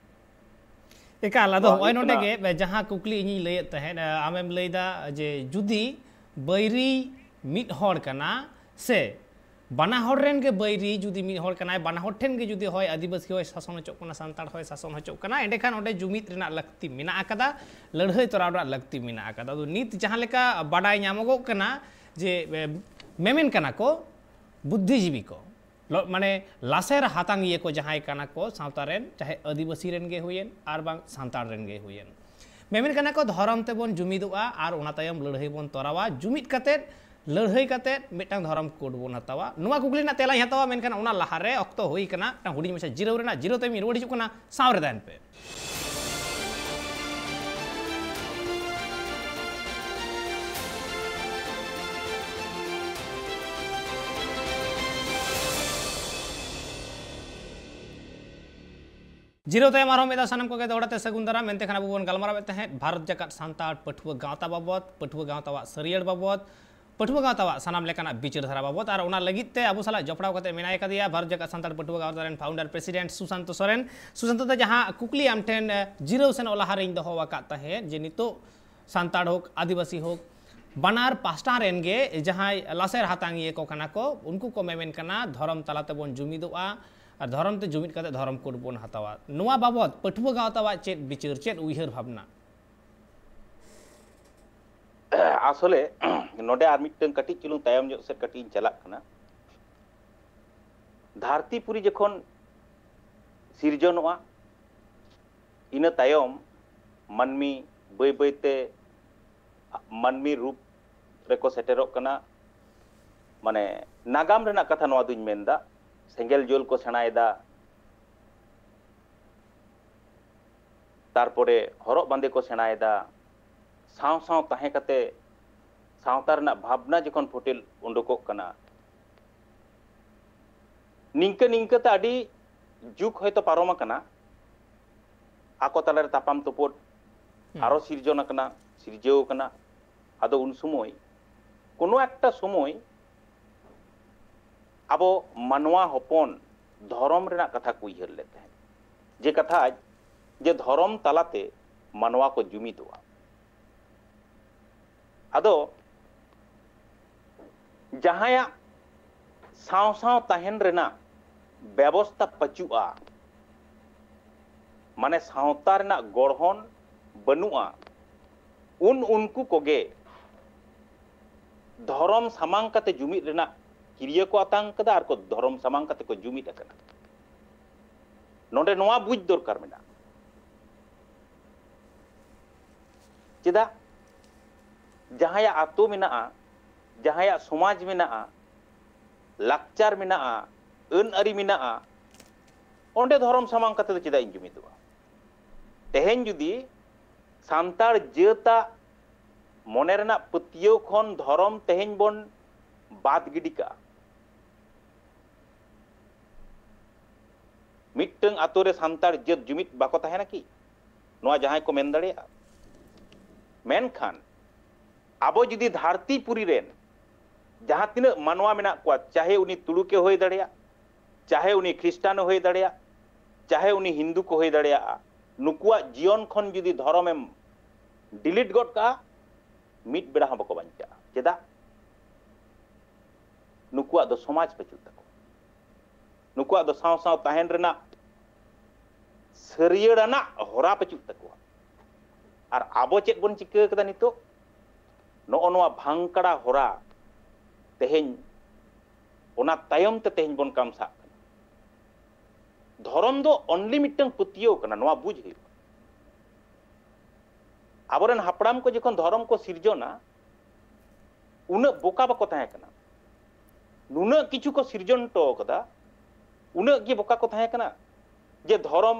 ᱮᱠᱟᱞ, ᱟᱫᱚ ᱱᱚᱣᱟ ᱱᱚᱜᱼᱚᱭ ᱦᱩᱭᱩᱜ ᱱᱚᱰᱮ ᱠᱟᱱᱟ ᱜᱮ ᱡᱟᱦᱟᱸ ᱠᱩᱠᱞᱤ ᱤᱧᱤᱧ ᱞᱟᱹᱭᱮᱫ ᱛᱟᱦᱮᱸᱫ, ᱟᱢᱮᱢ ᱞᱟᱹᱭᱫᱟ ᱡᱮ ᱡᱩᱫᱤ ᱵᱟᱹᱭᱨᱤ ᱢᱤᱫ ᱦᱚᱲ ᱠᱟᱱᱟ ᱥᱮ ᱵᱟᱱᱟ ᱦᱚᱲ ᱨᱮᱱ ᱜᱮ ᱵᱟᱹᱭᱨᱤ ᱡᱩᱫᱤ ᱢᱤᱫ ᱦᱚᱲ ᱠᱟᱱᱟᱭ, ᱵᱟᱱᱟ ᱦᱚᱲ ᱴᱷᱮᱱ ᱜᱮ ᱡᱩᱫᱤ ᱦᱚᱭ ᱟᱹᱫᱤᱵᱟᱹᱥᱤ ᱦᱚᱭ ᱥᱟᱥᱚᱱ ᱦᱚᱪᱚᱜ ᱠᱟᱱᱟ, ᱥᱟᱱᱛᱟᱲ ᱦᱚᱭ ᱥᱟᱥᱚᱱ ᱦᱚᱪᱚᱜ ᱠᱟᱱᱟ, ᱮᱸᱰᱮᱠᱷᱟᱱ ᱚᱸᱰᱮ ᱡᱩᱢᱤᱫ ᱨᱮᱱᱟᱜ ᱞᱟᱹᱠᱛᱤ ᱢᱮᱱᱟᱜ ᱟᱠᱟᱫᱟ, ᱞᱟᱹᱲᱦᱟᱹᱭ ᱛᱚᱨᱟᱣ ᱨᱮᱱᱟᱜ ᱞᱟᱹᱠᱛᱤ ᱢᱮᱱᱟᱜ ᱟᱠᱟᱫᱟ᱾ ᱟᱫᱚ ᱱᱤᱛ ᱡᱟᱦᱟᱸ ᱞᱮᱠᱟ ᱵᱟᱰᱟᱭ ᱧᱟᱢᱚᱜᱚᱜ ᱠᱟᱱᱟ ᱡᱮ, ᱮ, ᱢᱮᱢᱮᱱ ᱠᱟᱱᱟ ᱠᱚ ᱵᱩᱫᱽᱫᱷᱤᱡᱤᱵᱤ ᱠᱚ, ᱞᱚ-, ᱢᱟᱱᱮ ᱞᱟᱥᱮᱨ ᱦᱟᱛᱟᱝᱤᱭᱟᱹ ᱠᱚ ᱡᱟᱦᱟᱸᱭ ᱠᱟᱱᱟ ᱠᱚ ᱥᱟᱶᱛᱟ ᱨᱮᱱ, ᱪᱟᱦᱮ ᱟᱹᱫᱤᱵᱟᱹᱥᱤ ᱨᱮᱱ ᱜᱮ ᱦᱩᱭᱮᱱ ᱟᱨ ᱵᱟᱝ ᱥᱟᱱᱛᱟᱲ ᱨᱮᱱ ᱜᱮ ᱦᱩᱭᱮᱱ, ᱢᱮᱢᱮᱱ ᱠᱟᱱᱟ ᱠᱚ ᱫᱷᱚᱨᱚᱢ ᱛᱮᱵᱚᱱ ᱡᱩᱢᱤᱫᱚᱜᱼᱟ ᱟᱨ ᱚᱱᱟ ᱛᱟᱭᱚᱢ ᱞᱟᱹᱲᱦᱟᱹᱭ ᱵᱚᱱ ᱛᱚᱨᱟᱣᱟ᱾ ᱡᱩᱢᱤᱫ ᱠᱟᱛᱮᱫ ᱞᱟᱹᱲᱦᱟᱹᱭ ᱠᱟᱛᱮᱫ ᱢᱤᱫᱴᱟᱝ ᱫᱷᱚᱨᱚᱢ ᱠᱳᱰ ᱵᱚᱱ ᱦᱟᱛᱟᱣᱟ᱾ ᱱᱚᱣᱟ ᱠᱩᱠᱞᱤ ᱨᱮᱱᱟᱜ ᱛᱮᱞᱟᱧ ᱦᱟᱛᱟᱣᱟ, ᱢᱮᱱᱠᱷᱟᱱ ᱚᱱᱟ ᱞᱟᱦᱟᱨᱮ ᱚᱠᱛᱚ ᱦᱩᱭ ᱠᱟᱱᱟ ᱢᱤᱫᱴᱟᱝ ᱦᱩᱰᱤᱧ ᱢᱟᱪᱷᱟ ᱡᱤᱨᱟᱹᱣ ᱨᱮᱱᱟᱜ᱾ ᱡᱤᱨᱟᱹᱣ ᱛᱟᱭᱚᱢ ᱤᱧ ᱨᱩᱣᱟᱹᱲ ᱦᱤᱡᱩᱜ ᱠᱟᱱᱟ, ᱥᱟᱶ ᱨᱮ ᱛᱟᱦᱮᱱ ᱯᱮ᱾ ᱡᱤᱨᱟᱹᱣ ᱛᱟᱭᱚᱢ ᱟᱨᱦᱚᱸ ᱢᱤᱫ ᱫᱷᱟᱣ ᱥᱟᱱᱟᱢ ᱠᱚᱜᱮ ᱫᱚᱦᱲᱟ ᱛᱮ ᱥᱟᱹᱜᱩᱱ ᱫᱟᱨᱟᱢ᱾ ᱮᱱᱛᱮ ᱠᱷᱟᱱ ᱟᱵᱚ ᱵᱚᱱ ᱜᱟᱞᱢᱟᱨᱟᱣᱮᱫ ᱛᱟᱦᱮᱸᱫ ᱵᱷᱟᱨᱚᱛ ᱡᱟᱠᱟᱛ ᱥᱟᱱᱛᱟᱲ ᱯᱟᱹᱴᱷᱩᱣᱟᱹ ᱜᱟᱶᱛᱟ ᱵᱟᱵᱚᱫ, ᱯᱟᱹᱴᱷᱩᱣᱟᱹ ᱜᱟᱶᱛᱟᱣᱟᱜ ᱥᱟᱹᱨᱭᱟᱹᱲ ᱵᱟᱵᱚᱫ, ᱯᱟᱹᱴᱷᱩᱣᱟᱹ ᱜᱟᱶᱛᱟᱣᱟᱜ ᱥᱟᱱᱟᱢ ᱞᱮᱠᱟᱱᱟᱜ ᱵᱤᱪᱟᱹᱨ ᱫᱷᱟᱨᱟ ᱵᱟᱵᱚᱫ᱾ ᱟᱨ ᱚᱱᱟ ᱞᱟᱹᱜᱤᱫ ᱛᱮ ᱟᱵᱚ ᱥᱟᱞᱟᱜ ᱡᱚᱯᱲᱟᱣ ᱠᱟᱛᱮ ᱢᱮᱱᱟᱭ ᱠᱟᱫᱮᱭᱟ ᱵᱷᱟᱨᱚᱛ ᱡᱟᱠᱟᱛ ᱥᱟᱱᱛᱟᱲ ᱯᱟᱹᱴᱷᱩᱣᱟᱹ ᱜᱟᱶᱛᱟ ᱨᱮᱱ founder president ᱥᱩᱥᱟᱱᱛᱚ ᱥᱚᱨᱮᱱ᱾ ᱥᱩᱥᱟᱱᱛᱚ ᱫᱟ, ᱡᱟᱦᱟᱸ ᱠᱩᱠᱞᱤ ᱟᱢ ᱴᱷᱮᱱ, ᱮ, ᱡᱤᱨᱟᱹᱣ ᱥᱮᱱᱚᱜ ᱞᱟᱦᱟ ᱨᱮᱧ ᱫᱚᱦᱚ ᱟᱠᱟᱫ ᱛᱟᱦᱮᱸᱫ, ᱡᱮ ᱱᱤᱛᱚᱜ ᱥᱟᱱᱛᱟᱲ ᱦᱳᱠ, ᱟᱹᱫᱤᱵᱟᱹᱥᱤ ᱦᱳᱠ, ᱵᱟᱱᱟᱨ ᱯᱟᱥᱴᱟ ᱨᱮᱱ ᱜᱮ ᱡᱟᱦᱟᱸᱭ ᱞᱟᱥᱮᱨ ᱦᱟᱛᱟᱝᱤᱭᱟᱹ ᱠᱚ ᱠᱟᱱᱟ ᱠᱚ, ᱩᱱᱠᱩ ᱠᱚ ᱢᱮᱢᱮᱱ ᱠᱟᱱᱟ ᱫᱷᱚᱨᱚᱢ ᱛᱟᱞᱟ ᱛᱮᱵᱚᱱ ᱡᱩᱢᱤᱫᱚᱜᱼᱟ ᱟᱨ ᱫᱷᱚᱨᱚᱢ ᱛᱮ ᱡᱩᱢᱤᱫ ᱠᱟᱛᱮ ᱫᱷᱚᱨᱚᱢ code ᱵᱚᱱ ᱦᱟᱛᱟᱣᱟ᱾ ᱱᱚᱣᱟ ᱵᱟᱵᱚᱫ ᱯᱟᱹᱴᱷᱩᱣᱟᱹ ᱜᱟᱶᱛᱟᱣᱟᱜ ᱪᱮᱫ ᱵᱤᱪᱟᱹᱨ, ᱪᱮᱫ ᱩᱭᱦᱟᱹᱨ ᱵᱷᱟᱵᱽᱱᱟ? ᱟᱥᱚᱞᱮ ᱱᱚᱰᱮ ᱟᱨ ᱢᱤᱫᱴᱟᱝ ᱠᱟᱹᱴᱤᱡ ᱪᱩᱞᱩᱝ ᱛᱟᱭᱚᱢ ᱧᱚᱜ ᱥᱮᱫ ᱠᱟᱹᱴᱤᱡ ᱤᱧ ᱪᱟᱞᱟᱜ ᱠᱟᱱᱟ᱾ ᱫᱷᱟᱹᱨᱛᱤ ᱯᱩᱨᱤ ᱡᱚᱠᱷᱚᱱ ᱥᱤᱨᱡᱚᱱᱚᱜᱼᱟ, ᱤᱱᱟᱹ ᱛᱟᱭᱚᱢ ᱢᱟᱹᱱᱢᱤ ᱵᱟᱹᱭ ᱵᱟᱹᱭᱛᱮ ᱢᱟᱹᱱᱢᱤ ᱨᱩᱯ ᱨᱮᱠᱚ ᱥᱮᱴᱮᱨᱚᱜ ᱠᱟᱱᱟ᱾ ᱢᱟᱱᱮ, ᱱᱟᱜᱟᱢ ᱨᱮᱱᱟᱜ ᱠᱟᱛᱷᱟ ᱱᱚᱣᱟ ᱫᱩᱧ ᱢᱮᱱᱫᱟ᱾ ᱥᱮᱸᱜᱮᱞ ᱡᱩᱞ ᱠᱚ ᱥᱮᱬᱟᱭᱮᱫᱟ, ᱛᱟᱨᱯᱚᱨᱮ ᱦᱚᱨᱚᱜ ᱵᱟᱸᱫᱮ ᱠᱚ ᱥᱮᱬᱟᱭᱮᱫᱟ᱾ ᱥᱟᱶ ᱥᱟᱶ ᱛᱟᱦᱮᱸ ᱠᱟᱛᱮ ᱥᱟᱶᱛᱟ ᱨᱮᱱᱟᱜ ᱵᱷᱟᱵᱽᱱᱟ ᱡᱚᱠᱷᱚᱱ ᱯᱷᱩᱴᱮᱞ ᱩᱰᱩᱠᱚᱜ ᱠᱟᱱᱟ, ᱱᱤᱝᱠᱟᱹ ᱱᱤᱝᱠᱟᱹ ᱛᱮ ᱟᱹᱰᱤ ᱡᱩᱜᱽ ᱦᱚᱭᱛᱳ ᱯᱟᱨᱚᱢ ᱟᱠᱟᱱᱟ, ᱟᱠᱚ ᱛᱟᱞᱟᱨᱮ ᱛᱟᱯᱟᱢ ᱛᱩᱯᱩᱫ ᱟᱨᱚ ᱥᱤᱨᱡᱚᱱ ᱟᱠᱟᱱᱟ, ᱥᱤᱨᱡᱟᱹᱣ ᱟᱠᱟᱱᱟ᱾ ᱟᱫᱚ ᱩᱱ ᱥᱚᱢᱚᱭ, ᱠᱳᱱᱳ ᱮᱠᱴᱟ ᱥᱚᱢᱚᱭ ᱟᱵᱚ ᱢᱟᱱᱣᱟ ᱦᱚᱯᱚᱱ ᱫᱷᱚᱨᱚᱢ ᱨᱮᱱᱟᱜ ᱠᱟᱛᱷᱟ ᱠᱚ ᱩᱭᱦᱟᱹᱨ ᱞᱮᱫ ᱛᱟᱦᱮᱸᱫ, ᱡᱮ ᱠᱟᱛᱷᱟ, ᱡᱮ ᱫᱷᱚᱨᱚᱢ ᱛᱟᱞᱟᱛᱮ ᱢᱟᱱᱣᱟ ᱠᱚ ᱡᱩᱢᱤᱫᱚᱜᱼᱟ᱾ ᱟᱫᱚ ᱡᱟᱦᱟᱸᱭᱟᱜ ᱥᱟᱶ ᱥᱟᱶ ᱛᱟᱦᱮᱱ ᱨᱮᱱᱟᱜ ᱵᱮᱵᱚᱥᱛᱟ ᱯᱟᱹᱪᱩᱜᱼᱟ, ᱢᱟᱱᱮ ᱥᱟᱶᱛᱟ ᱨᱮᱱᱟᱜ ᱜᱚᱲᱦᱚᱱ ᱵᱟᱹᱱᱩᱜᱼᱟ, ᱩᱱ ᱩᱱᱠᱩ ᱠᱚᱜᱮ ᱫᱷᱚᱨᱚᱢ ᱥᱟᱢᱟᱝ ᱠᱟᱛᱮ ᱡᱩᱢᱤᱫ ᱨᱮᱱᱟᱜ ᱠᱤᱨᱭᱟᱹ ᱠᱚ ᱟᱛᱟᱝ ᱠᱟᱫᱟ ᱟᱨ ᱠᱚ ᱫᱷᱚᱨᱚᱢ ᱥᱟᱢᱟᱝ ᱠᱟᱛᱮ ᱠᱚ ᱡᱩᱢᱤᱫ ᱟᱠᱟᱱᱟ᱾ ᱱᱚᱰᱮ ᱱᱚᱣᱟ ᱵᱩᱡᱽ ᱫᱚᱨᱠᱟᱨ ᱢᱮᱱᱟᱜᱼᱟ᱾ ᱪᱮᱫᱟᱜ? ᱡᱟᱦᱟᱸᱭᱟᱜ ᱟᱛᱳ ᱢᱮᱱᱟᱜᱼᱟ, ᱡᱟᱦᱟᱸᱭᱟᱜ ᱥᱚᱢᱟᱡᱽ ᱢᱮᱱᱟᱜᱼᱟ, ᱞᱟᱠᱪᱟᱨ ᱢᱮᱱᱟᱜᱼᱟ, ᱟᱹᱱ ᱟᱹᱨᱤ ᱢᱮᱱᱟᱜᱼᱟ, ᱚᱸᱰᱮ ᱫᱷᱚᱨᱚᱢ ᱥᱟᱢᱟᱝ ᱠᱟᱛᱮ ᱫᱚ ᱪᱮᱫᱟᱜ ᱤᱧ ᱡᱩᱢᱤᱫᱚᱜᱼᱟ? ᱛᱮᱦᱮᱧ ᱡᱩᱫᱤ ᱥᱟᱱᱛᱟᱲ ᱡᱟᱹᱛᱟᱜ ᱢᱚᱱᱮ ᱨᱮᱱᱟᱜ ᱯᱟᱹᱛᱭᱟᱹᱣ ᱠᱷᱚᱱ ᱫᱷᱚᱨᱚᱢ ᱛᱮᱦᱮᱧ ᱵᱚᱱ ᱵᱟᱫ ᱜᱤᱰᱤ ᱠᱟᱜᱼᱟ, ᱢᱤᱫᱴᱟᱝ ᱟᱛᱳ ᱨᱮ ᱥᱟᱱᱛᱟᱲ ᱡᱟᱹᱛ ᱡᱩᱢᱤᱫ ᱵᱟᱠᱚ ᱛᱟᱦᱮᱱᱟ ᱠᱤ? ᱱᱚᱣᱟ ᱡᱟᱦᱟᱸᱭ ᱠᱚ ᱢᱮᱱ ᱫᱟᱲᱮᱭᱟᱜᱼᱟ᱾ ᱢᱮᱱᱠᱷᱟᱱ ᱟᱵᱚ ᱡᱩᱫᱤ ᱫᱷᱟᱹᱨᱛᱤ ᱯᱩᱨᱤ ᱨᱮᱱ ᱡᱟᱦᱟᱸ ᱛᱤᱱᱟᱹᱜ ᱢᱟᱱᱣᱟ ᱢᱮᱱᱟᱜ ᱠᱚᱣᱟ, ᱪᱟᱦᱮ ᱩᱱᱤ ᱛᱩᱲᱩᱠᱮ ᱦᱩᱭ ᱫᱟᱲᱮᱭᱟᱜ, ᱪᱟᱦᱮ ᱩᱱᱤ ᱠᱷᱨᱤᱥᱴᱟᱱᱮ ᱦᱩᱭ ᱫᱟᱲᱮᱭᱟᱜ, ᱪᱟᱦᱮ ᱩᱱᱤ ᱦᱤᱱᱫᱩ ᱠᱚ ᱦᱩᱭ ᱫᱟᱲᱮᱭᱟᱜᱼᱟ, ᱱᱩᱠᱩᱣᱟᱜ ᱡᱤᱭᱚᱱ ᱠᱷᱚᱱ ᱡᱩᱫᱤ ᱫᱷᱚᱨᱚᱢᱮᱢ delete ᱜᱚᱫ ᱠᱟᱜᱼᱟ, ᱢᱤᱫ ᱵᱮᱲᱟ ᱦᱚᱸ ᱵᱟᱠᱚ ᱵᱟᱧᱪᱟᱜᱼᱟ᱾ ᱪᱮᱫᱟᱜ? ᱱᱩᱠᱩᱣᱟᱜ ᱫᱚ ᱥᱚᱢᱟᱡᱽ ᱵᱟᱹᱪᱩᱜ ᱛᱟᱠᱚᱣᱟ᱾ ᱱᱩᱠᱩᱣᱟᱜ ᱫᱚ ᱥᱟᱶ ᱥᱟᱶ ᱛᱟᱦᱮᱱ ᱨᱮᱱᱟᱜ ᱥᱟᱹᱨᱭᱟᱹᱲ ᱟᱱᱟᱜ ᱦᱚᱨᱟ ᱵᱟᱹᱪᱩᱜ ᱛᱟᱠᱚᱣᱟ᱾ ᱟᱨ ᱟᱵᱚ ᱪᱮᱫ ᱵᱚᱱ ᱪᱤᱠᱟᱹ ᱠᱟᱫᱟ ᱱᱤᱛᱚᱜ? ᱱᱚᱜᱼᱚ ᱱᱚᱣᱟ ᱵᱷᱟᱝᱠᱟᱲᱟ ᱦᱚᱨᱟ ᱛᱮᱦᱮᱧ, ᱚᱱᱟ ᱛᱟᱭᱚᱢ ᱛᱮ ᱛᱮᱦᱮᱧ ᱵᱚᱱ ᱠᱟᱢᱥᱟᱜ ᱠᱟᱱᱟ᱾ ᱫᱷᱚᱨᱚᱢ ᱫᱚ only ᱢᱤᱫᱴᱟᱝ ᱯᱟᱹᱛᱭᱟᱹᱣ ᱠᱟᱱᱟ, ᱱᱚᱣᱟ ᱵᱩᱡᱽ ᱦᱩᱭᱩᱜᱼᱟ᱾ ᱟᱵᱚᱨᱮᱱ ᱦᱟᱯᱲᱟᱢ ᱠᱚ ᱡᱚᱠᱷᱚᱱ ᱫᱷᱚᱨᱚᱢ ᱠᱚ ᱥᱤᱨᱡᱚᱱᱟ, ᱩᱱᱟᱹᱜ ᱵᱚᱠᱟ ᱵᱟᱠᱚ ᱛᱟᱦᱮᱸ ᱠᱟᱱᱟ᱾ ᱱᱩᱱᱟᱹᱜ ᱠᱤᱪᱷᱩ ᱠᱚ ᱥᱤᱨᱡᱚᱱ ᱦᱚᱴᱚ ᱠᱟᱫᱟ, ᱩᱱᱟᱹᱜ ᱜᱮ ᱵᱚᱠᱟ ᱠᱚ ᱛᱟᱦᱮᱸ ᱠᱟᱱᱟ ᱡᱮ ᱫᱷᱚᱨᱚᱢ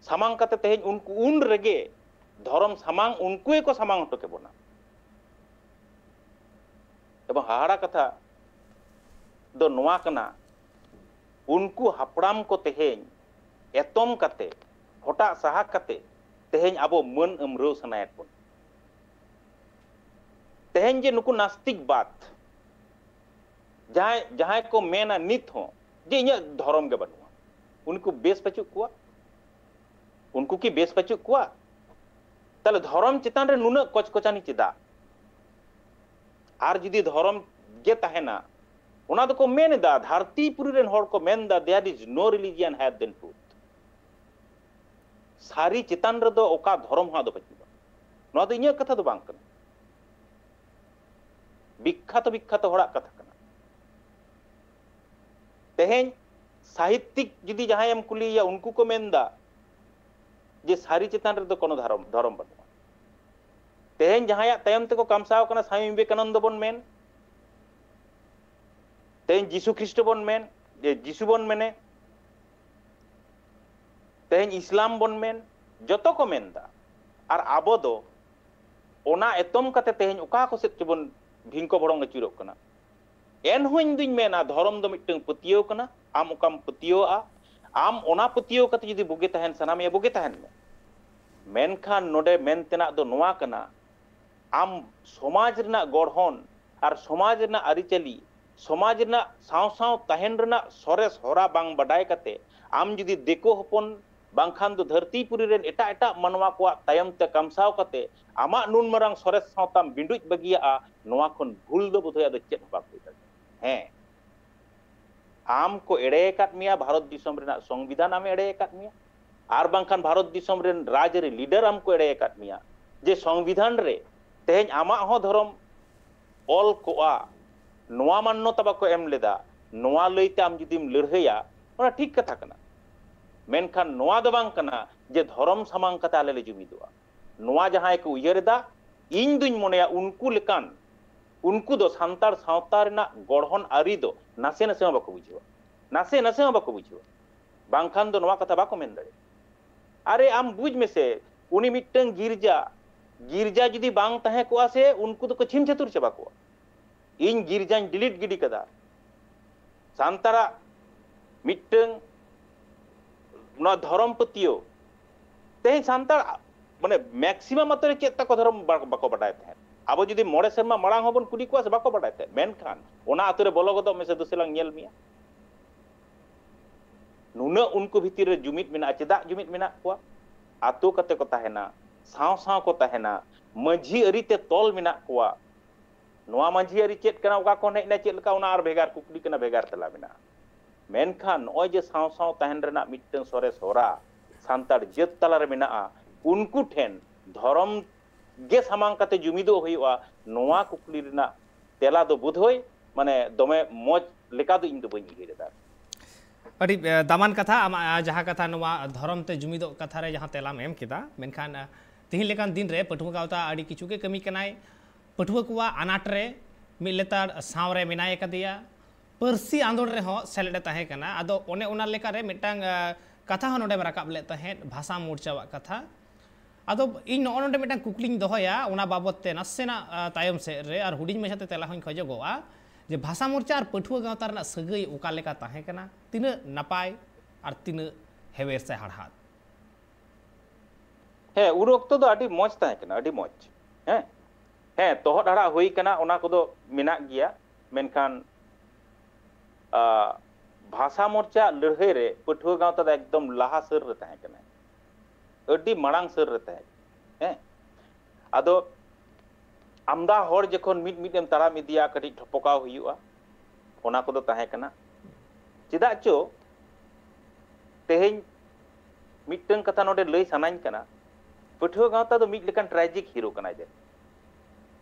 ᱥᱟᱢᱟᱝ ᱠᱟᱛᱮ ᱛᱮᱦᱮᱧ ᱩᱱᱠᱩ, ᱩᱱ ᱨᱮᱜᱮ ᱫᱷᱚᱨᱚᱢ ᱥᱟᱢᱟᱝ ᱩᱱᱠᱩ ᱜᱮᱠᱚ ᱥᱟᱢᱟᱝ ᱦᱚᱴᱚ ᱠᱮᱵᱚᱱᱟ᱾ ᱮᱵᱚᱝ ᱦᱟᱦᱟᱲᱟ ᱠᱟᱛᱷᱟ ᱫᱚ ᱱᱚᱣᱟ ᱠᱟᱱᱟ, ᱩᱱᱠᱩ ᱦᱟᱯᱲᱟᱢ ᱠᱚ ᱛᱮᱦᱮᱧ ᱮᱛᱚᱢ ᱠᱟᱛᱮ, ᱦᱚᱴᱟᱜ ᱥᱟᱦᱟ ᱠᱟᱛᱮ ᱛᱮᱦᱮᱧ ᱟᱵᱚ ᱢᱟᱹᱱ ᱟᱹᱢᱨᱟᱹᱣ ᱥᱟᱱᱟᱭᱮᱫ ᱵᱚᱱᱟ᱾ ᱛᱮᱦᱮᱧ ᱡᱮ ᱱᱩᱠᱩ ᱱᱟᱥᱛᱤᱠ ᱵᱟᱫ, ᱡᱟᱦᱟᱸᱭ, ᱡᱟᱦᱟᱸᱭ ᱠᱚ ᱢᱮᱱᱟ ᱱᱤᱛ ᱦᱚᱸ ᱡᱮ ᱤᱧᱟᱹᱜ ᱫᱷᱚᱨᱚᱢ ᱜᱮ ᱵᱟᱹᱱᱩᱜᱼᱟ, ᱩᱱᱠᱩ ᱵᱮᱥ ᱯᱟᱹᱪᱩᱜ ᱠᱚᱣᱟ? ᱩᱱᱠᱩ ᱠᱤ ᱵᱮᱥ ᱯᱟᱹᱪᱩᱜ ᱠᱚᱣᱟ? ᱛᱟᱦᱞᱮ ᱫᱷᱚᱨᱚᱢ ᱪᱮᱛᱟᱱ ᱨᱮ ᱱᱩᱱᱟᱹᱜ ᱠᱚᱪᱠᱚᱪᱟᱱᱤ ᱪᱮᱫᱟᱜ? ᱟᱨ ᱡᱩᱫᱤ ᱫᱷᱚᱨᱚᱢ ᱜᱮ ᱛᱟᱦᱮᱱᱟ, ᱚᱱᱟ ᱫᱚᱠᱚ ᱢᱮᱱ ᱮᱫᱟ, ᱫᱷᱟᱹᱨᱛᱤ ᱯᱩᱨᱤ ᱨᱮᱱ ᱦᱚᱲ ᱠᱚ ᱢᱮᱱ ᱮᱫᱟ, "There is no religion higher than truth." ᱥᱟᱹᱨᱤ ᱪᱮᱛᱟᱱ ᱨᱮᱫᱚ ᱚᱠᱟ ᱫᱷᱚᱨᱚᱢ ᱦᱚᱸ ᱟᱫᱚ ᱵᱟᱹᱪᱩᱜᱼᱟ᱾ ᱱᱚᱣᱟ ᱫᱚ ᱤᱧᱟᱹᱜ ᱠᱟᱛᱷᱟ ᱫᱚ ᱵᱟᱝ ᱠᱟᱱᱟ, ᱵᱤᱠᱠᱷᱟᱛᱚ ᱵᱤᱠᱠᱷᱟᱛᱚ ᱦᱚᱲᱟᱜ ᱠᱟᱛᱷᱟ ᱠᱟᱱᱟ᱾ ᱛᱮᱦᱮᱧ ᱥᱟᱦᱤᱛᱛᱤᱠ ᱡᱩᱫᱤ ᱡᱟᱦᱟᱸᱭᱮᱢ ᱠᱩᱞᱤᱭᱮᱭᱟ, ᱩᱱᱠᱩ ᱠᱚ ᱢᱮᱱᱫᱟ ᱡᱮ ᱥᱟᱹᱨᱤ ᱪᱮᱛᱟᱱ ᱨᱮᱫᱚ ᱠᱳᱱᱳ ᱫᱷᱚᱨᱚᱢ, ᱫᱷᱚᱨᱚᱢ ᱵᱟᱹᱱᱩᱜᱼᱟ᱾ ᱛᱮᱦᱮᱧ ᱡᱟᱦᱟᱸᱭᱟᱜ ᱛᱟᱭᱚᱢ ᱛᱮᱠᱚ ᱠᱟᱢᱥᱟᱣ ᱠᱟᱱᱟ, ᱥᱟᱢᱤ ᱵᱤᱵᱮᱠᱟᱱᱚᱱᱫᱚ ᱵᱚᱱ ᱢᱮᱱ, ᱛᱮᱦᱮᱧ ᱡᱤᱥᱩ ᱠᱷᱨᱤᱥᱴᱚ ᱵᱚᱱ ᱢᱮᱱ, ᱡᱮ ᱡᱤᱥᱩ ᱵᱚᱱ ᱢᱮᱱᱮ, ᱛᱮᱦᱮᱧ ᱤᱥᱞᱟᱢ ᱵᱚᱱ ᱢᱮᱱ, ᱡᱚᱛᱚ ᱠᱚ ᱢᱮᱱᱫᱟ᱾ ᱟᱨ ᱟᱵᱚ ᱫᱚ ᱚᱱᱟ ᱮᱛᱚᱢ ᱠᱟᱛᱮ ᱛᱮᱦᱮᱧ ᱚᱠᱟ ᱠᱚ ᱥᱮᱫ ᱪᱚᱵᱚᱱ ᱵᱷᱤᱝᱠᱚ ᱵᱷᱚᱲᱚᱝ ᱟᱹᱪᱩᱨᱚᱜ ᱠᱟᱱᱟ᱾ ᱮᱱᱦᱚᱸ ᱤᱧ ᱫᱩᱧ ᱢᱮᱱᱟ, ᱫᱷᱚᱨᱚᱢ ᱫᱚ ᱢᱤᱫᱴᱟᱝ ᱯᱟᱹᱛᱭᱟᱹᱣ ᱠᱟᱱᱟ᱾ ᱟᱢ ᱚᱠᱟᱢ ᱯᱟᱹᱛᱭᱟᱹᱣᱟᱜᱼᱟ, ᱟᱢ ᱚᱱᱟ ᱯᱟᱹᱛᱭᱟᱹᱣ ᱠᱟᱛᱮ ᱡᱩᱫᱤ ᱵᱩᱜᱤ ᱛᱟᱦᱮᱱ ᱥᱟᱱᱟ ᱢᱮᱭᱟ, ᱵᱩᱜᱤ ᱛᱟᱦᱮᱱ ᱢᱮ᱾ ᱢᱮᱱᱠᱷᱟᱱ ᱱᱚᱰᱮ ᱢᱮᱱ ᱛᱮᱱᱟᱜ ᱫᱚ ᱱᱚᱣᱟ ᱠᱟᱱᱟ, ᱟᱢ ᱥᱚᱢᱟᱡᱽ ᱨᱮᱱᱟᱜ ᱜᱚᱲᱦᱚᱱ ᱟᱨ ᱥᱚᱢᱟᱡᱽ ᱨᱮᱱᱟᱜ ᱟᱹᱨᱤᱪᱟᱹᱞᱤ, ᱥᱚᱢᱟᱡᱽ ᱨᱮᱱᱟᱜ ᱥᱟᱶ ᱥᱟᱶ ᱛᱟᱦᱮᱱ ᱨᱮᱱᱟᱜ ᱥᱚᱨᱮᱥ ᱦᱚᱨᱟ ᱵᱟᱝ ᱵᱟᱰᱟᱭ ᱠᱟᱛᱮ, ᱟᱢ ᱡᱩᱫᱤ ᱫᱤᱠᱩ ᱦᱚᱯᱚᱱ ᱵᱟᱝᱠᱷᱟᱱ ᱫᱚ ᱫᱷᱟᱹᱨᱛᱤ ᱯᱩᱨᱤ ᱨᱮᱱ ᱮᱴᱟᱜ ᱮᱴᱟᱜ ᱢᱟᱱᱣᱟ ᱠᱚᱣᱟᱜ ᱛᱟᱭᱚᱢ ᱛᱮ ᱠᱟᱢᱥᱟᱣ ᱠᱟᱛᱮ ᱟᱢᱟᱜ ᱱᱩᱱ ᱢᱟᱨᱟᱝ ᱥᱚᱨᱮᱥ ᱥᱟᱶᱛᱟᱢ ᱵᱤᱸᱰᱩᱡ ᱵᱟᱹᱜᱤᱭᱟᱜᱼᱟ, ᱱᱚᱣᱟ ᱠᱷᱚᱱ ᱵᱷᱩᱞ ᱫᱚ ᱵᱳᱫᱷᱚᱭ ᱟᱫᱚ ᱪᱮᱫ ᱦᱚᱸ ᱵᱟᱝ ᱦᱩᱭ ᱫᱟᱲᱮᱭᱟᱜᱼᱟ᱾ ᱦᱮᱸ, ᱟᱢ ᱠᱚ ᱮᱲᱮ ᱟᱠᱟᱫ ᱢᱮᱭᱟ, ᱵᱷᱟᱨᱚᱛ ᱫᱤᱥᱚᱢ ᱨᱮᱱᱟᱜ ᱥᱚᱝᱵᱤᱫᱷᱟᱱ ᱟᱢᱮ ᱮᱲᱮ ᱟᱠᱟᱫ ᱢᱮᱭᱟ, ᱟᱨ ᱵᱟᱝᱠᱷᱟᱱ ᱵᱷᱟᱨᱚᱛ ᱫᱤᱥᱚᱢ ᱨᱮᱱ ᱨᱟᱡᱽᱟᱹᱨᱤ ᱞᱤᱰᱟᱨ ᱟᱢ ᱠᱚ ᱮᱲᱮ ᱟᱠᱟᱫ ᱢᱮᱭᱟ, ᱡᱮ ᱥᱚᱝᱵᱤᱫᱷᱟᱱ ᱨᱮ ᱛᱮᱦᱮᱧ ᱟᱢᱟᱜ ᱦᱚᱸ ᱫᱷᱚᱨᱚᱢ ᱚᱞ ᱠᱚᱜᱼᱟ, ᱱᱚᱣᱟ ᱢᱟᱱᱱᱚᱛᱟ ᱵᱟᱠᱚ ᱮᱢ ᱞᱮᱫᱟ, ᱱᱚᱣᱟ ᱞᱟᱹᱭᱛᱮ ᱟᱢ ᱡᱩᱫᱤᱢ ᱞᱟᱹᱲᱦᱟᱹᱭᱟ, ᱚᱱᱟ ᱴᱷᱤᱠ ᱠᱟᱛᱷᱟ ᱠᱟᱱᱟ᱾ ᱢᱮᱱᱠᱷᱟᱱ ᱱᱚᱣᱟ ᱫᱚ ᱵᱟᱝ ᱠᱟᱱᱟ ᱡᱮ ᱫᱷᱚᱨᱚᱢ ᱥᱟᱢᱟᱝ ᱠᱟᱛᱮ ᱟᱞᱮ ᱞᱮ ᱡᱩᱢᱤᱫᱚᱜᱼᱟ᱾ ᱱᱚᱣᱟ ᱡᱟᱦᱟᱸᱭ ᱠᱚ ᱩᱭᱦᱟᱹᱨ ᱮᱫᱟ, ᱤᱧ ᱫᱩᱧ ᱢᱚᱱᱮᱭᱟ ᱩᱱᱠᱩ ᱞᱮᱠᱟᱱ, ᱩᱱᱠᱩ ᱫᱚ ᱥᱟᱱᱛᱟᱲ ᱥᱟᱶᱛᱟ ᱨᱮᱱᱟᱜ ᱜᱚᱲᱦᱚᱱ ᱟᱹᱨᱤ ᱫᱚ ᱱᱟᱥᱮ ᱱᱟᱥᱮ ᱦᱚᱸ ᱵᱟᱠᱚ ᱵᱩᱡᱷᱟᱹᱣᱟ, ᱱᱟᱥᱮ ᱱᱟᱥᱮ ᱦᱚᱸ ᱵᱟᱠᱚ ᱵᱩᱡᱷᱟᱹᱣᱟ᱾ ᱵᱟᱝᱠᱷᱟᱱ ᱫᱚ ᱱᱚᱣᱟ ᱠᱟᱛᱷᱟ ᱵᱟᱠᱚ ᱢᱮᱱ ᱫᱟᱲᱮᱭᱟᱜᱼᱟ᱾ ᱟᱨᱮ, ᱟᱢ ᱵᱩᱡᱽ ᱢᱮᱥᱮ, ᱩᱱᱤ ᱢᱤᱫᱴᱟᱝ ᱜᱤᱨᱡᱟ, ᱜᱤᱨᱡᱟ ᱡᱩᱫᱤ ᱵᱟᱝ ᱛᱟᱦᱮᱸ ᱠᱚᱜᱼᱟ ᱥᱮ, ᱩᱱᱠᱩ ᱫᱚᱠᱚ ᱪᱷᱤᱢ ᱪᱷᱟᱹᱛᱩᱨ ᱪᱟᱵᱟ ᱠᱚᱜᱼᱟ᱾ ᱤᱧ ᱜᱤᱨᱡᱟᱧ ᱰᱤᱞᱤᱴ ᱜᱤᱰᱤ ᱠᱟᱫᱟ᱾ ᱥᱟᱱᱛᱟᱲᱟᱜ ᱢᱤᱫᱴᱟᱝ ᱱᱚᱣᱟ ᱫᱷᱚᱨᱚᱢ ᱯᱟᱹᱛᱭᱟᱹᱣ, ᱛᱮᱦᱮᱧ ᱥᱟᱱᱛᱟᱲ ᱢᱟᱱᱮ ᱢᱮᱠᱥᱤᱢᱟᱢ ᱟᱛᱳ ᱨᱮ ᱪᱮᱫ ᱛᱟᱠᱚ ᱫᱷᱚᱨᱚᱢ ᱵᱟ-, ᱵᱟᱠᱚ ᱵᱟᱰᱟᱭ ᱛᱟᱦᱮᱸᱫ᱾ ᱟᱵᱚ ᱡᱩᱫᱤ ᱢᱚᱬᱮ ᱥᱮᱨᱢᱟ ᱢᱟᱲᱟᱝ ᱦᱚᱸᱵᱚᱱ ᱠᱩᱞᱤ ᱠᱚᱣᱟ ᱥᱮ, ᱵᱟᱠᱚ ᱵᱟᱰᱟᱭ ᱛᱟᱦᱮᱸᱫ᱾ ᱢᱮᱱᱠᱷᱟᱱ ᱚᱱᱟ ᱟᱛᱳ ᱨᱮ ᱵᱚᱞᱚ ᱜᱚᱫᱚᱜ ᱢᱮᱥᱮ, ᱫᱩᱥᱮ ᱞᱟᱝ ᱧᱮᱞ ᱢᱮᱭᱟ᱾ ᱱᱩᱱᱟᱹᱜ ᱩᱱᱠᱩ ᱵᱷᱤᱛᱤᱨ ᱨᱮ ᱡᱩᱢᱤᱫ ᱢᱮᱱᱟᱜᱼᱟ, ᱪᱮᱫᱟᱜ ᱡᱩᱢᱤᱫ ᱢᱮᱱᱟᱜ ᱠᱚᱣᱟ? ᱟᱛᱳ ᱠᱟᱛᱮ ᱠᱚ ᱛᱟᱦᱮᱱᱟ, ᱥᱟᱶ ᱥᱟᱶ ᱠᱚ ᱛᱟᱦᱮᱱᱟ, ᱢᱟᱹᱡᱷᱤ ᱟᱹᱨᱤ ᱛᱮ ᱛᱚᱞ ᱢᱮᱱᱟᱜ ᱠᱚᱣᱟ᱾ ᱱᱚᱣᱟ ᱢᱟᱹᱡᱷᱤ ᱟᱹᱨᱤ ᱪᱮᱫ ᱠᱟᱱᱟ, ᱚᱠᱟ ᱠᱷᱚᱱ ᱦᱮᱡ ᱮᱱᱟ, ᱪᱮᱫ ᱞᱮᱠᱟ, ᱚᱱᱟ ᱟᱨ ᱵᱷᱮᱜᱟᱨ ᱠᱩᱠᱞᱤ ᱠᱟᱱᱟ, ᱵᱷᱮᱜᱟᱨ ᱛᱮᱞᱟ ᱢᱮᱱᱟᱜᱼᱟ᱾ ᱢᱮᱱᱠᱷᱟᱱ ᱱᱚᱜᱼᱚᱭ ᱡᱮ ᱥᱟᱶ ᱥᱟᱶ ᱛᱟᱦᱮᱱ ᱨᱮᱱᱟᱜ ᱢᱤᱫᱴᱟᱝ ᱥᱚᱨᱮᱥ ᱦᱚᱨᱟ ᱥᱟᱱᱛᱟᱲ ᱡᱟᱹᱛ ᱛᱟᱞᱟᱨᱮ ᱢᱮᱱᱟᱜᱼᱟ, ᱩᱱᱠᱩ ᱴᱷᱮᱱ ᱫᱷᱚᱨᱚᱢ ᱜᱮ ᱥᱟᱢᱟᱝ ᱠᱟᱛᱮ ᱡᱩᱢᱤᱫᱚᱜ ᱦᱩᱭᱩᱜᱼᱟ, ᱱᱚᱣᱟ ᱠᱩᱠᱞᱤ ᱨᱮᱱᱟᱜ ᱛᱮᱞᱟ ᱫᱚ ᱵᱳᱫᱷᱚᱭ ᱢᱟᱱᱮ ᱫᱚᱢᱮ ᱢᱚᱡᱽ ᱞᱮᱠᱟ ᱫᱚ ᱤᱧ ᱫᱚ ᱵᱟᱹᱧ ᱩᱭᱦᱟᱹᱨ ᱮᱫᱟ᱾ ᱟᱹᱰᱤ, ᱮ, ᱫᱟᱢᱟᱱ ᱠᱟᱛᱷᱟ, ᱟᱢᱟᱜ, ᱟ, ᱡᱟᱦᱟᱸ ᱠᱟᱛᱷᱟ, ᱱᱚᱣᱟ ᱫᱷᱚᱨᱚᱢ ᱛᱮ ᱡᱩᱢᱤᱫᱚᱜ ᱠᱟᱛᱷᱟ ᱨᱮ ᱡᱟᱦᱟᱸ ᱛᱮᱞᱟᱢ ᱮᱢ ᱠᱮᱫᱟ, ᱢᱮᱱᱠᱷᱟᱱ, ᱟ, ᱛᱮᱦᱮᱧ ᱞᱮᱠᱟᱱ ᱫᱤᱱ ᱨᱮ ᱯᱟᱹᱴᱷᱩᱣᱟᱹ ᱜᱟᱶᱛᱟ ᱟᱹᱰᱤ ᱠᱤᱪᱷᱩ ᱜᱮ ᱠᱟᱹᱢᱤ ᱠᱟᱱᱟᱭ᱾ ᱯᱟᱹᱴᱷᱩᱣᱟᱹ ᱠᱚᱣᱟᱜ ᱟᱱᱟᱴ ᱨᱮ ᱢᱤᱫ ᱞᱮᱛᱟᱲ ᱥᱟᱶ ᱨᱮ ᱢᱮᱱᱟᱭ ᱟᱠᱟᱫᱮᱭᱟ, ᱯᱟᱹᱨᱥᱤ ᱟᱸᱫᱳᱲ ᱨᱮᱦᱚᱸ ᱥᱮᱞᱮᱫ ᱮ ᱛᱟᱦᱮᱸ ᱠᱟᱱᱟ᱾ ᱟᱫᱚ ᱚᱱᱮ ᱚᱱᱟ ᱞᱮᱠᱟᱨᱮ ᱢᱤᱫᱴᱟᱝ, ᱟ, ᱠᱟᱛᱷᱟ ᱦᱚᱸ ᱱᱚᱰᱮᱢ ᱨᱟᱠᱟᱵ ᱞᱮᱫ ᱛᱟᱦᱮᱸᱫ, ᱵᱷᱟᱥᱟ ᱢᱳᱨᱪᱟᱣᱟᱜ ᱠᱟᱛᱷᱟ᱾ ᱟᱫᱚ ᱤᱧ ᱱᱚᱜᱼᱚ ᱱᱚᱰᱮ ᱢᱤᱫᱴᱟᱝ ᱠᱩᱠᱞᱤᱧ ᱫᱚᱦᱚᱭᱟ, ᱚᱱᱟ ᱵᱟᱵᱚᱛ ᱛᱮ ᱱᱟᱥᱮᱱᱟᱜ, ᱟ, ᱛᱟᱭᱚᱢ ᱥᱮᱫ ᱨᱮ ᱟᱨ ᱦᱩᱰᱤᱧ ᱢᱟᱪᱷᱟᱛᱮ ᱛᱮᱞᱟ ᱦᱚᱸᱧ ᱠᱷᱚᱡᱚᱜᱚᱜᱼᱟ, ᱡᱮ ᱵᱷᱟᱥᱟ ᱢᱳᱨᱪᱟ ᱟᱨ ᱯᱟᱹᱴᱷᱩᱣᱟᱹ ᱜᱟᱶᱛᱟ ᱨᱮᱱᱟᱜ ᱥᱟᱹᱜᱟᱹᱭ ᱚᱠᱟ ᱞᱮᱠᱟ ᱛᱟᱦᱮᱸ ᱠᱟᱱᱟ, ᱛᱤᱱᱟᱹᱜ ᱱᱟᱯᱟᱭ, ᱟᱨ ᱛᱤᱱᱟᱹᱜ ᱦᱮᱣᱮᱨ ᱥᱮ ᱦᱟᱲᱦᱟᱫ? ᱦᱮᱸ, ᱩᱱ ᱚᱠᱛᱚ ᱫᱚ ᱟᱹᱰᱤ ᱢᱚᱡᱽ ᱛᱟᱦᱮᱸ ᱠᱟᱱᱟ, ᱟᱹᱰᱤ ᱢᱚᱡᱽ᱾ ᱦᱮᱸ, ᱦᱮᱸ, ᱛᱚᱦᱚᱫ ᱦᱟᱲᱟᱜ ᱦᱩᱭ ᱠᱟᱱᱟ, ᱚᱱᱟ ᱠᱚᱫᱚ ᱢᱮᱱᱟᱜ ᱜᱮᱭᱟ, ᱢᱮᱱᱠᱷᱟᱱ ᱟ, ᱵᱷᱟᱥᱟ ᱢᱳᱨᱪᱟ ᱞᱟᱹᱲᱦᱟᱹᱭ ᱨᱮ ᱯᱟᱹᱴᱷᱩᱣᱟᱹ ᱜᱟᱶᱛᱟ ᱫᱚ ᱮᱠᱫᱚᱢ ᱞᱟᱦᱟ ᱥᱟᱹᱨ ᱨᱮ ᱛᱟᱦᱮᱸ ᱠᱟᱱᱟ, ᱟᱹᱰᱤ ᱢᱟᱲᱟᱝ ᱥᱟᱹᱨ ᱨᱮ ᱛᱟᱦᱮᱸ ᱠᱟᱱᱟ᱾ ᱦᱮᱸ, ᱟᱫᱚ ᱟᱢᱫᱟ ᱦᱚᱲ ᱡᱚᱠᱷᱚᱱ ᱢᱤᱫ ᱢᱤᱫ ᱮᱢ ᱛᱟᱲᱟᱢ ᱤᱫᱤᱭᱟ, ᱠᱟᱹᱴᱤᱡ ᱴᱷᱚᱯᱚᱠᱟᱣ ᱦᱩᱭᱩᱜᱼᱟ, ᱚᱱᱟ ᱠᱚᱫᱚ ᱛᱟᱦᱮᱸ ᱠᱟᱱᱟ᱾ ᱪᱮᱫᱟᱜ ᱪᱚ ᱛᱮᱦᱮᱧ ᱢᱤᱫᱴᱟᱝ ᱠᱟᱛᱷᱟ ᱱᱚᱰᱮ ᱞᱟᱹᱭ ᱥᱟᱱᱟᱧ ᱠᱟᱱᱟ, ᱯᱟᱹᱴᱷᱩᱣᱟᱹ ᱜᱟᱶᱛᱟ ᱫᱚ ᱢᱤᱫ ᱞᱮᱠᱟᱱ ᱴᱨᱟᱭᱡᱤᱠ ᱦᱤᱨᱳ ᱠᱟᱱᱟᱭ ᱡᱮ᱾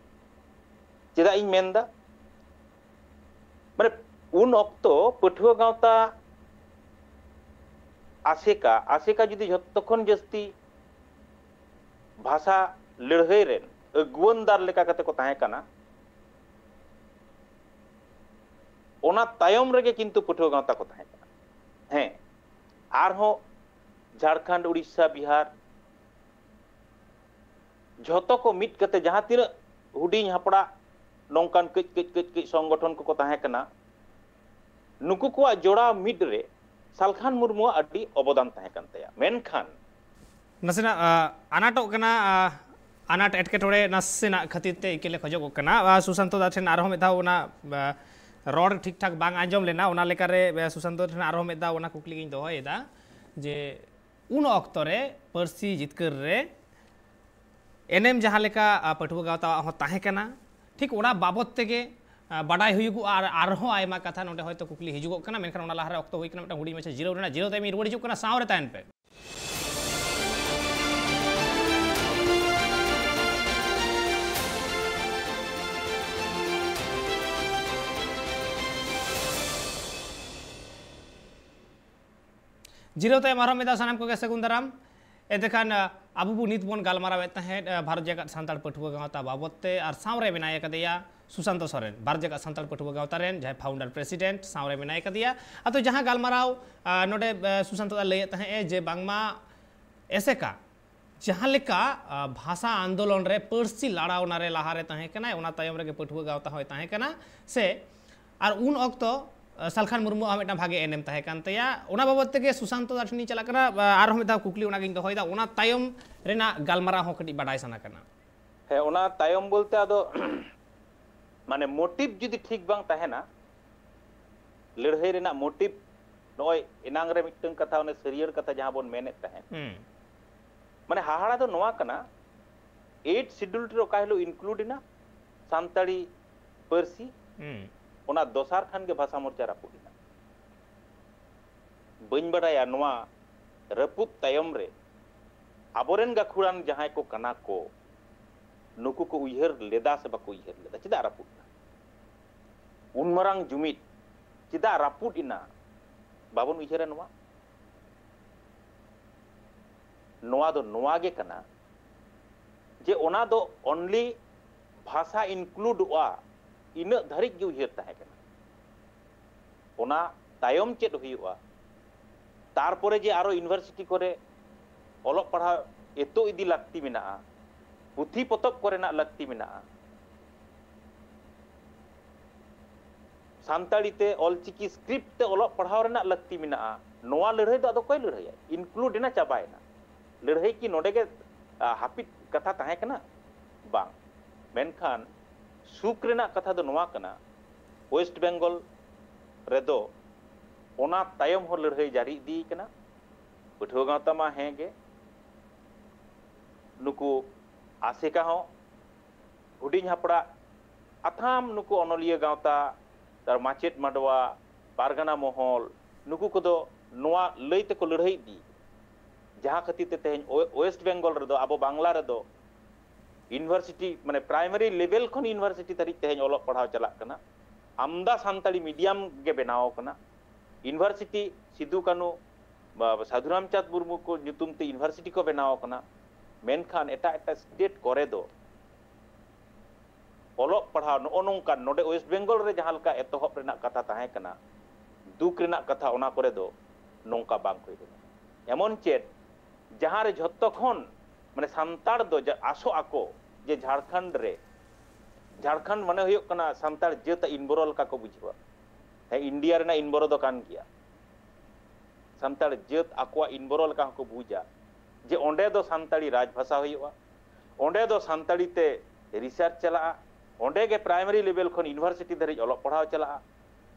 ᱪᱮᱫᱟᱜ ᱤᱧ ᱢᱮᱱᱫᱟ? ᱢᱟᱱᱮ, ᱩᱱ ᱚᱠᱛᱚ ᱯᱟᱹᱴᱷᱩᱣᱟᱹ ᱜᱟᱶᱛᱟ ᱟᱥᱮᱠᱟ, ᱟᱥᱮᱠᱟ ᱡᱩᱫᱤ ᱡᱷᱚᱛᱚ ᱠᱷᱚᱱ ᱡᱟᱹᱥᱛᱤ ᱵᱷᱟᱥᱟ ᱞᱟᱹᱲᱦᱟᱹᱭ ᱨᱮᱱ ᱟᱹᱜᱩᱣᱟᱹᱱᱫᱟᱨ ᱞᱮᱠᱟ ᱠᱟᱛᱮ ᱠᱚ ᱛᱟᱦᱮᱸ ᱠᱟᱱᱟ, ᱚᱱᱟ ᱛᱟᱭᱚᱢ ᱨᱮᱜᱮ ᱠᱤᱱᱛᱩ ᱯᱟᱹᱴᱷᱩᱣᱟᱹ ᱜᱟᱶᱛᱟ ᱠᱚ ᱛᱟᱦᱮᱸ ᱠᱟᱱᱟ᱾ ᱦᱮᱸ, ᱟᱨᱦᱚᱸ ᱡᱷᱟᱲᱠᱷᱚᱸᱰ, ᱩᱲᱤᱥᱥᱟ, ᱵᱤᱦᱟᱨ, ᱡᱷᱚᱛᱚ ᱠᱚ ᱢᱤᱫ ᱠᱟᱛᱮ ᱡᱟᱦᱟᱸ ᱛᱤᱱᱟᱹᱜ ᱦᱩᱰᱤᱧ ᱦᱟᱯᱲᱟᱜ ᱱᱚᱝᱠᱟᱱ ᱠᱟᱹᱡ ᱠᱟᱹᱡ ᱠᱟᱹᱡ ᱠᱟᱹᱡ ᱥᱚᱝᱜᱚᱴᱷᱚᱱ ᱠᱚᱠᱚ ᱛᱟᱦᱮᱸ ᱠᱟᱱᱟ, ᱱᱩᱠᱩ ᱠᱚᱣᱟᱜ ᱡᱚᱲᱟᱣ ᱢᱤᱫ ᱨᱮ ᱥᱟᱞᱠᱷᱟᱱ ᱢᱩᱨᱢᱩᱣᱟᱜ ᱟᱹᱰᱤ ᱚᱵᱚᱫᱟᱱ ᱛᱟᱦᱮᱸ ᱠᱟᱱ ᱛᱟᱭᱟ᱾ ᱢᱮᱱᱠᱷᱟᱱ ᱱᱟᱥᱮᱱᱟᱜ ᱟ, ᱟᱱᱟᱴᱚᱜ ᱠᱟᱱᱟ, ᱟ, ᱟᱱᱟᱴ ᱮᱴᱠᱮᱴᱚᱬᱮ ᱱᱟᱥᱮᱱᱟᱜ ᱠᱷᱟᱹᱛᱤᱨ ᱛᱮ ᱤᱠᱟᱹᱞᱮ ᱠᱷᱚᱡᱚᱜᱚᱜ ᱠᱟᱱᱟ᱾ ᱟ, ᱥᱩᱥᱟᱱᱛᱚ ᱫᱟ ᱴᱷᱮᱱ ᱟᱨᱦᱚᱸ ᱢᱤᱫ ᱫᱷᱟᱣ ᱚᱱᱟ, ᱟ, ᱨᱚᱲ ᱴᱷᱤᱠ ᱴᱷᱟᱠ ᱵᱟᱝ ᱟᱸᱡᱚᱢ ᱞᱮᱱᱟ, ᱚᱱᱟ ᱞᱮᱠᱟᱨᱮ, ᱟ, ᱥᱩᱥᱟᱱᱛᱚ ᱴᱷᱮᱱ ᱟᱨᱦᱚᱸ ᱢᱤᱫ ᱫᱷᱟᱣ ᱚᱱᱟ ᱠᱩᱠᱞᱤ ᱜᱤᱧ ᱫᱚᱦᱚᱭᱮᱫᱟ ᱡᱮ ᱩᱱ ᱚᱠᱛᱚ ᱨᱮ ᱯᱟᱹᱨᱥᱤ ᱡᱤᱛᱠᱟᱹᱨ ᱨᱮ ᱮᱱᱮᱢ ᱡᱟᱦᱟᱸ ᱞᱮᱠᱟ, ᱟ, ᱯᱟᱹᱴᱷᱩᱣᱟᱹ ᱜᱟᱶᱛᱟᱣᱟᱜ ᱦᱚᱸ ᱛᱟᱦᱮᱸ ᱠᱟᱱᱟ, ᱴᱷᱤᱠ ᱚᱱᱟ ᱵᱟᱵᱚᱛ ᱛᱮᱜᱮ, ᱟ, ᱵᱟᱰᱟᱭ ᱦᱩᱭᱩᱜᱚᱜᱼᱟ᱾ ᱟᱨ ᱟᱨᱦᱚᱸ ᱟᱭᱢᱟ ᱠᱟᱛᱷᱟ ᱱᱚᱰᱮ ᱦᱚᱭᱛᱳ ᱠᱩᱠᱞᱤ ᱦᱤᱡᱩᱜᱚᱜ ᱠᱟᱱᱟ, ᱢᱮᱱᱠᱷᱟᱱ ᱚᱱᱟ ᱞᱟᱦᱟᱨᱮ ᱚᱠᱛᱚ ᱦᱩᱭ ᱠᱟᱱᱟ ᱢᱤᱫᱴᱟᱝ ᱦᱩᱰᱤᱧ ᱢᱟᱪᱷᱟ ᱡᱤᱨᱟᱹᱣ ᱨᱮᱱᱟᱜ᱾ ᱡᱤᱨᱟᱹᱣ ᱛᱟᱭᱚᱢ ᱤᱧ ᱨᱩᱣᱟᱹᱲ ᱦᱤᱡᱩᱜ ᱠᱟᱱᱟ, ᱥᱟᱶ ᱨᱮ ᱛᱟᱦᱮᱱ ᱯᱮ᱾ ᱡᱤᱨᱟᱹᱣ ᱛᱟᱭᱚᱢ ᱟᱨᱦᱚᱸ ᱢᱤᱫ ᱫᱷᱟᱣ ᱥᱟᱱᱟᱢ ᱠᱚᱜᱮ ᱥᱟᱹᱜᱩᱱ ᱫᱟᱨᱟᱢ᱾ ᱮᱱᱛᱮᱠᱷᱟᱱ, ᱟ, ᱟᱵᱚ ᱵᱚ ᱱᱤᱛ ᱵᱚᱱ ᱜᱟᱞᱢᱟᱨᱟᱣᱮᱫ ᱛᱟᱦᱮᱸᱫ, ᱟ, ᱵᱷᱟᱨᱚᱛ ᱡᱟᱠᱟᱛ ᱥᱟᱱᱛᱟᱲ ᱯᱟᱹᱴᱷᱩᱣᱟᱹ ᱜᱟᱶᱛᱟ ᱵᱟᱵᱚᱛ ᱛᱮ, ᱟᱨ ᱥᱟᱶ ᱨᱮ ᱢᱮᱱᱟᱭ ᱟᱠᱟᱫᱮᱭᱟ ᱥᱩᱥᱟᱱᱛᱚ ᱥᱚᱨᱮᱱ, ᱵᱷᱟᱨᱚᱛ ᱡᱟᱠᱟᱛ ᱥᱟᱱᱛᱟᱲ ᱯᱟᱹᱴᱷᱩᱣᱟᱹ ᱜᱟᱶᱛᱟ ᱨᱮᱱ ᱡᱟᱦᱟᱸᱭ ᱯᱷᱟᱣᱩᱱᱰᱟᱨ ᱯᱨᱮᱥᱤᱰᱮᱱᱴ, ᱥᱟᱶ ᱨᱮ ᱢᱮᱱᱟᱭ ᱟᱠᱟᱫᱮᱭᱟ᱾ ᱟᱫᱚ ᱡᱟᱦᱟᱸ ᱜᱟᱞᱢᱟᱨᱟᱣ, ᱟ, ᱱᱚᱰᱮ, ᱟ, ᱥᱩᱥᱟᱱᱛᱚ ᱫᱟ ᱞᱟᱹᱭᱮᱫ ᱛᱟᱦᱮᱸᱫ ᱮ ᱡᱮ ᱵᱟᱝᱢᱟ ᱮᱥᱮᱠᱟ ᱡᱟᱦᱟᱸ ᱞᱮᱠᱟ, ᱟ, ᱵᱷᱟᱥᱟ ᱟᱱᱫᱳᱞᱚᱱ ᱨᱮ ᱯᱟᱹᱨᱥᱤ ᱞᱟᱲᱟᱣᱱᱟ ᱨᱮ ᱞᱟᱦᱟᱨᱮ ᱛᱟᱦᱮᱸ ᱠᱟᱱᱟᱭ, ᱚᱱᱟ ᱛᱟᱭᱚᱢ ᱨᱮᱜᱮ ᱯᱟᱹᱴᱷᱩᱣᱟᱹ ᱜᱟᱶᱛᱟ ᱦᱚᱸᱭ ᱛᱟᱦᱮᱸ ᱠᱟᱱᱟ ᱥᱮ, ᱟᱨ ᱩᱱ ᱚᱠᱛᱚ ᱥᱟᱞᱠᱷᱟᱱ ᱢᱩᱨᱢᱩᱣᱟᱜ ᱦᱚᱸ ᱢᱤᱫᱴᱟᱝ ᱵᱷᱟᱜᱮ ᱮᱱᱮᱢ ᱛᱟᱦᱮᱸ ᱠᱟᱱ ᱛᱟᱭᱟ᱾ ᱚᱱᱟ ᱵᱟᱵᱚᱫ ᱛᱮᱜᱮ ᱥᱩᱥᱟᱱᱛᱚ ᱫᱟ ᱴᱷᱮᱱᱤᱧ ᱪᱟᱞᱟᱜ ᱠᱟᱱᱟ᱾ ᱟᱨᱦᱚᱸ ᱢᱤᱫ ᱫᱷᱟᱣ ᱠᱩᱠᱞᱤ ᱚᱱᱟᱜᱤᱧ ᱫᱚᱦᱚᱭᱮᱫᱟ, ᱚᱱᱟ ᱛᱟᱭᱚᱢ ᱨᱮᱱᱟᱜ ᱜᱟᱞᱢᱟᱨᱟᱣ ᱦᱚᱸ ᱠᱟᱹᱴᱤᱡ ᱵᱟᱰᱟᱭ ᱥᱟᱱᱟ ᱠᱟᱱᱟ᱾ ᱦᱮᱸ, ᱚᱱᱟ ᱛᱟᱭᱚᱢ ᱵᱚᱞᱛᱮ ᱟᱫᱚ ᱢᱟᱱᱮ ᱢᱳᱴᱤᱵᱷ ᱡᱩᱫᱤ ᱴᱷᱤᱠ ᱵᱟᱝ ᱛᱟᱦᱮᱱᱟ, ᱞᱟᱹᱲᱦᱟᱹᱭ ᱨᱮᱱᱟᱜ ᱢᱳᱴᱤᱵᱷ, ᱱᱚᱜᱼᱚᱭ ᱮᱱᱟᱝ ᱨᱮ ᱢᱤᱫᱴᱟᱝ ᱠᱟᱛᱷᱟ, ᱚᱱᱮ ᱥᱟᱹᱨᱭᱟᱹᱲ ᱠᱟᱛᱷᱟ ᱡᱟᱦᱟᱸ ᱵᱚᱱ ᱢᱮᱱᱮᱫ ᱛᱟᱦᱮᱸᱫ, ᱦᱩᱸ᱾ ᱢᱟᱱᱮ ᱦᱟᱦᱟᱲᱟ ᱫᱚ ᱱᱚᱣᱟ ᱠᱟᱱᱟ, ᱮᱭᱤᱴ ᱥᱤᱰᱩᱞ ᱨᱮ ᱚᱠᱟ ᱦᱤᱞᱳᱜ ᱤᱱᱠᱞᱩᱰ ᱮᱱᱟ ᱥᱟᱱᱛᱟᱲᱤ ᱯᱟᱹᱨᱥᱤ, ᱦᱩᱸ᱾ ᱚᱱᱟ ᱫᱚᱥᱟᱨ ᱠᱷᱟᱱ ᱜᱮ ᱵᱷᱟᱥᱟ ᱢᱳᱨᱪᱟ ᱨᱟᱹᱯᱩᱫ ᱮᱱᱟ᱾ ᱵᱟᱹᱧ ᱵᱟᱰᱟᱭᱟ ᱱᱚᱣᱟ ᱨᱟᱹᱯᱩᱫ ᱛᱟᱭᱚᱢ ᱨᱮ ᱟᱵᱚᱨᱮᱱ ᱜᱟᱹᱠᱷᱩᱲᱟᱱ ᱡᱟᱦᱟᱸᱭ ᱠᱚ ᱠᱟᱱᱟ ᱠᱚ, ᱱᱩᱠᱩ ᱠᱚ ᱩᱭᱦᱟᱹᱨ ᱞᱮᱫᱟ ᱥᱮ ᱵᱟᱠᱚ ᱩᱭᱦᱟᱹᱨ ᱞᱮᱫᱟ, ᱪᱮᱫᱟᱜ ᱨᱟᱹᱯᱩᱫ ᱮᱱᱟ? ᱩᱱ ᱢᱟᱨᱟᱝ ᱡᱩᱢᱤᱫ ᱪᱮᱫᱟᱜ ᱨᱟᱹᱯᱩᱫ ᱮᱱᱟ? ᱵᱟᱵᱚᱱ ᱩᱭᱦᱟᱹᱨᱟ ᱱᱚᱣᱟ? ᱱᱚᱣᱟ ᱫᱚ ᱱᱚᱣᱟ ᱜᱮ ᱠᱟᱱᱟ ᱡᱮ ᱚᱱᱟ ᱫᱚ only ᱵᱷᱟᱥᱟ ᱤᱱᱠᱞᱩᱰᱚᱜᱼᱟ, ᱤᱱᱟᱹᱜ ᱫᱷᱟᱹᱨᱤᱡ ᱜᱮ ᱩᱭᱦᱟᱹᱨ ᱛᱟᱦᱮᱸ ᱠᱟᱱᱟ᱾ ᱚᱱᱟ ᱛᱟᱭᱚᱢ ᱪᱮᱫ ᱦᱩᱭᱩᱜᱼᱟ? ᱛᱟᱨᱯᱚᱨᱮ ᱡᱮ ᱟᱨᱚ ᱤᱭᱩᱱᱤᱵᱷᱟᱨᱥᱤᱴᱤ ᱠᱚᱨᱮ ᱚᱞᱚᱜ ᱯᱟᱲᱦᱟᱣ ᱮᱛᱚ ᱤᱫᱤ ᱞᱟᱹᱠᱛᱤ ᱢᱮᱱᱟᱜᱼᱟ, ᱯᱩᱛᱷᱤ ᱯᱚᱛᱚᱵ ᱠᱚᱨᱮᱱᱟᱜ ᱞᱟᱹᱠᱛᱤ ᱢᱮᱱᱟᱜᱼᱟ, ᱥᱟᱱᱛᱟᱲᱤ ᱛᱮ ᱚᱞᱪᱤᱠᱤ ᱥᱠᱨᱤᱯᱴ ᱛᱮ ᱚᱞᱚᱜ ᱯᱟᱲᱦᱟᱣ ᱨᱮᱱᱟᱜ ᱞᱟᱹᱠᱛᱤ ᱢᱮᱱᱟᱜᱼᱟ, ᱱᱚᱣᱟ ᱞᱟᱹᱲᱦᱟᱹᱭ ᱫᱚ ᱟᱫᱚ ᱚᱠᱚᱭ ᱞᱟᱹᱲᱦᱟᱹᱭᱟ? ᱤᱱᱠᱞᱩᱰ ᱮᱱᱟ, ᱪᱟᱵᱟᱭᱮᱱᱟ᱾ ᱞᱟᱹᱲᱦᱟᱹᱭ ᱠᱤ ᱱᱚᱰᱮ ᱜᱮ, ᱟ, ᱦᱟᱹᱯᱤᱫ ᱠᱟᱛᱷᱟ ᱛᱟᱦᱮᱸ ᱠᱟᱱᱟ? ᱵᱟᱝ᱾ ᱢᱮᱱᱠᱷᱟᱱ ᱥᱩᱠ ᱨᱮᱱᱟᱜ ᱠᱟᱛᱷᱟ ᱫᱚ ᱱᱚᱣᱟ ᱠᱟᱱᱟ, ᱳᱭᱮᱥᱴ ᱵᱮᱝᱜᱚᱞ ᱨᱮᱫᱚ ᱚᱱᱟ ᱛᱟᱭᱚᱢ ᱦᱚᱸ ᱞᱟᱹᱲᱦᱟᱹᱭ ᱡᱟᱹᱨᱤ ᱤᱫᱤᱭ ᱠᱟᱱᱟ᱾ ᱯᱟᱹᱴᱷᱩᱣᱟᱹ ᱜᱟᱶᱛᱟ ᱢᱟ ᱦᱮᱸ ᱜᱮ, ᱱᱩᱠᱩ ᱟᱥᱮᱠᱟ ᱦᱚᱸ, ᱦᱩᱰᱤᱧ ᱦᱟᱯᱲᱟᱜ, ᱟᱛᱷᱟᱢ ᱱᱩᱠᱩ ᱚᱱᱚᱞᱤᱭᱟᱹ ᱜᱟᱶᱛᱟ, ᱛᱟᱨ ᱢᱟᱪᱮᱫ ᱢᱟᱰᱣᱟ, ᱯᱟᱨᱜᱟᱱᱟ ᱢᱚᱦᱚᱞ, ᱱᱩᱠᱩ ᱠᱚᱫᱚ ᱱᱚᱣᱟ ᱞᱟᱹᱭ ᱛᱮᱠᱚ ᱞᱟᱹᱲᱦᱟᱹᱭ ᱤᱫᱤ᱾ ᱡᱟᱦᱟᱸ ᱠᱷᱟᱹᱛᱤᱨ ᱛᱮ ᱛᱮᱦᱮᱧ ᱳᱭ-, ᱳᱭᱮᱥᱴ ᱵᱮᱝᱜᱚᱞ ᱨᱮᱫᱚ, ᱟᱵᱚ ᱵᱟᱝᱞᱟ ᱨᱮᱫᱚ ᱤᱭᱩᱱᱤᱵᱷᱟᱨᱥᱤᱴᱤ, ᱢᱟᱱᱮ ᱯᱨᱟᱭᱢᱟᱨᱤ ᱞᱮᱵᱮᱞ ᱠᱷᱚᱱ ᱤᱭᱩᱱᱤᱵᱷᱟᱨᱥᱤᱴᱤ ᱫᱷᱟᱹᱨᱤᱡ ᱛᱮᱦᱮᱧ ᱚᱞᱚᱜ ᱯᱟᱲᱦᱟᱣ ᱪᱟᱞᱟᱜ ᱠᱟᱱᱟ᱾ ᱟᱢᱫᱟ ᱥᱟᱱᱛᱟᱲᱤ ᱢᱤᱰᱤᱭᱟᱢ ᱜᱮ ᱵᱮᱱᱟᱣ ᱠᱟᱱᱟ᱾ ᱤᱭᱩᱱᱤᱵᱷᱟᱨᱥᱤᱴᱤ ᱥᱤᱫᱩ ᱠᱟᱹᱱᱩ, ᱵᱟ-, ᱥᱟᱫᱷᱩ ᱨᱟᱢᱪᱟᱸᱫᱽ ᱢᱩᱨᱢᱩ ᱠᱚ ᱧᱩᱛᱩᱢ ᱛᱮ ᱤᱭᱩᱱᱤᱵᱷᱟᱨᱥᱤᱴᱤ ᱠᱚ ᱵᱮᱱᱟᱣ ᱠᱟᱱᱟ᱾ ᱢᱮᱱᱠᱷᱟᱱ ᱮᱴᱟᱜ ᱮᱴᱟᱜ ᱥᱴᱮᱴ ᱠᱚᱨᱮ ᱫᱚ ᱚᱞᱚᱜ ᱯᱟᱲᱦᱟᱣ ᱱᱚᱜᱼᱚ ᱱᱚᱝᱠᱟ, ᱱᱚᱰᱮ ᱳᱭᱮᱥᱴ ᱵᱮᱝᱜᱚᱞ ᱨᱮ ᱡᱟᱦᱟᱸ ᱞᱮᱠᱟ ᱮᱛᱚᱦᱚᱵ ᱨᱮᱱᱟᱜ ᱠᱟᱛᱷᱟ ᱛᱟᱦᱮᱸ ᱠᱟᱱᱟ, ᱫᱩᱠ ᱨᱮᱱᱟᱜ ᱠᱟᱛᱷᱟ, ᱚᱱᱟ ᱠᱚᱨᱮ ᱫᱚ ᱱᱚᱝᱠᱟ ᱵᱟᱝ ᱦᱩᱭ ᱞᱮᱱᱟ᱾ ᱮᱢᱚᱱ ᱪᱮᱫ ᱡᱟᱦᱟᱸ ᱨᱮ ᱡᱷᱚᱛᱚ ᱠᱷᱚᱱ, ᱢᱟᱱᱮ, ᱥᱟᱱᱛᱟᱲ ᱫᱚ ᱡᱟ-, ᱟᱥᱚᱜ ᱟᱠᱚ ᱡᱮ ᱡᱷᱟᱲᱠᱷᱚᱸᱰ ᱨᱮ, ᱡᱷᱟᱲᱠᱷᱚᱸᱰ ᱢᱟᱱᱮ ᱦᱩᱭᱩᱜ ᱠᱟᱱᱟ ᱥᱟᱱᱛᱟᱲ ᱡᱟᱹᱛ ᱟᱜ ᱤᱱᱵᱚᱨᱚ ᱞᱮᱠᱟ ᱠᱚ ᱵᱩᱡᱷᱟᱹᱣᱟ᱾ ᱦᱮᱸ, ᱤᱱᱰᱤᱭᱟ ᱨᱮᱱᱟᱜ ᱤᱱᱵᱚᱨᱚ ᱫᱚ ᱠᱟᱱ ᱜᱮᱭᱟ᱾ ᱥᱟᱱᱛᱟᱲ ᱡᱟᱹᱛ ᱟᱠᱚᱣᱟᱜ ᱤᱱᱵᱚᱨᱚ ᱞᱮᱠᱟ ᱦᱚᱸᱠᱚ ᱵᱩᱡᱟ ᱡᱮ ᱚᱸᱰᱮ ᱫᱚ ᱥᱟᱱᱛᱟᱲᱤ ᱨᱟᱡᱽ ᱵᱷᱟᱥᱟ ᱦᱩᱭᱩᱜᱼᱟ, ᱚᱸᱰᱮ ᱫᱚ ᱥᱟᱱᱛᱟᱲᱤ ᱛᱮ ᱨᱤᱥᱟᱨᱪ ᱪᱟᱞᱟᱜᱼᱟ, ᱚᱸᱰᱮ ᱜᱮ ᱯᱨᱟᱭᱢᱟᱨᱤ ᱞᱮᱵᱮᱞ ᱠᱷᱚᱱ ᱤᱭᱩᱱᱤᱵᱷᱟᱨᱥᱤᱴᱤ ᱫᱷᱟᱹᱨᱤᱡ ᱚᱞᱚᱜ ᱯᱟᱲᱦᱟᱣ ᱪᱟᱞᱟᱜᱼᱟ,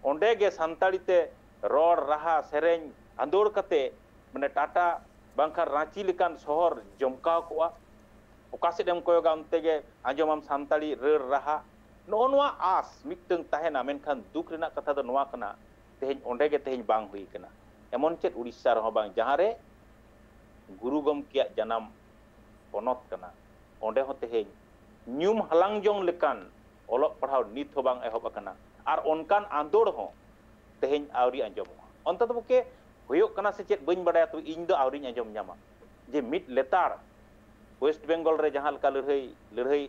ᱚᱸᱰᱮ ᱜᱮ ᱥᱟᱱᱛᱟᱲᱤ ᱛᱮ ᱨᱚᱲ, ᱨᱟᱦᱟ, ᱥᱮᱨᱮᱧ ᱟᱸᱫᱳᱲ ᱠᱟᱛᱮ, ᱢᱟᱱᱮ, ᱴᱟᱴᱟ ᱵᱟᱝᱠᱷᱟᱱ ᱨᱟᱸᱪᱤ ᱞᱮᱠᱟᱱ ᱥᱚᱦᱚᱨ ᱡᱚᱢᱠᱟᱣ ᱠᱚᱜᱼᱟ᱾ ᱚᱠᱟ ᱥᱮᱫ ᱮᱢ ᱠᱚᱭᱚᱜᱟ, ᱚᱱᱛᱮ ᱜᱮ ᱟᱸᱡᱚᱢᱟᱢ ᱥᱟᱱᱛᱟᱲᱤ ᱨᱟᱹᱲ ᱨᱟᱦᱟ᱾ ᱱᱚᱜᱼᱚ ᱱᱚᱣᱟ ᱟᱥ ᱢᱤᱫᱴᱟᱝ ᱛᱟᱦᱮᱱᱟ, ᱢᱮᱱᱠᱷᱟᱱ ᱫᱩᱠ ᱨᱮᱱᱟᱜ ᱠᱟᱛᱷᱟ ᱫᱚ ᱱᱚᱣᱟ ᱠᱟᱱᱟ, ᱛᱮᱦᱮᱧ ᱚᱸᱰᱮ ᱜᱮ ᱛᱮᱦᱮᱧ ᱵᱟᱝ ᱦᱩᱭ ᱠᱟᱱᱟ᱾ ᱮᱢᱚᱱ ᱪᱮᱫ ᱩᱲᱤᱥᱥᱟ ᱨᱮᱦᱚᱸ ᱵᱟᱝ, ᱡᱟᱦᱟᱸ ᱨᱮ ᱜᱩᱨᱩ ᱜᱚᱢᱠᱮᱭᱟᱜ ᱡᱟᱱᱟᱢ ᱯᱚᱱᱚᱛ ᱠᱟᱱᱟ, ᱚᱸᱰᱮ ᱦᱚᱸ ᱛᱮᱦᱮᱧ ᱧᱩᱢ ᱦᱟᱞᱟᱝ ᱡᱚᱝ ᱞᱮᱠᱟᱱ ᱚᱞᱚᱜ ᱯᱟᱲᱦᱟᱣ ᱱᱤᱛ ᱦᱚᱸ ᱵᱟᱝ ᱮᱦᱚᱵ ᱟᱠᱟᱱᱟ᱾ ᱟᱨ ᱚᱱᱠᱟᱱ ᱟᱸᱫᱳᱲ ᱦᱚᱸ ᱛᱮᱦᱮᱧ ᱟᱹᱣᱨᱤ ᱟᱸᱡᱚᱢᱚᱜᱼᱟ᱾ ᱚᱱᱛᱮ ᱫᱚ ᱯᱚᱠᱮ ᱦᱩᱭᱩᱜ ᱠᱟᱱᱟ ᱥᱮ ᱪᱮᱫ ᱵᱟᱹᱧ ᱵᱟᱰᱟᱭᱟ, ᱛᱚᱵᱮ ᱤᱧ ᱫᱚ ᱟᱹᱣᱨᱤᱧ ᱟᱸᱡᱚᱢ ᱧᱟᱢᱟ ᱡᱮ ᱢᱤᱫ ᱞᱮᱛᱟᱲ ᱳᱭᱮᱥᱴ ᱵᱮᱝᱜᱚᱞ ᱨᱮ ᱡᱟᱦᱟᱸ ᱞᱮᱠᱟ ᱞᱟᱹᱲᱦᱟᱹᱭ, ᱞᱟᱹᱲᱦᱟᱹᱭ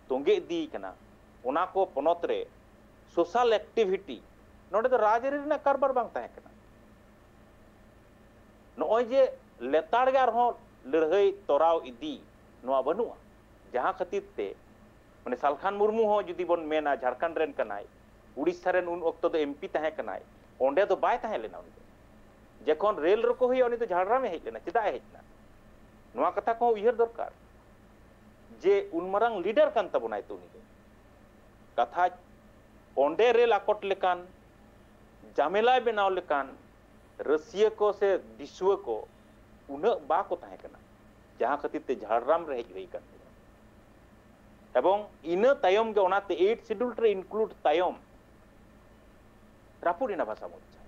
ᱛᱚᱸᱜᱮ ᱤᱫᱤᱭ ᱠᱟᱱᱟ, ᱚᱱᱟ ᱠᱚ ᱯᱚᱱᱚᱛ ᱨᱮ ᱥᱳᱥᱟᱞ ᱮᱠᱴᱤᱵᱷᱤᱴᱤ ᱱᱚᱰᱮ ᱫᱚ ᱨᱟᱡᱽᱟᱹᱨᱤ ᱨᱮᱱᱟᱜ ᱠᱟᱨᱵᱟᱨ ᱵᱟᱝ ᱛᱟᱦᱮᱸ ᱠᱟᱱᱟ᱾ ᱱᱚᱜᱼᱚᱭ ᱡᱮ ᱞᱮᱛᱟᱲ ᱜᱮ ᱟᱨᱦᱚᱸ ᱞᱟᱹᱲᱦᱟᱹᱭ ᱛᱚᱨᱟᱣ ᱤᱫᱤ, ᱱᱚᱣᱟ ᱵᱟᱹᱱᱩᱜᱼᱟ, ᱡᱟᱦᱟᱸ ᱠᱷᱟᱹᱛᱤᱨ ᱛᱮ, ᱢᱟᱱᱮ, ᱥᱟᱞᱠᱷᱟᱱ ᱢᱩᱨᱢᱩ ᱦᱚᱸ ᱡᱩᱫᱤ ᱵᱚᱱ ᱢᱮᱱᱟ, ᱡᱷᱟᱲᱠᱷᱚᱸᱰ ᱨᱮᱱ ᱠᱟᱱᱟᱭ, ᱩᱲᱤᱥᱥᱟ ᱨᱮᱱ ᱩᱱ ᱚᱠᱛᱚ ᱫᱚ ᱮᱢᱯᱤ ᱛᱟᱦᱮᱸ ᱠᱟᱱᱟᱭ, ᱚᱸᱰᱮ ᱫᱚ ᱵᱟᱭ ᱛᱟᱦᱮᱸ ᱞᱮᱱᱟ᱾ ᱩᱱᱤ ᱫᱚ ᱡᱚᱠᱷᱚᱱ ᱨᱮᱞ ᱨᱚᱠᱚ ᱦᱩᱭᱩᱜᱼᱟ, ᱩᱱᱤ ᱫᱚ ᱡᱷᱟᱲᱜᱨᱟᱢᱮ ᱦᱮᱡ ᱞᱮᱱᱟ᱾ ᱪᱮᱫᱟᱜ ᱮ ᱦᱮᱡ ᱮᱱᱟ? ᱱᱚᱣᱟ ᱠᱟᱛᱷᱟ ᱠᱚᱦᱚᱸ ᱩᱭᱦᱟᱹᱨ ᱫᱚᱨᱠᱟᱨ ᱡᱮ ᱩᱱ ᱢᱟᱨᱟᱝ ᱞᱤᱰᱟᱨ ᱠᱟᱱ ᱛᱟᱵᱚᱱᱟᱭ ᱛᱚ ᱩᱱᱤ ᱫᱚ᱾ ᱠᱟᱛᱷᱟ ᱚᱸᱰᱮ ᱨᱮᱞ ᱟᱠᱚᱴ ᱞᱮᱠᱟᱱ, ᱡᱟᱢᱮᱞᱟᱭ ᱵᱮᱱᱟᱣ ᱞᱮᱠᱟᱱ ᱨᱟᱹᱥᱤᱭᱟᱹ ᱠᱚ ᱥᱮ ᱫᱤᱥᱩᱣᱟᱹ ᱠᱚ ᱩᱱᱟᱹᱜ ᱵᱟᱠᱚ ᱛᱟᱦᱮᱸ ᱠᱟᱱᱟ, ᱡᱟᱦᱟᱸ ᱠᱷᱟᱹᱛᱤᱨ ᱛᱮ ᱡᱷᱟᱲᱜᱨᱟᱢ ᱨᱮ ᱦᱮᱡ ᱦᱩᱭ ᱟᱠᱟᱱ ᱛᱟᱭᱟ᱾ ᱮᱵᱚᱝ ᱤᱱᱟᱹ ᱛᱟᱭᱚᱢ ᱜᱮ, ᱚᱱᱟᱛᱮ ᱮᱭᱤᱴ ᱥᱤᱰᱩᱞ ᱨᱮ ᱤᱱᱠᱞᱩᱰ ᱛᱟᱭᱚᱢ, ᱨᱟᱹᱯᱩᱫ ᱮᱱᱟ ᱵᱷᱟᱥᱟ ᱢᱳᱨᱪᱟ᱾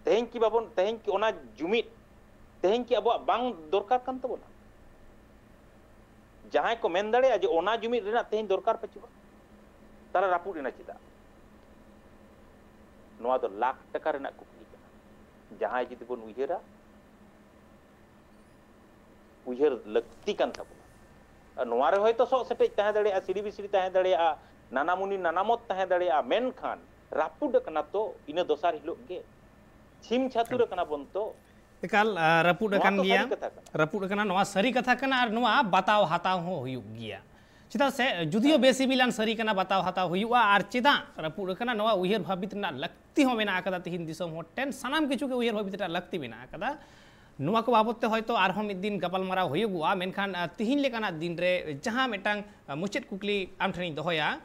ᱛᱮᱦᱮᱧ ᱠᱤ ᱵᱟᱵᱚᱱ, ᱛᱮᱦᱮᱧ ᱠᱤ ᱚᱱᱟ ᱡᱩᱢᱤᱫ, ᱛᱮᱦᱮᱧ ᱠᱤ ᱟᱵᱚᱣᱟᱜ ᱵᱟᱝ ᱫᱚᱨᱠᱟᱨ ᱠᱟᱱ ᱛᱟᱵᱚᱱᱟ? ᱡᱟᱦᱟᱸᱭ ᱠᱚ ᱢᱮᱱ ᱫᱟᱲᱮᱭᱟᱜᱼᱟ ᱡᱮ ᱚᱱᱟ ᱡᱩᱢᱤᱫ ᱨᱮᱱᱟᱜ ᱛᱮᱦᱮᱧ ᱫᱚᱨᱠᱟᱨ ᱯᱟᱹᱪᱩᱜᱼᱟ, ᱛᱟᱦᱞᱮ ᱨᱟᱹᱯᱩᱫ ᱮᱱᱟ ᱪᱮᱫᱟᱜ? ᱱᱚᱣᱟ ᱫᱚ ᱞᱟᱠᱷ ᱴᱟᱠᱟ ᱨᱮᱱᱟᱜ ᱠᱩᱠᱞᱤ ᱠᱟᱱᱟ᱾ ᱡᱟᱦᱟᱸᱭ ᱡᱩᱫᱤ ᱵᱚᱱ ᱩᱭᱦᱟᱹᱨᱟ, ᱩᱭᱦᱟᱹᱨ ᱞᱟᱹᱠᱛᱤ ᱠᱟᱱ ᱛᱟᱵᱚᱱᱟ᱾ ᱟᱨ ᱱᱚᱣᱟ ᱨᱮ ᱦᱚᱭᱛᱚ ᱥᱚᱜ ᱥᱮᱴᱮᱡ ᱛᱟᱦᱮᱸ ᱫᱟᱲᱮᱭᱟᱜᱼᱟ, ᱥᱤᱨᱤ ᱵᱤᱥᱨᱤ ᱛᱟᱦᱮᱸ ᱫᱟᱲᱮᱭᱟᱜᱼᱟ, ᱱᱟᱱᱟ ᱢᱩᱱᱤ ᱱᱟᱱᱟ ᱢᱚᱛ ᱛᱟᱦᱮᱸ ᱫᱟᱲᱮᱭᱟᱜᱼᱟ, ᱢᱮᱱᱠᱷᱟᱱ ᱨᱟᱹᱯᱩᱫ ᱟᱠᱟᱱᱟ ᱛᱚ ᱤᱱᱟᱹ ᱫᱚᱥᱟᱨ ᱦᱤᱞᱳᱜ ᱜᱮ᱾ ᱪᱷᱤᱢ ᱪᱷᱟᱹᱛᱩᱨ ᱟᱠᱟᱱᱟ ᱵᱚᱱ ᱛᱚ᱾ ᱮᱠᱟᱞ, ᱟ, ᱨᱟᱹᱯᱩᱫ ᱱᱚᱣᱟ ᱟᱠᱟᱱ ᱛᱚ ᱜᱮᱭᱟ᱾ ᱥᱟᱹᱨᱤ ᱠᱟᱛᱷᱟ ᱠᱟᱱᱟ᱾ ᱨᱟᱹᱯᱩᱫ ᱟᱠᱟᱱᱟ, ᱱᱚᱣᱟ ᱥᱟᱹᱨᱤ ᱠᱟᱛᱷᱟ ᱠᱟᱱᱟ ᱟᱨ ᱱᱚᱣᱟ ᱵᱟᱛᱟᱣ ᱦᱟᱛᱟᱣ ᱦᱚᱸ ᱦᱩᱭᱩᱜ ᱜᱮᱭᱟ᱾ ᱪᱮᱫᱟᱜ ᱥᱮ ᱡᱩᱫᱤᱭᱳ ᱵᱮᱥᱤᱵᱤᱞᱟᱱ ᱥᱟᱹᱨᱤ ᱠᱟᱱᱟ, ᱵᱟᱛᱟᱣ ᱦᱟᱛᱟᱣ ᱦᱩᱭᱩᱜᱼᱟ᱾ ᱟᱨ ᱪᱮᱫᱟᱜ ᱨᱟᱹᱯᱩᱫ ᱟᱠᱟᱱᱟ, ᱱᱚᱣᱟ ᱩᱭᱦᱟᱹᱨ ᱵᱷᱟᱵᱤᱛ ᱨᱮᱱᱟᱜ ᱞᱟᱹᱠᱛᱤ ᱞᱟᱹᱠᱛᱤ ᱦᱚᱸ ᱢᱮᱱᱟᱜ ᱟᱠᱟᱫᱟ ᱛᱤᱦᱤᱧ ᱫᱤᱥᱚᱢ ᱦᱚᱲ ᱴᱷᱮᱱ, ᱥᱟᱱᱟᱢ ᱠᱤᱪᱷᱩ ᱜᱮ ᱩᱭᱦᱟᱹᱨ ᱵᱷᱟᱵᱤᱛ ᱨᱮᱱᱟᱜ ᱞᱟᱹᱠᱛᱤ ᱢᱮᱱᱟᱜ ᱟᱠᱟᱫᱟ᱾ ᱱᱚᱣᱟ ᱠᱚ ᱵᱟᱵᱚᱛ ᱛᱮ ᱦᱚᱭᱛᱳ ᱟᱨᱦᱚᱸ ᱢᱤᱫ ᱫᱤᱱ ᱜᱟᱯᱟᱞᱢᱟᱨᱟᱣ ᱦᱩᱭᱩᱜᱚᱜᱼᱟ, ᱢᱮᱱᱠᱷᱟᱱ ᱛᱤᱦᱤᱧ ᱞᱮᱠᱟᱱᱟᱜ ᱫᱤᱱ ᱨᱮ ᱡᱟᱦᱟᱸ ᱢᱤᱫᱴᱟᱝ ᱢᱩᱪᱟᱹᱫ ᱠᱩᱠᱞᱤ ᱟᱢ ᱴᱷᱮᱱᱤᱧ ᱫᱚᱦᱚᱭᱟ,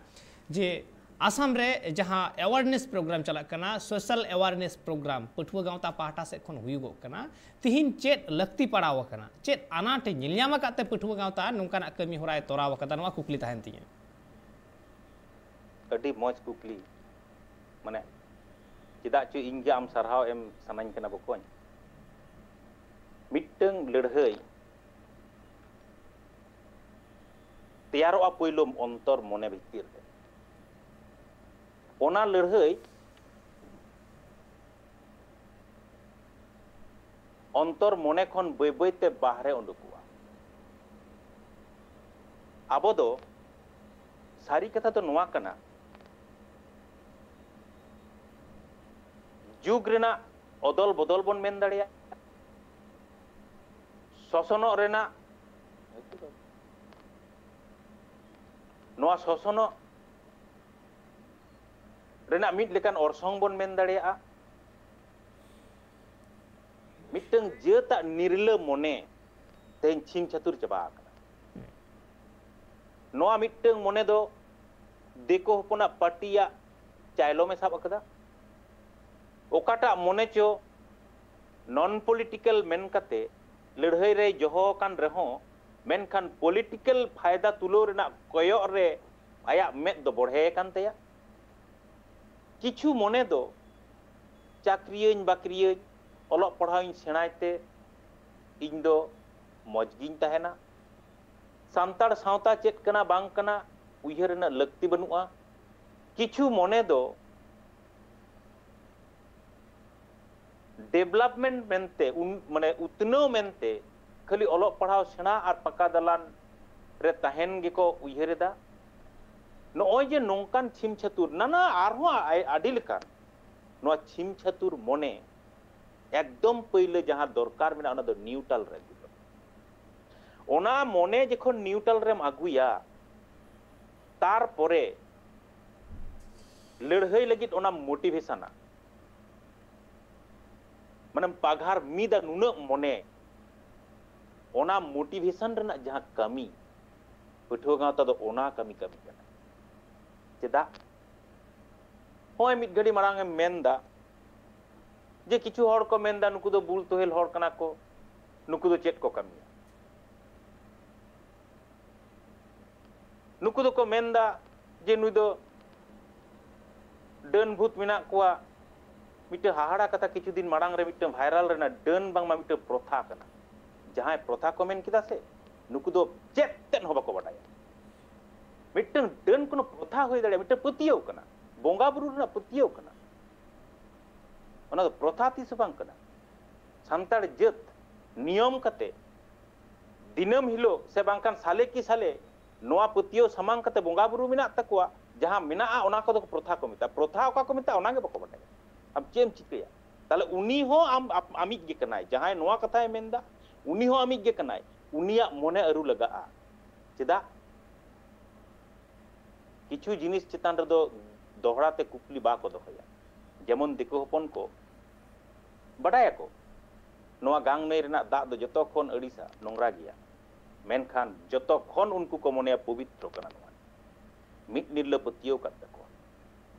ᱡᱮ ᱟᱥᱟᱢ ᱨᱮ ᱡᱟᱦᱟᱸ awareness program ᱪᱟᱞᱟᱜ ᱠᱟᱱᱟ, social awareness program ᱯᱟᱹᱴᱷᱩᱣᱟᱹ ᱜᱟᱶᱛᱟ ᱯᱟᱦᱴᱟ ᱥᱮᱫ ᱠᱷᱚᱱ ᱦᱩᱭᱩᱜᱚᱜ ᱠᱟᱱᱟ, ᱛᱤᱦᱤᱧ ᱪᱮᱫ ᱞᱟᱹᱠᱛᱤ ᱯᱟᱲᱟᱣ ᱟᱠᱟᱱᱟ, ᱪᱮᱫ ᱟᱱᱟᱴ ᱧᱮᱞ ᱧᱟᱢ ᱟᱠᱟᱫ ᱛᱮ ᱯᱟᱹᱴᱷᱩᱣᱟᱹ ᱜᱟᱶᱛᱟ ᱱᱚᱝᱠᱟᱱᱟᱜ ᱠᱟᱹᱢᱤ ᱦᱚᱨᱟᱭ ᱛᱚᱨᱟᱣ ᱟᱠᱟᱫᱟ, ᱱᱚᱣᱟ ᱠᱩᱠᱞᱤ ᱛᱟᱦᱮᱱ ᱛᱤᱧᱟᱹ᱾ ᱟᱹᱰᱤ ᱢᱚᱡᱽ ᱠᱩᱠᱞᱤ᱾ ᱢᱟᱱᱮ, ᱪᱮᱫᱟᱜ ᱪᱚ ᱤᱧ ᱜᱮ ᱟᱢ ᱥᱟᱨᱦᱟᱣ ᱮᱢ ᱥᱟᱱᱟᱧ ᱠᱟᱱᱟ ᱵᱚᱠᱚᱧ᱾ ᱢᱤᱫᱴᱟᱝ ᱞᱟᱹᱲᱦᱟᱹᱭ ᱛᱮᱭᱟᱨᱚᱜᱼᱟ ᱯᱳᱭᱞᱳ ᱚᱱᱛᱚᱨ ᱢᱚᱱᱮ ᱵᱷᱤᱛᱤᱨ ᱨᱮ᱾ ᱚᱱᱟ ᱞᱟᱹᱲᱦᱟᱹᱭ ᱚᱱᱛᱚᱨ ᱢᱚᱱᱮ ᱠᱷᱚᱱ ᱵᱟᱹᱭ ᱵᱟᱹᱭ ᱛᱮ ᱵᱟᱦᱨᱮ ᱩᱰᱩᱠᱚᱜᱼᱟ᱾ ᱟᱵᱚ ᱫᱚ ᱥᱟᱹᱨᱤ ᱠᱟᱛᱷᱟ ᱫᱚ ᱱᱚᱣᱟ ᱠᱟᱱᱟ, ᱡᱩᱜᱽ ᱨᱮᱱᱟᱜ ᱚᱫᱚᱞ ᱵᱚᱫᱚᱞ ᱵᱚᱱ ᱢᱮᱱ ᱫᱟᱲᱮᱭᱟᱜᱼᱟ, ᱥᱚᱥᱚᱱᱚᱜ ᱨᱮᱱᱟᱜ, ᱱᱚᱣᱟ ᱥᱚᱥᱚᱱᱚᱜ ᱨᱮᱱᱟᱜ ᱢᱤᱫ ᱞᱮᱠᱟᱱ ᱚᱨᱥᱚᱝ ᱵᱚᱱ ᱢᱮᱱ ᱫᱟᱲᱮᱭᱟᱜᱼᱟ᱾ ᱢᱤᱫᱴᱟᱝ ᱡᱟᱹᱛᱟᱜ ᱱᱤᱨᱞᱟᱹ ᱢᱚᱱᱮ ᱛᱮᱦᱮᱧ ᱪᱷᱤᱢ ᱪᱷᱟᱹᱛᱩᱨ ᱪᱟᱵᱟ ᱟᱠᱟᱱᱟ᱾ ᱱᱚᱣᱟ ᱢᱤᱫᱴᱟᱝ ᱢᱚᱱᱮ ᱫᱚ ᱫᱤᱠᱩ ᱦᱚᱯᱚᱱᱟᱜ ᱯᱟᱨᱴᱤᱭᱟᱜ ᱪᱟᱭᱞᱚᱢ ᱮ ᱥᱟᱵ ᱟᱠᱟᱫᱟ᱾ ᱚᱠᱟᱴᱟᱜ ᱢᱚᱱᱮ ᱪᱚ ᱱᱚᱱ ᱯᱚᱞᱤᱴᱤᱠᱟᱞ ᱢᱮᱱ ᱠᱟᱛᱮ ᱞᱟᱹᱲᱦᱟᱹᱭ ᱨᱮᱭ ᱡᱚᱦᱚ ᱟᱠᱟᱱ ᱨᱮᱦᱚᱸ, ᱢᱮᱱᱠᱷᱟᱱ ᱯᱚᱞᱤᱴᱤᱠᱟᱞ ᱯᱷᱟᱭᱫᱟ ᱛᱩᱞᱟᱹᱣ ᱨᱮᱱᱟᱜ ᱠᱚᱭᱚᱜ ᱨᱮ ᱟᱭᱟᱜ ᱢᱮᱫ ᱫᱚ ᱵᱚᱲᱦᱮ ᱟᱠᱟᱱ ᱛᱟᱭᱟ᱾ ᱠᱤᱪᱷᱩ ᱢᱚᱱᱮ ᱫᱚ ᱪᱟᱹᱠᱨᱤᱭᱟᱹᱧ ᱵᱟᱹᱠᱨᱤᱭᱟᱹᱧ, ᱚᱞᱚᱜ ᱯᱟᱲᱦᱟᱣᱤᱧ ᱥᱮᱬᱟᱭ ᱛᱮ ᱤᱧ ᱫᱚ ᱢᱚᱡᱽ ᱜᱤᱧ ᱛᱟᱦᱮᱱᱟ᱾ ᱥᱟᱱᱛᱟᱲ ᱥᱟᱶᱛᱟ ᱪᱮᱫ ᱠᱟᱱᱟ ᱵᱟᱝ ᱠᱟᱱᱟ ᱩᱭᱦᱟᱹᱨ ᱨᱮᱱᱟᱜ ᱞᱟᱹᱠᱛᱤ ᱵᱟᱹᱱᱩᱜᱼᱟ᱾ ᱠᱤᱪᱷᱩ ᱢᱚᱱᱮ ᱫᱚ ᱰᱮᱵᱷᱞᱚᱯᱢᱮᱱᱴ ᱢᱮᱱᱛᱮ, ᱩᱱ-, ᱢᱟᱱᱮ ᱩᱛᱱᱟᱹᱣ ᱢᱮᱱᱛᱮ ᱠᱷᱟᱹᱞᱤ ᱚᱞᱚᱜ ᱯᱟᱲᱦᱟᱣ ᱥᱮᱬᱟ ᱟᱨ ᱯᱟᱠᱟ ᱫᱟᱞᱟᱱ ᱨᱮ ᱛᱟᱦᱮᱱ ᱜᱮᱠᱚ ᱩᱭᱦᱟᱹᱨ ᱮᱫᱟ᱾ ᱱᱚᱜᱼᱚᱭ ᱡᱮ ᱱᱚᱝᱠᱟᱱ ᱪᱷᱤᱢ ᱪᱷᱟᱹᱛᱩᱨ, ᱱᱟᱱᱟ ᱟᱨᱦᱚᱸ ᱟᱭ-, ᱟᱹᱰᱤ ᱞᱮᱠᱟᱱ ᱱᱚᱣᱟ ᱪᱷᱤᱢ ᱪᱷᱟᱹᱛᱩᱨ ᱢᱚᱱᱮ ᱮᱠᱫᱚᱢ ᱯᱟᱹᱭᱞᱟᱹ ᱡᱟᱦᱟᱸ ᱫᱚᱨᱠᱟᱨ ᱢᱮᱱᱟᱜᱼᱟ, ᱚᱱᱟ ᱫᱚ ᱱᱤᱭᱩᱴᱟᱞ ᱨᱮ ᱟᱹᱜᱩᱭ ᱦᱩᱭᱩᱜᱼᱟ᱾ ᱚᱱᱟ ᱢᱚᱱᱮ ᱡᱚᱠᱷᱚᱱ ᱱᱤᱭᱩᱴᱟᱞ ᱨᱮᱢ ᱟᱹᱜᱩᱭᱟ, ᱛᱟᱨᱯᱚᱨᱮ ᱞᱟᱹᱲᱦᱟᱹᱭ ᱞᱟᱹᱜᱤᱫ ᱚᱱᱟ ᱢᱳᱴᱤᱵᱷᱮᱥᱚᱱᱟ, ᱢᱟᱱᱮᱢ ᱯᱟᱜᱷᱟᱨ ᱢᱤᱫᱟ ᱱᱩᱱᱟᱹᱜ ᱢᱚᱱᱮ, ᱚᱱᱟ ᱢᱳᱴᱤᱵᱷᱮᱥᱚᱱ ᱨᱮᱱᱟᱜ ᱡᱟᱦᱟᱸ ᱠᱟᱹᱢᱤ, ᱯᱟᱹᱴᱷᱩᱣᱟᱹ ᱜᱟᱶᱛᱟ ᱫᱚ ᱚᱱᱟ ᱠᱟᱹᱢᱤ ᱠᱟᱹᱢᱤ ᱠᱟᱱᱟ᱾ ᱪᱮᱫᱟᱜ? ᱱᱚᱜᱼᱚᱭ ᱢᱤᱫ ᱜᱷᱟᱹᱲᱤ ᱢᱟᱲᱟᱝ ᱮᱢ ᱢᱮᱱᱫᱟ ᱡᱮ ᱠᱤᱪᱷᱩ ᱦᱚᱲ ᱠᱚ ᱢᱮᱱᱫᱟ ᱱᱩᱠᱩ ᱫᱚ ᱵᱩᱞ ᱛᱳᱦᱮᱞ ᱦᱚᱲ ᱠᱟᱱᱟ ᱠᱚ, ᱱᱩᱠᱩ ᱫᱚ ᱪᱮᱫ ᱠᱚ ᱠᱟᱹᱢᱤᱭᱟ? ᱱᱩᱠᱩ ᱫᱚᱠᱚ ᱢᱮᱱᱫᱟ ᱡᱮ ᱱᱩᱭ ᱫᱚ ᱰᱟᱹᱱ ᱵᱷᱩᱛ ᱢᱮᱱᱟᱜ ᱠᱚᱣᱟ᱾ ᱢᱤᱫᱴᱟᱝ ᱦᱟᱦᱟᱲᱟ ᱠᱟᱛᱷᱟ ᱠᱤᱪᱷᱩ ᱫᱤᱱ ᱢᱟᱲᱟᱝ ᱨᱮ ᱢᱤᱫᱴᱟᱝ ᱵᱷᱟᱭᱨᱟᱞ ᱨᱮᱱᱟᱜ ᱰᱟᱹᱱ ᱵᱟᱝᱢᱟ ᱢᱤᱫᱴᱟᱝ ᱯᱨᱚᱛᱷᱟ ᱠᱟᱱᱟ᱾ ᱡᱟᱦᱟᱸᱭ ᱯᱨᱚᱛᱷᱟ ᱠᱚ ᱢᱮᱱ ᱠᱮᱫᱟ ᱥᱮ, ᱱᱩᱠᱩ ᱫᱚ ᱪᱮᱫ ᱛᱮᱫ ᱦᱚᱸ ᱵᱟᱠᱚ ᱵᱟᱰᱟᱭᱟ᱾ ᱢᱤᱫᱴᱟᱝ ᱰᱟᱹᱱ ᱠᱳᱱᱳ ᱯᱨᱚᱛᱷᱟ ᱦᱩᱭ ᱫᱟᱲᱮᱭᱟᱜᱼᱟ, ᱢᱤᱫᱴᱟᱝ ᱯᱟᱹᱛᱭᱟᱹᱣ ᱠᱟᱱᱟ, ᱵᱚᱸᱜᱟ ᱵᱩᱨᱩ ᱨᱮᱱᱟᱜ ᱯᱟᱹᱛᱭᱟᱹᱣ ᱠᱟᱱᱟ᱾ ᱚᱱᱟ ᱫᱚ ᱯᱨᱚᱛᱷᱟ ᱛᱤᱥ ᱦᱚᱸ ᱵᱟᱝ ᱠᱟᱱᱟ᱾ ᱥᱟᱱᱛᱟᱲ ᱡᱟᱹᱛ ᱱᱤᱭᱚᱢ ᱠᱟᱛᱮ ᱫᱤᱱᱟᱹᱢ ᱦᱤᱞᱳᱜ ᱥᱮ ᱵᱟᱝᱠᱷᱟᱱ ᱥᱟᱞᱮ ᱠᱤ ᱥᱟᱞᱮ ᱱᱚᱣᱟ ᱯᱟᱹᱛᱭᱟᱹᱣ ᱥᱟᱢᱟᱝ ᱠᱟᱛᱮ ᱵᱚᱸᱜᱟ ᱵᱩᱨᱩ ᱢᱮᱱᱟᱜ ᱛᱟᱠᱚᱣᱟ, ᱡᱟᱦᱟᱸ ᱢᱮᱱᱟᱜᱼᱟ ᱚᱱᱟ ᱠᱚᱫᱚ ᱯᱨᱚᱛᱷᱟ ᱠᱚ ᱢᱮᱛᱟᱜᱼᱟ᱾ ᱯᱨᱚᱛᱷᱟ ᱚᱠᱟ ᱠᱚ ᱢᱮᱛᱟᱜᱼᱟ ᱚᱱᱟ ᱜᱮ ᱵᱟᱠᱚ ᱵᱟᱰᱟᱭᱟ᱾ ᱟᱢ ᱪᱮᱫ ᱮᱢ ᱪᱤᱠᱟᱹᱭᱟ? ᱛᱟᱦᱞᱮ ᱩᱱᱤ ᱦᱚᱸ ᱟᱢ ᱟᱯ- ᱟᱢᱤᱡ ᱜᱮ ᱠᱟᱱᱟᱭ, ᱡᱟᱦᱟᱸᱭ ᱱᱚᱣᱟ ᱠᱟᱛᱷᱟᱭ ᱢᱮᱱᱫᱟ ᱩᱱᱤ ᱦᱚᱸ ᱟᱢᱤᱡ ᱜᱮ ᱠᱟᱱᱟᱭ, ᱩᱱᱤᱭᱟᱜ ᱢᱚᱱᱮ ᱟᱹᱨᱩ ᱞᱟᱜᱟᱜᱼᱟ᱾ ᱪᱮᱫᱟᱜ? ᱠᱤᱪᱷᱩ ᱡᱤᱱᱤᱥ ᱪᱮᱛᱟᱱ ᱨᱮᱫᱚ ᱫᱚᱦᱲᱟ ᱛᱮ ᱠᱩᱠᱞᱤ ᱵᱟᱠᱚ ᱫᱚᱦᱚᱭᱟ᱾ ᱡᱮᱢᱚᱱ ᱫᱤᱠᱩ ᱦᱚᱯᱚᱱ ᱠᱚ ᱵᱟᱰᱟᱭᱟᱠᱚ ᱱᱚᱣᱟ ᱜᱟᱝ ᱱᱟᱹᱭ ᱨᱮᱱᱟᱜ ᱫᱟᱜ ᱫᱚ ᱡᱚᱛᱚ ᱠᱷᱚᱱ ᱟᱹᱲᱤᱥᱟ, ᱱᱚᱝᱨᱟ ᱜᱮᱭᱟ, ᱢᱮᱱᱠᱷᱟᱱ ᱡᱚᱛᱚ ᱠᱷᱚᱱ ᱩᱱᱠᱩ ᱠᱚ ᱢᱚᱱᱮᱭᱟ ᱯᱚᱵᱤᱛᱨᱚ ᱠᱟᱱᱟ᱾ ᱱᱚᱣᱟ ᱢᱤᱫ ᱱᱤᱨᱞᱟᱹ ᱯᱟᱹᱛᱭᱟᱹᱣ ᱠᱟᱫ ᱛᱟᱠᱚᱣᱟ᱾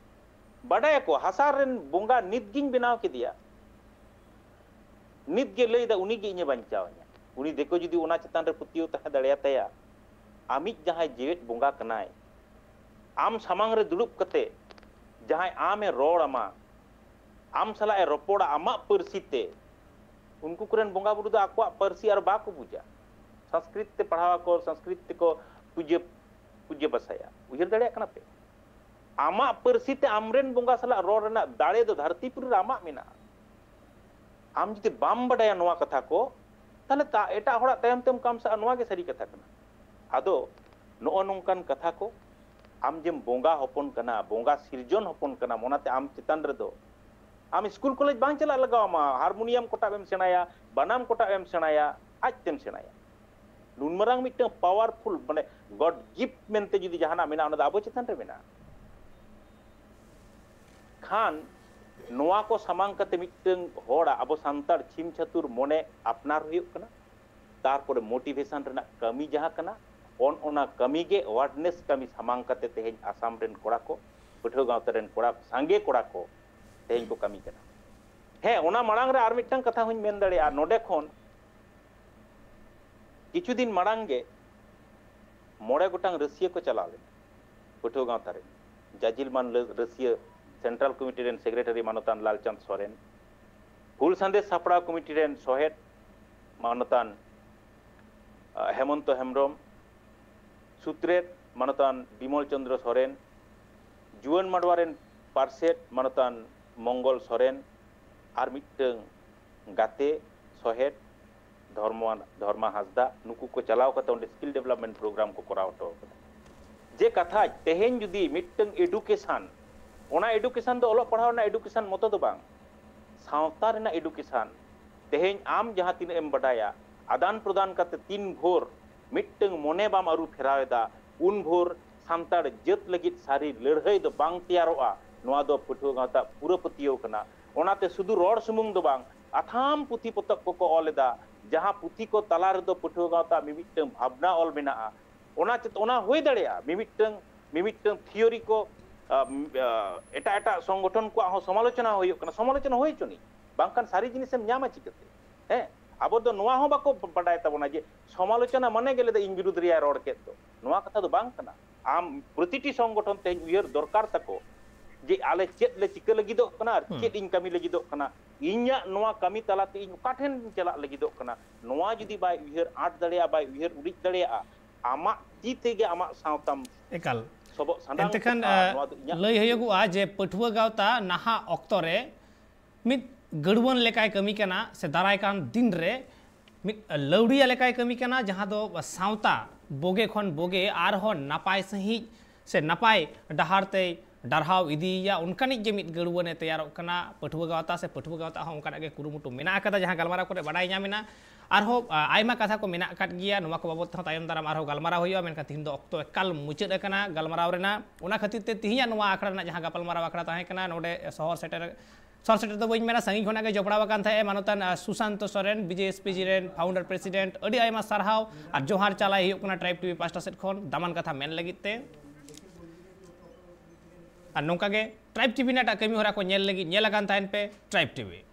ᱵᱟᱰᱟᱭᱟᱠᱚ ᱦᱟᱥᱟ ᱨᱮᱱ ᱵᱚᱸᱜᱟ ᱱᱤᱛ ᱜᱤᱧ ᱵᱮᱱᱟᱣ ᱠᱮᱫᱮᱭᱟ, ᱱᱤᱛ ᱜᱮ ᱞᱟᱹᱭ ᱮᱫᱟ ᱩᱱᱤ ᱜᱮ ᱤᱧᱮ ᱵᱟᱧᱪᱟᱣ ᱤᱧᱟ᱾ ᱩᱱᱤ ᱫᱤᱠᱩ ᱡᱩᱫᱤ ᱚᱱᱟ ᱪᱮᱛᱟᱱ ᱨᱮ ᱯᱟᱹᱛᱭᱟᱹᱣ ᱛᱟᱦᱮᱸ ᱫᱟᱲᱮᱭᱟᱛᱟᱭᱟ, ᱟᱢᱤᱡ ᱡᱟᱦᱟᱸᱭ ᱡᱮᱣᱮᱫ ᱵᱚᱸᱜᱟ ᱠᱟᱱᱟᱭ, ᱟᱢ ᱥᱟᱢᱟᱝ ᱨᱮ ᱫᱩᱲᱩᱵ ᱠᱟᱛᱮ ᱡᱟᱦᱟᱸᱭ ᱟᱢᱮ ᱨᱚᱲ ᱟᱢᱟ, ᱟᱢ ᱥᱟᱞᱟᱜ ᱮ ᱨᱚᱯᱚᱲᱟ ᱟᱢᱟᱜ ᱯᱟᱹᱨᱥᱤ ᱛᱮ, ᱩᱱᱠᱩ ᱠᱚᱨᱮᱱ ᱵᱚᱸᱜᱟ ᱵᱩᱨᱩ ᱫᱚ ᱟᱠᱚᱣᱟᱜ ᱯᱟᱹᱨᱥᱤ ᱟᱨ ᱵᱟᱠᱚ ᱵᱩᱡᱟ᱾ ᱥᱚᱝᱥᱠᱨᱤᱛ ᱛᱮ ᱯᱟᱲᱦᱟᱣ ᱟᱠᱚ, ᱥᱚᱝᱥᱠᱨᱤᱛ ᱛᱮᱠᱚ ᱯᱩᱡᱟᱹ ᱯᱩᱡᱟᱹ ᱯᱟᱥᱟᱭᱟ᱾ ᱩᱭᱦᱟᱹᱨ ᱫᱟᱲᱮᱭᱟᱜ ᱠᱟᱱᱟ ᱯᱮ? ᱟᱢᱟᱜ ᱯᱟᱹᱨᱥᱤ ᱛᱮ ᱟᱢᱨᱮᱱ ᱵᱚᱸᱜᱟ ᱥᱟᱞᱟᱜ ᱨᱚᱲ ᱨᱮᱱᱟᱜ ᱫᱟᱲᱮ ᱫᱚ ᱫᱷᱟᱹᱨᱛᱤ ᱯᱩᱨᱤ ᱨᱮ ᱟᱢᱟᱜ ᱢᱮᱱᱟᱜᱼᱟ᱾ ᱟᱢ ᱡᱩᱫᱤ ᱵᱟᱢ ᱵᱟᱰᱟᱭᱟ ᱱᱚᱣᱟ ᱠᱟᱛᱷᱟ ᱠᱚ, ᱛᱟᱦᱞᱮ ᱛᱟ- ᱮᱴᱟᱜ ᱦᱚᱲᱟᱜ ᱛᱟᱭᱚᱢ ᱛᱮᱢ ᱠᱟᱢᱥᱟᱜᱼᱟ, ᱱᱚᱣᱟ ᱜᱮ ᱥᱟᱹᱨᱤ ᱠᱟᱛᱷᱟ ᱠᱟᱱᱟ᱾ ᱟᱫᱚ ᱱᱚᱜᱼᱚ ᱱᱚᱝᱠᱟᱱ ᱠᱟᱛᱷᱟ ᱠᱚ, ᱟᱢ ᱡᱮᱢ ᱵᱚᱸᱜᱟ ᱦᱚᱯᱚᱱ ᱠᱟᱱᱟ, ᱵᱚᱸᱜᱟ ᱥᱤᱨᱡᱚᱱ ᱦᱚᱯᱚᱱ ᱠᱟᱱᱟᱢ, ᱚᱱᱟᱛᱮ ᱟᱢ ᱪᱮᱛᱟᱱ ᱨᱮᱫᱚ ᱟᱢ ᱥᱠᱩᱞ ᱠᱚᱞᱮᱡᱽ ᱵᱟᱝ ᱪᱟᱞᱟᱜ ᱞᱟᱜᱟᱣ ᱟᱢᱟ, ᱦᱟᱨᱢᱳᱱᱤᱭᱟᱢ ᱠᱚᱴᱟᱵ ᱮᱢ ᱥᱮᱬᱟᱭᱟ, ᱵᱟᱱᱟᱢ ᱠᱚᱴᱟᱵ ᱮᱢ ᱥᱮᱬᱟᱭᱟ, ᱟᱡ ᱛᱮᱢ ᱥᱮᱬᱟᱭᱟ᱾ ᱱᱩᱱ ᱢᱟᱨᱟᱝ ᱢᱤᱫᱴᱟᱝ ᱯᱟᱣᱟᱨᱯᱷᱩᱞ, ᱢᱟᱱᱮ, ᱜᱚᱰ ᱜᱤᱯᱷᱴ ᱢᱮᱱᱛᱮ ᱡᱩᱫᱤ ᱡᱟᱦᱟᱱᱟᱜ ᱢᱮᱱᱟᱜᱼᱟ, ᱚᱱᱟ ᱫᱚ ᱟᱵᱚ ᱪᱮᱛᱟᱱ ᱨᱮ ᱢᱮᱱᱟᱜᱼᱟ᱾ ᱠᱷᱟᱱ ᱱᱚᱣᱟ ᱠᱚ ᱥᱟᱢᱟᱝ ᱠᱟᱛᱮ ᱢᱤᱫᱴᱟᱝ ᱦᱚᱲᱟᱜ, ᱟᱵᱚ ᱥᱟᱱᱛᱟᱲ ᱪᱷᱤᱢ ᱪᱷᱟᱹᱛᱩᱨ ᱢᱚᱱᱮ ᱟᱯᱱᱟᱨ ᱦᱩᱭᱩᱜ ᱠᱟᱱᱟ᱾ ᱛᱟᱨᱯᱚᱨᱮ ᱢᱳᱴᱤᱵᱷᱮᱥᱚᱱ ᱨᱮᱱᱟᱜ ᱠᱟᱹᱢᱤ ᱡᱟᱦᱟᱸ ᱠᱟᱱᱟ, ᱚᱱ ᱚᱱᱟ ᱠᱟᱹᱢᱤ ᱜᱮ ᱮᱣᱟᱨᱱᱮᱥ ᱠᱟᱹᱢᱤ ᱥᱟᱢᱟᱝ ᱠᱟᱛᱮ ᱛᱮᱦᱮᱧ ᱟᱥᱟᱢ ᱨᱮᱱ ᱠᱚᱲᱟ ᱠᱚ, ᱯᱟᱹᱴᱷᱩᱣᱟᱹ ᱜᱟᱶᱛᱟ ᱨᱮᱱ ᱠᱚᱲᱟ, ᱥᱟᱸᱜᱮ ᱠᱚᱲᱟ ᱠᱚ ᱛᱮᱦᱮᱧ ᱠᱚ ᱠᱟᱹᱢᱤ ᱠᱟᱱᱟ᱾ ᱦᱮᱸ, ᱚᱱᱟ ᱢᱟᱲᱟᱝ ᱨᱮ ᱟᱨ ᱢᱤᱫᱴᱟᱝ ᱠᱟᱛᱷᱟ ᱦᱚᱸᱧ ᱢᱮᱱ ᱫᱟᱲᱮᱭᱟᱜᱼᱟ᱾ ᱱᱚᱰᱮ ᱠᱷᱚᱱ ᱠᱤᱪᱷᱩ ᱫᱤᱱ ᱢᱟᱲᱟᱝ ᱜᱮ ᱢᱚᱬᱮ ᱜᱚᱴᱟᱝ ᱨᱟᱹᱥᱤᱭᱟᱹ ᱠᱚ ᱪᱟᱞᱟᱣ ᱞᱮᱱᱟ, ᱯᱟᱹᱴᱷᱩᱣᱟᱹ ᱜᱟᱶᱛᱟ ᱨᱮ᱾ ᱡᱟᱡᱤᱞ ᱢᱟᱱ ᱞᱟᱹ-, ᱨᱟᱹᱥᱤᱭᱟᱹ ᱥᱮᱱᱴᱨᱟᱞ ᱠᱚᱢᱤᱴᱤ ᱨᱮᱱ ᱥᱮᱠᱨᱮᱴᱟᱨᱤ ᱢᱟᱱᱚᱛᱟᱱ ᱞᱟᱞᱪᱟᱸᱫᱽ ᱥᱚᱨᱮᱱ, ᱦᱩᱞ ᱥᱟᱸᱫᱮᱥ ᱥᱟᱯᱲᱟᱣ ᱠᱚᱢᱤᱴᱤ ᱨᱮᱱ ᱥᱚᱦᱮᱫ ᱢᱟᱱᱚᱛᱟᱱ, ᱟ, ᱦᱮᱢᱚᱱᱛᱚ ᱦᱮᱢᱵᱨᱚᱢ, ᱥᱩᱛᱨᱮᱛ ᱢᱟᱱᱚᱛᱟᱱ ᱵᱤᱢᱚᱞ ᱪᱚᱸᱫᱽᱨᱚ ᱥᱚᱨᱮᱱ, ᱡᱩᱣᱟᱹᱱ ᱢᱟᱰᱣᱟ ᱨᱮᱱ ᱯᱟᱨᱥᱮᱛ ᱢᱟᱱᱚᱛᱟᱱ ᱢᱚᱝᱜᱚᱞ ᱥᱚᱨᱮᱱ, ᱟᱨ ᱢᱤᱫᱴᱟᱹᱝ ᱜᱟᱛᱮ ᱥᱚᱦᱮᱫ ᱫᱷᱚᱨᱢᱚ-, ᱫᱷᱚᱨᱢᱟ ᱦᱟᱸᱥᱫᱟ, ᱱᱩᱠᱩ ᱠᱚ ᱪᱟᱞᱟᱣ ᱠᱟᱛᱮ ᱚᱸᱰᱮ ᱥᱠᱤᱞ ᱰᱮᱵᱷᱞᱚᱯᱢᱮᱱᱴ ᱯᱨᱳᱜᱨᱟᱢ ᱠᱚ ᱠᱚᱨᱟᱣ ᱦᱚᱴᱚ ᱟᱠᱟᱫᱟ᱾ ᱡᱮ ᱠᱟᱛᱷᱟ, ᱛᱮᱦᱮᱧ ᱡᱩᱫᱤ ᱢᱤᱫᱴᱟᱹᱝ ᱮᱰᱩᱠᱮᱥᱚᱱ, ᱚᱱᱟ ᱮᱰᱩᱠᱮᱥᱚᱱ ᱫᱚ ᱚᱞᱚᱜ ᱯᱟᱲᱦᱟᱣ ᱨᱮᱱᱟᱜ ᱮᱰᱩᱠᱮᱥᱚᱱ ᱢᱚᱛᱚ ᱫᱚ ᱵᱟᱝ, ᱥᱟᱶᱛᱟ ᱨᱮᱱᱟᱜ ᱮᱰᱩᱠᱮᱥᱚᱱ, ᱛᱮᱦᱮᱧ ᱟᱢ ᱡᱟᱦᱟᱸ ᱛᱤᱱᱟᱹᱜ ᱮᱢ ᱵᱟᱰᱟᱭᱟ, ᱟᱫᱟᱱ ᱯᱨᱚᱫᱟᱱ ᱠᱟᱛᱮ ᱛᱤᱱ ᱵᱷᱳᱨ ᱢᱤᱫᱴᱟᱹᱝ ᱢᱚᱱᱮ ᱵᱟᱢ ᱟᱹᱨᱩ ᱯᱷᱮᱨᱟᱣ ᱮᱫᱟ, ᱩᱱ ᱵᱷᱳᱨ ᱥᱟᱱᱛᱟᱲ ᱡᱟᱹᱛ ᱞᱟᱹᱜᱤᱫ ᱥᱟᱹᱨᱤ ᱞᱟᱹᱲᱦᱟᱹᱭ ᱫᱚ ᱵᱟᱝ ᱛᱮᱭᱟᱨᱚᱜᱼᱟ᱾ ᱱᱚᱣᱟ ᱫᱚ ᱯᱟᱹᱴᱷᱩᱣᱟᱹ ᱜᱟᱶᱛᱟ ᱯᱩᱨᱟᱹ ᱯᱟᱹᱛᱭᱟᱹᱣ ᱠᱟᱱᱟ᱾ ᱚᱱᱟᱛᱮ ᱥᱩᱫᱷᱩ ᱨᱚᱲ ᱥᱩᱢᱩᱝ ᱫᱚ ᱵᱟᱝ, ᱟᱛᱷᱟᱢ ᱯᱩᱛᱷᱤ ᱯᱚᱛᱚᱵ ᱠᱚᱠᱚ ᱚᱞ ᱮᱫᱟ, ᱡᱟᱦᱟᱸ ᱯᱩᱛᱷᱤ ᱠᱚ ᱛᱟᱞᱟ ᱨᱮᱫᱚ ᱯᱟᱹᱴᱷᱩᱣᱟᱹ ᱜᱟᱶᱛᱟ ᱢᱤᱢᱤᱫᱴᱟᱹᱝ ᱵᱷᱟᱵᱽᱱᱟ ᱚᱞ ᱢᱮᱱᱟᱜᱼᱟ, ᱚᱱᱟ ᱪᱮᱫ, ᱚᱱᱟ ᱦᱩᱭ ᱫᱟᱲᱮᱭᱟᱜᱼᱟ, ᱢᱤᱢᱤᱫᱴᱟᱹᱝ, ᱢᱤᱢᱤᱫᱴᱟᱹᱝ ᱛᱷᱤᱭᱳᱨᱤ ᱠᱚ, ᱟ, ᱟ, ᱮᱴᱟᱜ ᱮᱴᱟᱜ ᱥᱚᱝᱜᱚᱴᱷᱚᱱ ᱠᱚᱣᱟᱜ ᱦᱚᱸ ᱥᱚᱢᱟᱞᱳᱪᱚᱱᱟ ᱦᱩᱭᱩᱜ ᱠᱟᱱᱟ, ᱥᱚᱢᱟᱞᱳᱪᱚᱱᱟ ᱦᱩᱭ ᱦᱚᱪᱚᱱᱤᱡ, ᱵᱟᱝᱠᱷᱟᱱ ᱥᱟᱹᱨᱤ ᱡᱤᱱᱤᱥᱮᱢ ᱧᱟᱢᱟ ᱪᱤᱠᱟᱹᱛᱮ? ᱦᱮᱸ, ᱟᱵᱚ ᱫᱚ ᱱᱚᱣᱟ ᱦᱚᱸ ᱵᱟᱠᱚ ᱵᱟᱰᱟᱭ ᱛᱟᱵᱚᱱᱟ ᱡᱮ ᱥᱚᱢᱟᱞᱳᱪᱚᱱᱟ ᱢᱟᱱᱮ ᱜᱮ ᱞᱟᱹᱭᱫᱟ ᱤᱧ ᱵᱤᱨᱩᱫᱷ ᱨᱮᱭᱟᱭ ᱨᱚᱲ ᱠᱮᱫ ᱫᱚ, ᱱᱚᱣᱟ ᱠᱟᱛᱷᱟ ᱫᱚ ᱵᱟᱝ ᱠᱟᱱᱟ᱾ ᱟᱢ ᱯᱨᱚᱛᱤᱴᱤ ᱥᱚᱝᱜᱚᱴᱷᱚᱱ ᱛᱮᱦᱮᱧ ᱩᱭᱦᱟᱹᱨ ᱫᱚᱨᱠᱟᱨ ᱛᱟᱠᱚ ᱡᱮ ᱟᱞᱮ ᱪᱮᱫ ᱞᱮ ᱪᱤᱠᱟᱹ ᱞᱟᱹᱜᱤᱫᱚᱜ ᱠᱟᱱᱟ ᱟᱨ ᱦᱩᱸ᱾ ᱪᱮᱫ ᱤᱧ ᱠᱟᱹᱢᱤ ᱞᱟᱹᱜᱤᱫᱚᱜ ᱠᱟᱱᱟ, ᱤᱧᱟᱹᱜ ᱱᱚᱣᱟ ᱠᱟᱹᱢᱤ ᱛᱟᱞᱟᱛᱮ ᱤᱧ ᱚᱠᱟ ᱴᱷᱮᱱ ᱪᱟᱞᱟᱜ ᱞᱟᱹᱜᱤᱫᱚᱜ ᱠᱟᱱᱟ, ᱱᱚᱣᱟ ᱡᱩᱫᱤ ᱵᱟᱭ ᱩᱭᱦᱟᱹᱨ ᱟᱸᱴ ᱫᱟᱲᱮᱭᱟᱜᱼᱟ, ᱵᱟᱭ ᱩᱭᱦᱟᱹᱨ ᱩᱨᱤᱡ ᱫᱟᱲᱮᱭᱟᱜᱼᱟ, ᱟᱢᱟᱜ ᱛᱤ ᱛᱮᱜᱮ ᱟᱢᱟᱜ ᱥᱟᱶᱛᱟᱢ ᱮᱠᱟᱞ᱾ ᱥᱚᱵᱚᱜ ᱥᱟᱱᱟᱢ ᱮᱱᱛᱮ ᱠᱷᱟᱱ, ᱠᱚᱜᱼᱟ, ᱟ, ᱱᱚᱣᱟ ᱫᱚ ᱤᱧᱟᱹᱜ ᱞᱟᱹᱭ ᱯᱟᱹᱛᱭᱟᱹᱣ᱾ ᱦᱩᱭᱩᱜᱚᱜᱼᱟ ᱡᱮ ᱯᱟᱹᱴᱷᱩᱣᱟᱹ ᱜᱟᱶᱛᱟ ᱱᱟᱦᱟᱜ ᱚᱠᱛᱚ ᱨᱮ ᱢᱤᱫ ᱜᱟᱹᱲᱣᱟᱹᱱ ᱞᱮᱠᱟᱭ ᱠᱟᱹᱢᱤ ᱠᱟᱱᱟ, ᱥᱮ ᱫᱟᱨᱟᱭ ᱠᱟᱱ ᱫᱤᱱ ᱨᱮ ᱢᱤᱫ ᱞᱟᱹᱣᱲᱤᱭᱟᱹ ᱞᱮᱠᱟᱭ ᱠᱟᱹᱢᱤ ᱠᱟᱱᱟ, ᱡᱟᱦᱟᱸ ᱫᱚ ᱥᱟᱶᱛᱟ ᱵᱳᱜᱮ ᱠᱷᱚᱱ ᱵᱳᱜᱮ ᱟᱨᱦᱚᱸ ᱱᱟᱯᱟᱭ ᱥᱟᱺᱦᱤᱡ ᱥᱮ ᱱᱟᱯᱟᱭ ᱰᱟᱦᱟᱨ ᱛᱮᱭ ᱰᱟᱨᱦᱟᱣ ᱤᱫᱤᱭᱮᱭᱟ, ᱚᱱᱠᱟᱱᱤᱡ ᱜᱮ ᱢᱤᱫ ᱜᱟᱹᱲᱣᱟᱹᱱᱮ ᱛᱮᱭᱟᱨᱚᱜ ᱠᱟᱱᱟ᱾ ᱯᱟᱹᱴᱷᱩᱣᱟᱹ ᱜᱟᱶᱛᱟ ᱥᱮ ᱯᱟᱹᱴᱷᱩᱣᱟᱹ ᱜᱟᱶᱛᱟ ᱦᱚᱸ ᱚᱱᱠᱟᱱᱟᱜ ᱜᱮ ᱠᱩᱨᱩᱢᱩᱴᱩ ᱢᱮᱱᱟᱜ ᱟᱠᱟᱫᱟ, ᱡᱟᱦᱟᱸ ᱜᱟᱞᱢᱟᱨᱟᱣ ᱠᱚᱨᱮ ᱵᱟᱰᱟᱭ ᱧᱟᱢ ᱮᱱᱟ᱾ ᱟᱨᱦᱚᱸ ᱟ, ᱟᱭᱢᱟ ᱠᱟᱛᱷᱟ ᱠᱚ ᱢᱮᱱᱟᱜ ᱟᱠᱟᱫ ᱜᱮᱭᱟ, ᱱᱚᱣᱟ ᱠᱚ ᱵᱟᱵᱚᱫ ᱛᱮᱦᱚᱸ ᱛᱟᱭᱚᱢ ᱫᱟᱨᱟᱢ ᱟᱨᱦᱚᱸ ᱜᱟᱞᱢᱟᱨᱟᱣ ᱦᱩᱭᱩᱜᱼᱟ᱾ ᱢᱮᱱᱠᱷᱟᱱ ᱛᱤᱦᱤᱧ ᱫᱚ ᱚᱠᱛᱚ ᱮᱠᱟᱞ ᱢᱩᱪᱟᱹᱫ ᱟᱠᱟᱱᱟ ᱜᱟᱞᱢᱟᱨᱟᱣ ᱨᱮᱱᱟᱜ᱾ ᱚᱱᱟ ᱠᱷᱟᱹᱛᱤᱨ ᱛᱮ ᱛᱤᱦᱤᱧᱟᱜ ᱱᱚᱣᱟ ᱟᱠᱷᱲᱟ ᱨᱮᱱᱟᱜ ᱡᱟᱦᱟᱸ ᱜᱟᱯᱟᱞᱢᱟᱨᱟᱣ ᱟᱠᱷᱲᱟ ᱛᱟᱦᱮᱸ ᱠᱟᱱᱟ, ᱱᱚᱰᱮ ᱥᱚᱦᱚᱨ ᱥᱮᱴᱮᱨ, ᱥᱚᱦᱚᱨ ᱥᱮᱴᱮᱨ ᱫᱚ ᱵᱟᱹᱧ ᱢᱮᱱᱟ, ᱥᱟᱺᱜᱤᱧ ᱠᱷᱚᱱᱟᱜ ᱜᱮ ᱡᱚᱯᱲᱟᱣ ᱟᱠᱟᱱ ᱛᱟᱦᱮᱸᱫ ᱢᱟᱱᱚᱛᱟᱱ ᱟ, Susanto Soren, B J S P G ᱨᱮᱱ ᱯᱷᱟᱣᱩᱱᱰᱟᱨ ᱯᱨᱮᱥᱤᱰᱮᱱᱴ᱾ ᱟᱹᱰᱤ ᱟᱭᱢᱟ ᱥᱟᱨᱦᱟᱣ ᱟᱨ ᱡᱚᱦᱟᱨ ᱪᱟᱞᱟᱭ ᱦᱩᱭᱩᱜ ᱠᱟᱱᱟ ᱴᱨᱟᱭᱤᱵᱽ ᱴᱤ ᱵᱷᱤ ᱯᱟᱦᱴᱟ ᱥᱮᱫ ᱠᱷᱚᱱ ᱫᱟᱢᱟᱱ ᱠᱟᱛᱷᱟ ᱢᱮᱱ ᱞᱟᱹᱜᱤᱫ ᱛᱮ᱾ ᱟᱨ ᱱᱚᱝᱠᱟ ᱜᱮ ᱴᱨᱟᱭᱤᱵᱽ ᱴᱤ ᱵᱷᱤ ᱨᱮᱱᱟᱜ ᱮᱴᱟᱜ ᱠᱟᱹᱢᱤ ᱦᱚᱨᱟ ᱠᱚ ᱧᱮᱞ ᱞᱟᱹᱜᱤᱫ ᱧᱮᱞ ᱟᱠᱟᱱ ᱛᱟᱦᱮᱱ ᱯᱮ ᱴᱨᱟᱭᱤᱵᱽ ᱴᱤ ᱵᱷᱤ᱾